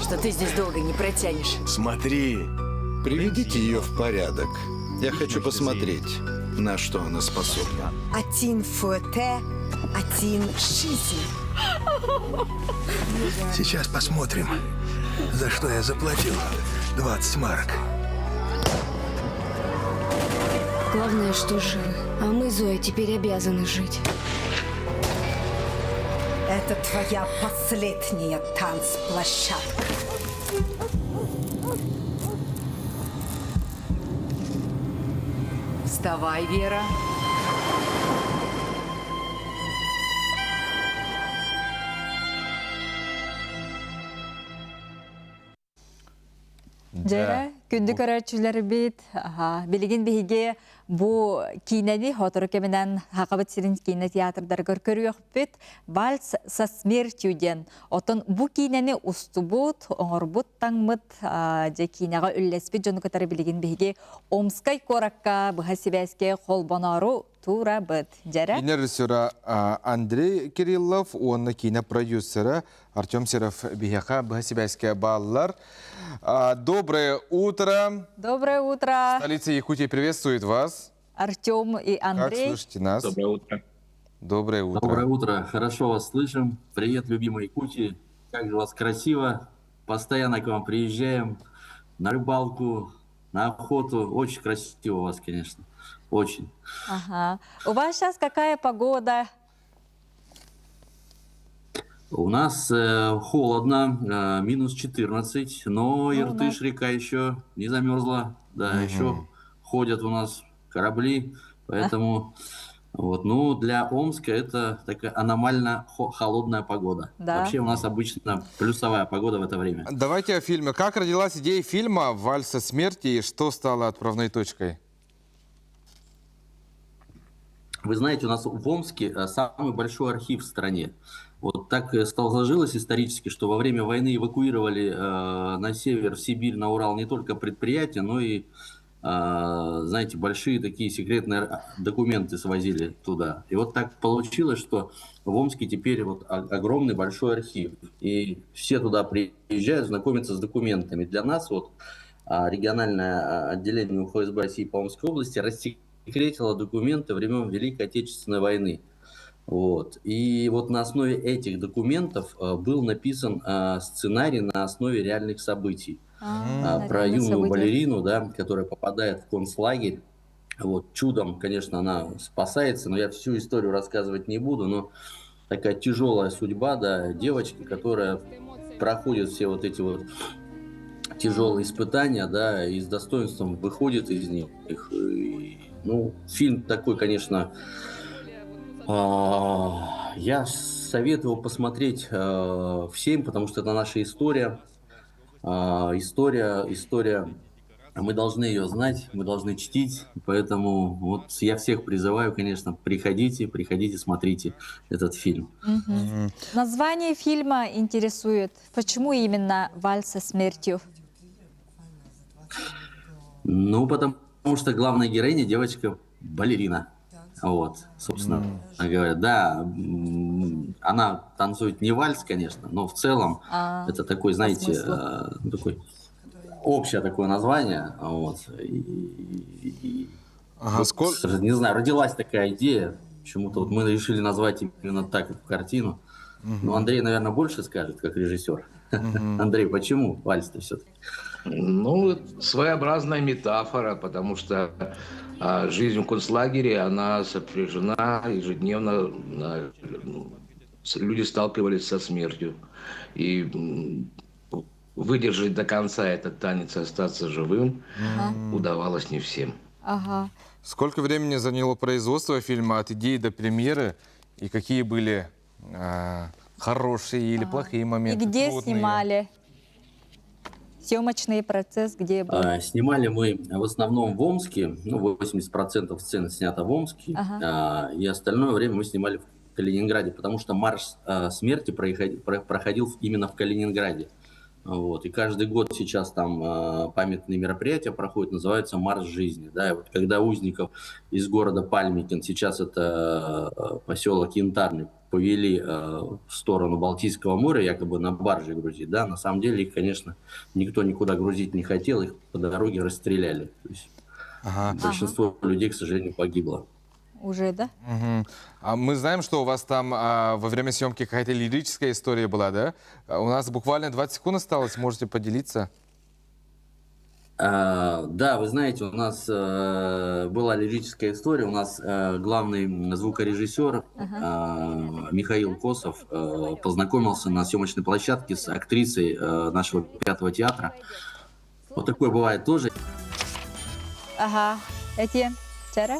что ты здесь долго не протянешь. Смотри. Приведите ее в порядок. Я хочу посмотреть, на что она способна. Один фуэте, один жизнь. Сейчас посмотрим, за что я заплатил 20 марок. Главное, что живы. А мы, Зоя, теперь обязаны жить. Это твоя последняя танцплощадка. Вставай, Вера. Дьэрэ, күндү көрөөччүлэрбит, билигин биһиги бу киинэни сотору кэминэн Хахабыт сирин киинэ театрдарыгар көрүөхпүт. Вальс со смертью диэн. Оттон бу киинэни устубут, оҥорбут, таҥмыт, дьэ киинэҕэ үллэспит дьону кытары билигин биһиги Омскай куоракка быһа сибээскэ холбоноору турабыт. Дьэрэ. Киинэ режиссера Андрей Кириллов уонна киинэ продюсера Артем Серов биһиэхэ быһа сибээскэ бааллар. Доброе утро! Доброе утро! Столица Якутии приветствует вас. Артем и Андрей. Как слышите нас? Доброе утро. Доброе утро. Доброе утро. Хорошо вас слышим. Привет, любимые Якутии. Как же у вас красиво. Постоянно к вам приезжаем на рыбалку, на охоту. Очень красиво у вас, конечно. Очень. Ага. У вас сейчас какая погода? У нас холодно, минус 14, но ну, Иртыш река еще не замерзла, да, угу. еще ходят у нас корабли, поэтому вот, ну, для Омска это такая аномально холодная погода. Да. Вообще у нас обычно плюсовая погода в это время. Давайте о фильме. Как родилась идея фильма «Вальса смерти» и что стало отправной точкой? Вы знаете, у нас в Омске самый большой архив в стране. Вот так сложилось исторически, что во время войны эвакуировали на север, в Сибирь, на Урал не только предприятия, но и, знаете, большие такие секретные документы свозили туда. И вот так получилось, что в Омске теперь вот огромный большой архив. И все туда приезжают, знакомятся с документами. Для нас вот региональное отделение УФСБ России по Омской области рассекретило документы времен Великой Отечественной войны. Вот. И вот на основе этих документов был написан сценарий на основе реальных событий. Про юную события. Балерину, да, которая попадает в концлагерь. Вот, чудом, конечно, она спасается, но я всю историю рассказывать не буду, но такая тяжелая судьба, да, девочки, которая проходит все вот эти вот тяжелые испытания, да, и с достоинством выходит из них. И, ну, фильм такой, конечно, я советую его посмотреть всем, потому что это наша история. История, мы должны ее знать, мы должны чтить, поэтому вот я всех призываю, конечно, приходите, приходите, смотрите этот фильм. Угу. Название фильма интересует. Почему именно «Вальс со смертью»? Ну, потому что главная героиня девочка балерина. Вот, собственно говоря, да, она танцует не вальс, конечно, но в целом это такой, знаете, такой общее такое название, вот. Ага, вот, сколько... Не знаю, родилась такая идея, почему-то вот мы решили назвать именно так эту картину. Угу. Ну, Андрей, наверное, больше скажет, как режиссер. Угу. Андрей, почему вальс-то все-таки? Ну, своеобразная метафора, потому что жизнь в концлагере, она сопряжена ежедневно, люди сталкивались со смертью. И выдержать до конца этот танец и остаться живым удавалось не всем. Ага. Сколько времени заняло производство фильма от идеи до премьеры? И какие были хорошие или плохие моменты? И где трудные? Снимали? Съемочный процесс где был? Снимали мы в основном в Омске, ну, 80% сцен снято в Омске, Ага. и остальное время мы снимали в Калининграде, потому что марш смерти проходил именно в Калининграде. Вот. И каждый год сейчас там памятные мероприятия проходят, называются «Марш жизни». Да? И вот когда узников из города Пальмикин, сейчас это поселок Янтарный, повели в сторону Балтийского моря, якобы на барже грузить, да, на самом деле их, конечно, никто никуда грузить не хотел, их по дороге расстреляли. То есть большинство людей, к сожалению, погибло. Уже, да? Угу. А мы знаем, что у вас там во время съемки какая-то лирическая история была, да? У нас буквально 20 секунд осталось, можете поделиться? Да, вы знаете, у нас была лирическая история. У нас главный звукорежиссер Михаил Косов познакомился на съемочной площадке с актрисой нашего пятого театра. Вот такое бывает тоже. Ага, эти чара?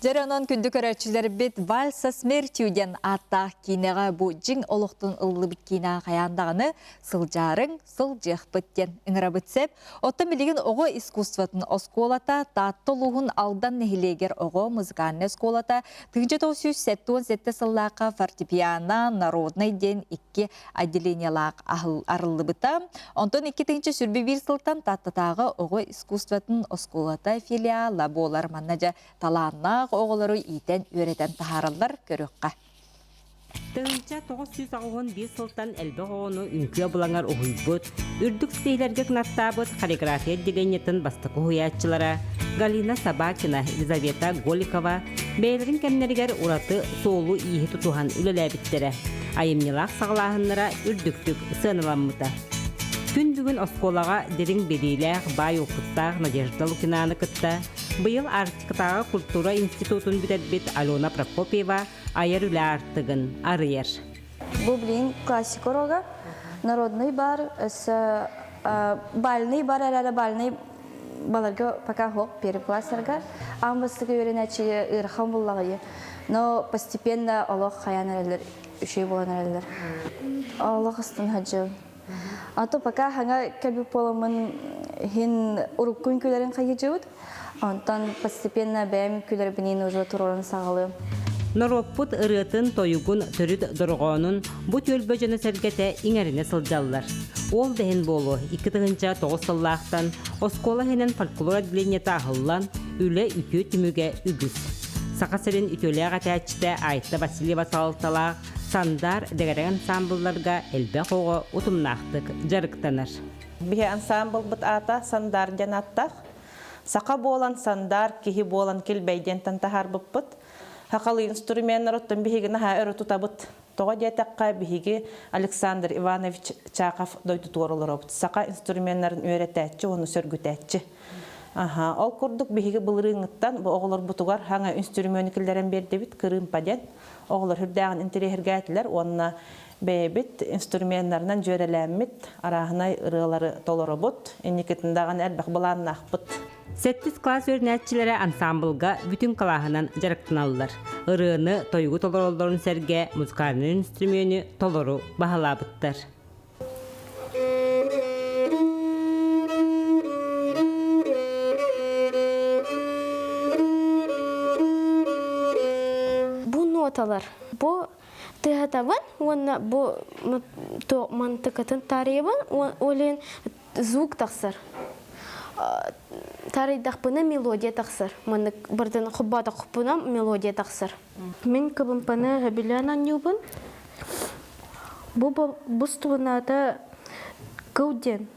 Дьэ, онон күндү көрөөччүлэрбит Вальс со смертью диэн ааттаах киинэҕэ бу дьиҥ олохтон ыллыбыт киинэ хайаан даҕаны сылдьаарыҥ, сылдьыахпыт диэн ыҥырабыт сөп. Оттон билигин оҕо искусствотын оскуолата Таатта улууһун Алдан нэһилиэгэр оҕо музыкальнай оскуолата 1977 сыллаахха фортепиано народнай диэн икки отделениелаах арыллыбыта. Онтон 2021 сылтан Тааттатааҕы оҕо искусствотын оскуолата филиала буолар манна дьэ талааннаах оҕолору иитэн үөрэтэн таһаараллар көрүөххэ. 1991 сылтан элбэх оҕону үҥкүү абылаҥар уһуйбут, үрдүк ситиһиилэргэ кынаттаабыт хореография отделениетын бастакы уһуйааччылара Галина Собакина, Елизавета Голикова бэйэлэрин кэмнэригэр ураты суолу-ииһи тутуһан үлэлээбиттэрэ. Айымньылаах саҕалааһыннара үрдүктүк сыаналаммыта. Күн бүгүн оскуолаҕа дириҥ билиилээх, баай уопуттаах Надежда Лукинаны кытта быйыл Арктикатааҕы культура институтун бүтэрбит Алена Прокопьева айар үлэ аартыгын арыйар. Бу билигин классика уруога, народный бар, өссө бальный бар эрээри бальный баларга пока хоп первый класстарга аан бастакы үөрэнээччи ыарахан буллаҕайы но постепенно олох хайаан эрэллэр үчүгэй буолан эрэллэр олох астын хаджы а то пока хаҥа кэлбит буоламмын иһин урукку үҥкүүлэрин хайыдьыбыт онтон постепенно бэйэм үҥкүүлэрбиниин уже туруоран саҕалыым Норуоппут ырыатын-тойугун, төрүт дорҕоонун бу түөлбэ дьоно-сэргэтэ иҥэринэ сылдьаллар. Ол да иһин буолуо, 2009 сыллаахтан оскуола иһинэн фольклор отделениета аһыллан, үлэ үтүө түмүгэ үгүс. Саха сирин үтүөлээх этээччитэ Айта Васильева салалталаах Сандар дэгэрэг ансаамбылларга элбэх оҕо утумнаахтык дьарыктанар. Биһи ансаамбылбыт аата Сандар диэн ааттаах. Саха буолан Сандар, киһи буолан Килбэй диэнтэн таһаарбыппыт. Сахалыы инструменнар оттон биһиги наһаа өрө тутабыт. Тоҕо диэтэххэ, биһиги Александр Иванович Чахов дойдутугар олоробут. Саха инструменнарын үөрэтээччи уонна сөргүтээччи. Аха, ол курдук биһиги былырыыҥҥыттан бу оҕолорбутугар хаҥа инструмент киллэрэн биэрдибит кырыымпа диэн. Оҕолор үрдээҕин интэриэһиргээтилэр уонна бэйэбит инструменнарынан дьүөрэлээммит арааһынай ырыалары толоробут. Инникитин даҕаны элбэх былааннаахпыт. Сэттис класс үөрэнээччилэрэ ансаамбылга бүтүн кылааһынан дьарыктаналлар. Ырыаны, тойугу толороллорун сэргэ музыкальнай үнүстүрүмүөнү толору баһылаабыттар. Бу ноталар, бу тыһатабын уонна бу мантыкатын таарыйабын, ол иһин звук тахсар. Тарыйдахпына мелодия тахсар. Маннык бырдын хобботохпуна мелодия тахсар. Мин кыбымпаны хөбүлээн оонньуубун. Бу бустугунаата кыл диэн.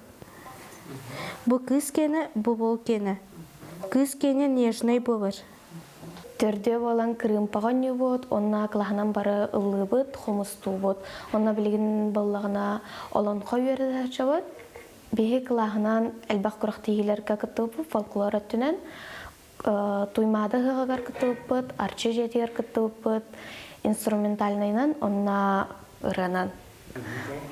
Бу кыыс киэнэ, бу буол киэнэ. Кыыс киэнэ нежнай буолар. Төрдүө буолан кырыымпаҕа оонньуубут, уонна кылаһынан бары ыллыыбыт, хомустуубут. Онно билигин буоллаҕына олонхо үөрэтэ сылдьабыт. Биһи кылааһынан элбэх күрэхтэһиилэргэ кыттыбыппыт фольклор өттүнэн. Туймаада ыһыаҕыгар кыттыбыппыт, Арчы дьиэтигэр кыттыбыппыт, инструментальнайынан уонна ырыанан.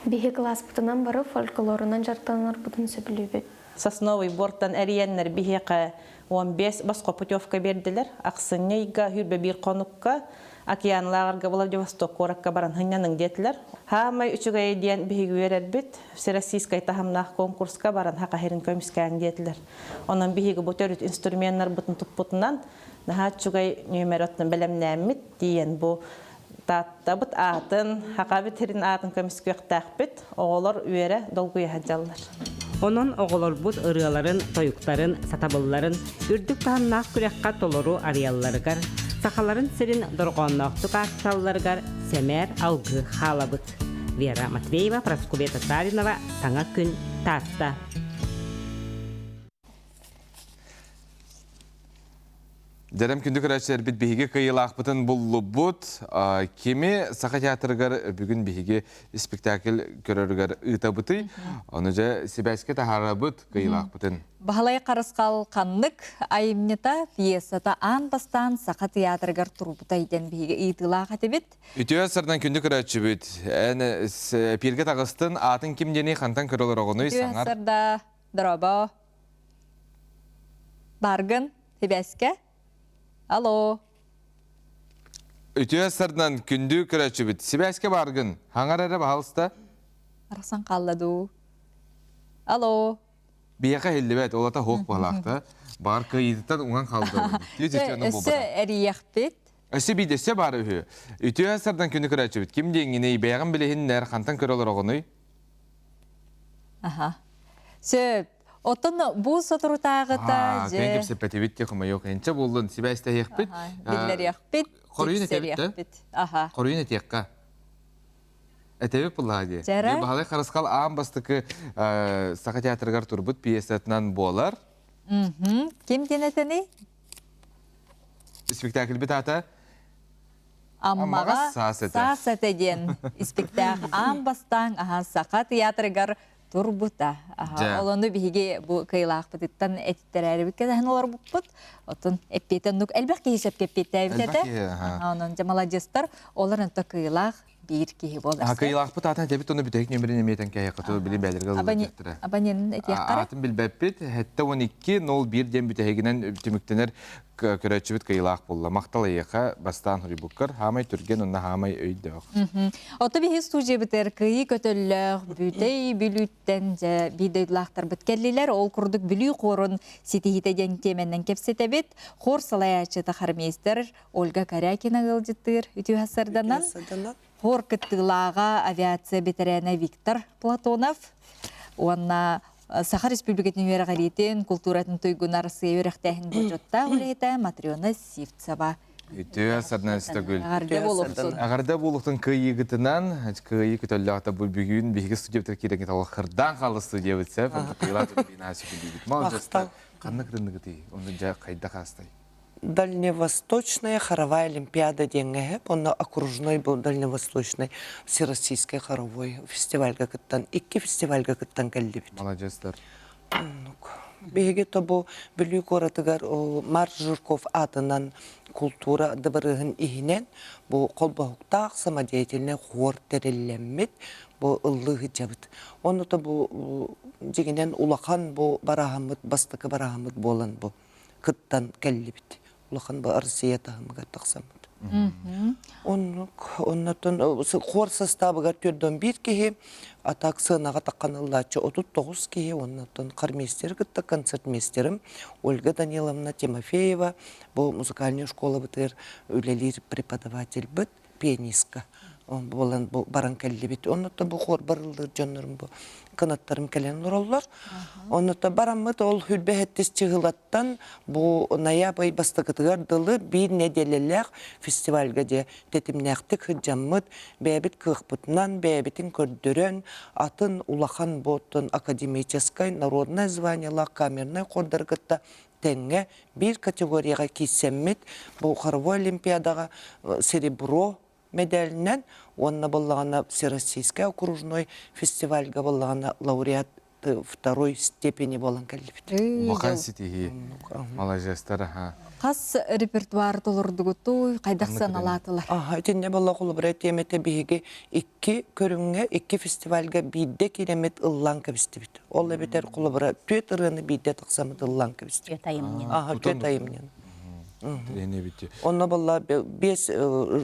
Биһи кылааспытынан бары фольклорунан дьарыктанарбытын сөбүлүүбүт. Сосновый бортан эрийэннэр биһиэхэ 15 босхо путевка биэрдилэр. Ахсынньы ыйга сүүрбэ биир хонукка океан лааҕырга Владивосток куоракка баран сынньаныҥ диэтилэр. Хаамай үчүгэйэ диэн биһиги үөрэрбит. Всероссийскай таһымнаах конкурска баран саха сирин көмүскээҥ диэтилэр. Онон биһиги бу төрүт инструменнарбытын туппутунан наһаа үчүгэй нүөмэр оттон бэлэмнээммит тиийэн бу Тааттабыт аатын, Хахабыт сирин аатын көмүскүөхтээхпит. Оҕолор үөрэ, долгуйа сылдьаллар. Онон оҕолорбут ырыаларын, тойуктарын, сатабылларын үрдүк таһымнаах күрэххэ толору арыйалларыгар, сахаларын сирин дорҕоонноохтук аатталларыгар сэмээр алгыы хаалабыт. Вера Матвеева, Прасковья Татаринова, Саҥа күн, Таатта. Дьэрэм күндү көрөөччүлэрбит биһиги кыайыылаахпытын буллубут. Кими Саха театрыгар бүгүн биһиги спектакль көрөрүгэр ыытабытый. Ону дьэ сибээскэ таһаарабыт кыайыылаахпытын. Баһылай Харысхал ханнык айымньыта пьесата аан бастаан Саха театрыгар турбутай диэн биһиги ыйытыылаах этибит. Үтүө сырдан күндү көрөөччүбүт. Эн эпииргэ таҕыстын, аатын ким диэний хантан көрө олороҕунуй Үтүө саҥар. сырда, дорообо. Баргын, сибээскэ. Алло. Үтүө сырдан күндү көрөөччүбүт. Сибээскэ баргын. Хаҥар эрэ баһалыста. Арахсан хаалла дуу. Алло. Биһиэхэ иһиллибэт, ол ата хуох баһалаахта. Баар кыайыытыттан уҥан хаалда. Өссө эрийэхпит. Өссө биирдэсэ баар үһү. Үтүө сардан күнү көрөөччүбүт. Ким диэҥҥиний, бэйэҕин билиһиннэр, хантан көрө олороҕунуй? Аха. Сөп. Оттон бу соторутааҕыта дьэ... Күн кэпсэппэтибит те хомойуох энчэ буоллун сибээстэһиэхпит. Биллэриэхпит, Хоруйун этэбит да? Аха. Хоруйун этиэххэ. Этэбит буллаҕа дии. Дьэрэ? Баһылай Харысхал аан бастакы Саха театрыгар турбут пьесатынан буолар. Ким диэн этэний? Спектакльбит аата Аммаҕа саас этэ. Саас этэ диэн испиктээк аан бастаан аһа Саха театрыгар турбута. Дьэ. Ол ону биһиги бу кыайылаахпытыттан этиттэрээрибит кэтэһэн олорбуппут. Оттон эппиэтэ оннук элбэх киһи сөпкө эппиэттээбит Элбэх этэ. киһи, аха. Онон дьэ маладьыастар, олор онто кыайылаах биир киһи буолар. А кыйылаахпыт аатын этэбит оны бүтэһик нөмерин эмиэтен кэһиэххэ ту били бээлерге ылыллыахтара. Абонентын этиэххэ. Аатын билбэппит. Хэтте 12 01 диэн бүтэһигинэн түмүктэнэр көрөөччүбүт кыйылаах буолла. Махтал эйиэхэ бастаан хуруйбуккар хаамай түргэн уонна хаамай өйдөөх. Ото биһи студиябытыгар кыайыы көтөллөөх Бүтэй Бүлүүттэн дьэ биир дойдулаахтарбыт кэллилэр. Ол курдук Бүлүү хуорун ситиһиитэ диэн тиэмэннэн кэпсэтэбит. Хор салайааччыта хормейстер Ольга Корякина ыалдьыттыыр үтүө сарданан. Хор кыттыылааҕа авиация бэтэрээнэ Виктор Платонов уонна Саха Республикатын үөрэҕириитин, култууратын туйгун Арассыыйа үөрэхтээһин бочуоттаах үлэһитэ Матрена Сивцева. Үтүө сардан Стөгүл. Аҕарда буолуохтун. Аҕарда буолуохтун кыайыыгытынан, кыайыы көтөллөөхтө бу бүгүн биһиги студиябытыгар киирэн талах хырдаан хаалла студиябыт сеп. Кыйылаат бинаа сүгүлүүбүт. Молодецтар. Ханна кытынныгытый? Онно дьэ хайдах аастай? Дальневосточная хоровая олимпиада диэҥҥэ онно окружной был дальневосточный всероссийский хоровой фестивальга кыттан икки фестивальга кыттан кэллибит. Молодецтар. Биһиги тобу Бүлүү куоратыгар Марк Жирков аатынан култуура дыбарыаһын иһинэн бу холбоһуктаах самодеятельнай хор тэриллэммит бу ыллыы сылдьабыт. Онно бу дьиҥинэн улахан бу барааһыммыт бастакы барааһыммыт буолан бу кыттан кэллибит. Улахан бу Россия таһымыгар тахсаммыт. Оннук, оннотон хор састаабыгар төрдөн биир киһи, а так сыанаҕа таххан ыллааччы 39 киһи, оннотон хормейстер кытта концертмейстерим Ольга Даниловна Тимофеева, бу музыкальная школабытыгар үлэлиир преподавательбыт, пианистка буолан бу баран кэллибит. Оннуттан бу хор барыллыыр дьоннорум бу кынаттарым кэлэн олороллор. Оннуттан бараммыт ол хүрбэһэттис чыһылаттан бу ноябрь бастакытыгар дылы биир нэдиэлэлээх фестивальга дьэ тэтимнээхтик сылдьаммыт, бэйэбит кыахпытынан, бэйэбитин көрдөрөн, атын улахан буоттун академическай народное званиелаах камернай хордары кытта тэҥҥэ биир категорияҕа киирсэммит бу хоровой олимпиадаҕа серебро медалынан уонна буоллаҕына всероссийскай окружной фестивальга буоллаҕына лауреат второй степени буолан кэллибит. Улахан ситиһии. Маладьыастар, аха. Хас репертуар толордугутуй, хайдах сыаналаатылар? Аха, итиннэ буолла холобура тиэмэтэ биһиги икки көрүҥҥэ, икки фестивальга биирдэ киирэммит ыллаан кэбистибит. Ол эбэтэр холобура түөрт ырыаны биирдэ тахсаммыт ыллаан кэбистибит. Түөрт айымньыны. Аха, түөрт айымньыны. Онно буолла биэс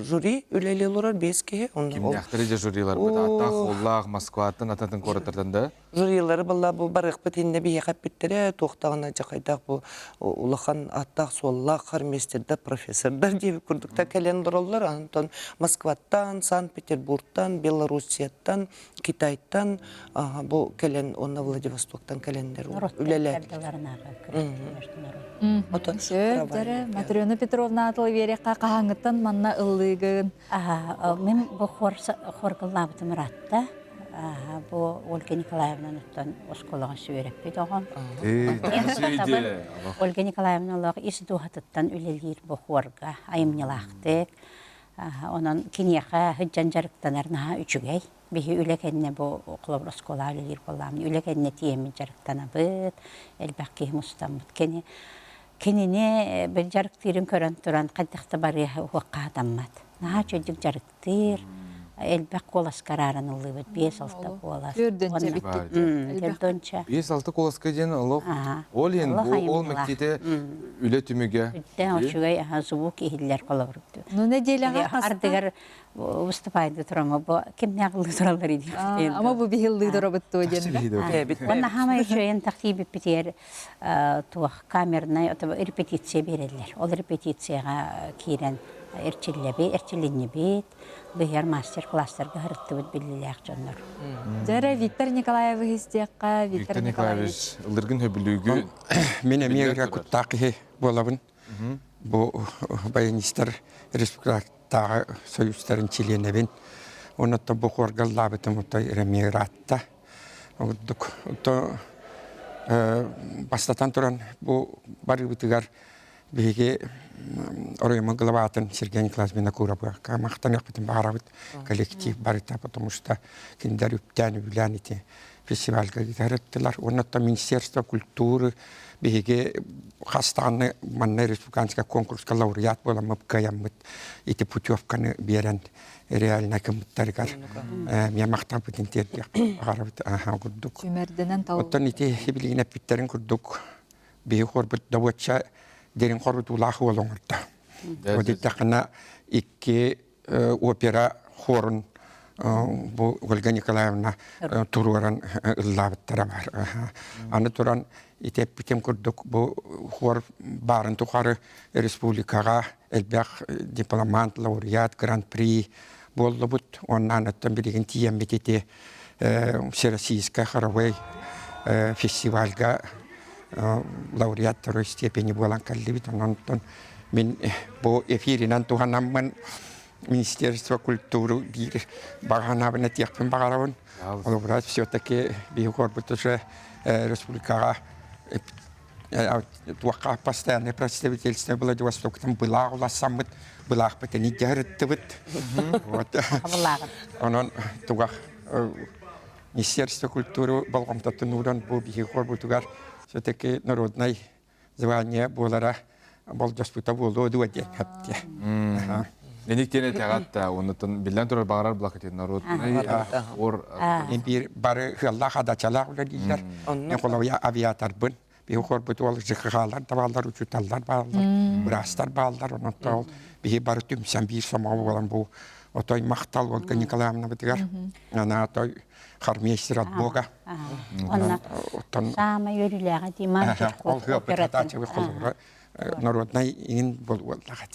жюри үлэлии олорор биэс киһи. Кимнээхтэр дьэ жюриларбыт ааттаах холлаах Москваттан ататын куораттартан да? Жюрилары буолла бу барыахпыт иннэ биһиэхэ эппиттэрэ туохтаҕына дьэ хайдах бу улахан ааттаах-суоллаах хормейстердар, профессордар диэбит курдуктар кэлэн олороллор. Онтон Москваттан, Санкт-Петербургтан, Белоруссияттан, Китайтан бу кэлэн уонна Владивостоктан кэлэннэр үлэлээтилэр. Матрена Петровна атылы биэриэххэ хаһааҥҥыттан манна ыллыыгын? Мин бу хор хоргыллаабытым ыраатта. Бу Ольга Николаевнаны оттон оскуолаҕа сүөрэппит оҕом. Ольга Николаевна олох ис дууһатыттан үлэлиир бу хорга айымньылаахтык. Онон киниэхэ сылдьан дьарыктанар наһаа үчүгэй. Биһи үлэ кэннэ бу холобур оскуолаҕа үлэлиир буоллаҕым үлэ кэннэ тиийэммит дьарыктанабыт, элбэх киһи мустаммыт. Кини кинини бил дьарыктыырын көрөн туран хайдах да барыа уһуохха сатаммат. Наһаа үчүгэйдик дьарыктыыр, элбэх куоласка арааран ыллыыбыт, биэс-алта куолас. Төрдүнчэ бүттүк. Төрдүнчэ. Биэс-алта куоласка диэн олох ол иһин бу ол мэктиэтэ үлэ түмүгэ. Үттээх үчүгэй звук иһиллэр холобур. Ну нэдиэлэҕэ ардыгар выступайды тураҥа бу кимнээх ыллыы тураллар диэн. Ама бу биһи ыллыы турабыт дуо диэн. Уонна хаамай үчүгэйин тахсыы туох камернай репетиция биэрэллэр. Ол репетицияҕа киирэн эрчиллэбит, эрчилиннибит, быһыар мастер-класстарга сырыттыбыт биллилээх дьоннор. Дьэ Виктор Николаевич истиэххэ, Виктор Николаевич, ылыргын хөбүлүүгү. Мин эмиэ ырыа куттаах киһи буолабын. Бу баянистар республикатааҕы союзтарын чилиэнэбин. Онон бу хуоргаллаабытым отой эмиэ ыраатта. Ордук то бастатан туран бу барыыбытыгар Биһиги оройуоммут главатын Сергей Николаевич Винокуровка махтаныахпытын баҕарабыт коллектив барыта, потому что кинилэр үптээн үбүлээн ити фестивальга ыытарыттылар. Уонна оттон Министерство культуры биһиги хас даҕаны манна республиканскай конкурска лауреат буоламмыт кыайаммыт ити путевканы биэрэн реально кыммыттарыгар эмиэ махталбытын тиэрдиэхпит баҕарабыт аха курдук. Түмэрдэнэн тал. Оттон ити билигин эппиттэрин курдук биһи хорбут добуочча дирин хорутуулаах уол оҥордо. Вот иттэххинэ икки опера хорун бу Ольга Николаевна туруоран ыллаабыттара бар. Аны туран ити эппитим курдук бу хор баарын тухары республикаҕа элбэх дипломант, лауреат, гран-при буоллубут. Уонна аныттан билигин тиийэммит ити Всероссийскай хоровой фестивальга лауреат второй степени буолан кэллибит. Онон мин бу эфиринэн туһанаммын Министерство культуры биир баҕанаабын этиэхпин баҕарабын. Холобура, все-таки биһиги корбут уже республикаҕа туохха постоянное представительство Владивостоктан былаах улассаммыт, былаахпытын илдьэ Вот. Онон тугах Министерство культуры болҕомтотун ууран бу биһиги корбутугар все-таки народнай звание буолара болдьоспута буолуо дуо диэн хэптиэ. Эник диэн этэҕэт да, оннуттан биллэн турар баҕарар блакытын народный ор биир бары ыаллаах адачалаах үлэлииллэр. Мен холобуя авиаторбын. Биһи хорбут уол ЖКХ-лар да бааллар, учууталлар бааллар, быраастар бааллар. Онон ол биһи бары түмсэн биир сомоҕо буолан бу отой махтал Ольга Николаевнабытыгар. Ана отой хормейстер от Бога. Онна саамай үөрүүлээҕэ дии Ол оператын народнай иҥин буолуоллаҕа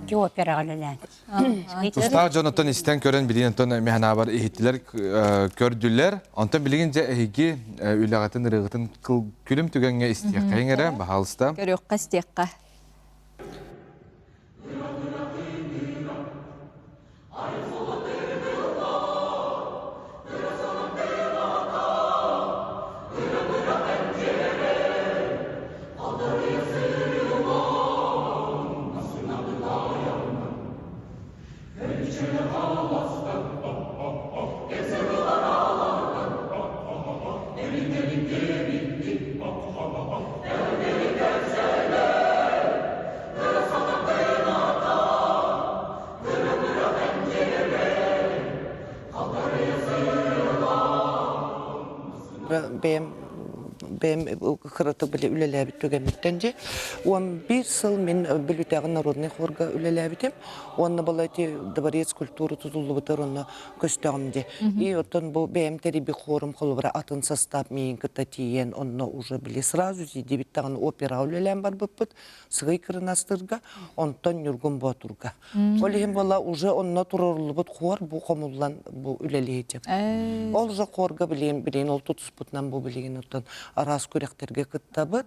Ити операҕа үлэлээн. Тустаах дьон оттон истэн көрөн билигин онтон механабар иһиттилэр көрдүлэр. Онтон билигин дьэ эһиги үлэҕитин ырыаҕытын күлүм түгэҥҥэ истиэххэйиҥ эрэ, баһаалыста. Көрүөххэ истиэххэ. Бэйэм бэйэм кыратык били үлэлээбит түгэммиттэн дьэ 11 сыл мин Бүлүүтээҕи народнай хорга үлэлээбитим уонна была эти дворец культуры тутуллубутар онно көстөҕүм дии. И оттон бу бэйэм тэрийбит хорум холобура атын состав миигин кытта тиийэн онно уже били сразу тиийдибит даҕаны операҕа үлэлээн барбыппыт Сыгый Кырынастырга, онтон Ньургун Боотурга. Ол иһин буола уже онно туруоруллубут хор бу хомуллан бу үлэлиһитим. Ол уже хорга билигин билигин ол тутуспутунан бу билигин оттон араас күрэхтэргэ кыттабыт.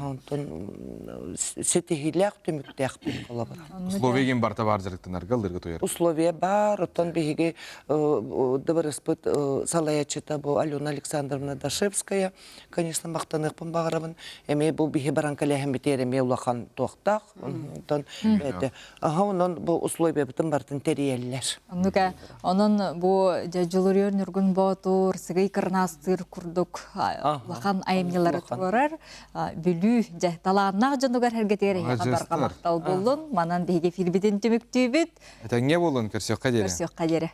Онтон ситиһиилээх түмүктээхпит холобура. Условия ким барта бар дьарыктанарга ыллырга туйар. Условия бар, оттон биһиги дыбарыспыт салайааччыта бу Алена Александровна Дашевская конечно, махтаныахпын баҕарабын. Эмиэ бу биһи баран кэлээһиммитигэр эмиэ улахан туохтаах. Онтон это аха онон бу условиябытын барытын тэрийэллэр. Оннука онон бу Дьулуруйар Ньургун Боотур, Сыгый Кырнаастыыр курдук улахан айымньылары туорар Бүлүү дьэ талааннаах дьонугар эргэтигэр эһиэхэ барҕа махтал буоллун. Манан биһиги эфирбитин түмүктүүбүт. Этэҥҥэ буолун, көрсүөххэ диэри. Көрсүөххэ диэри.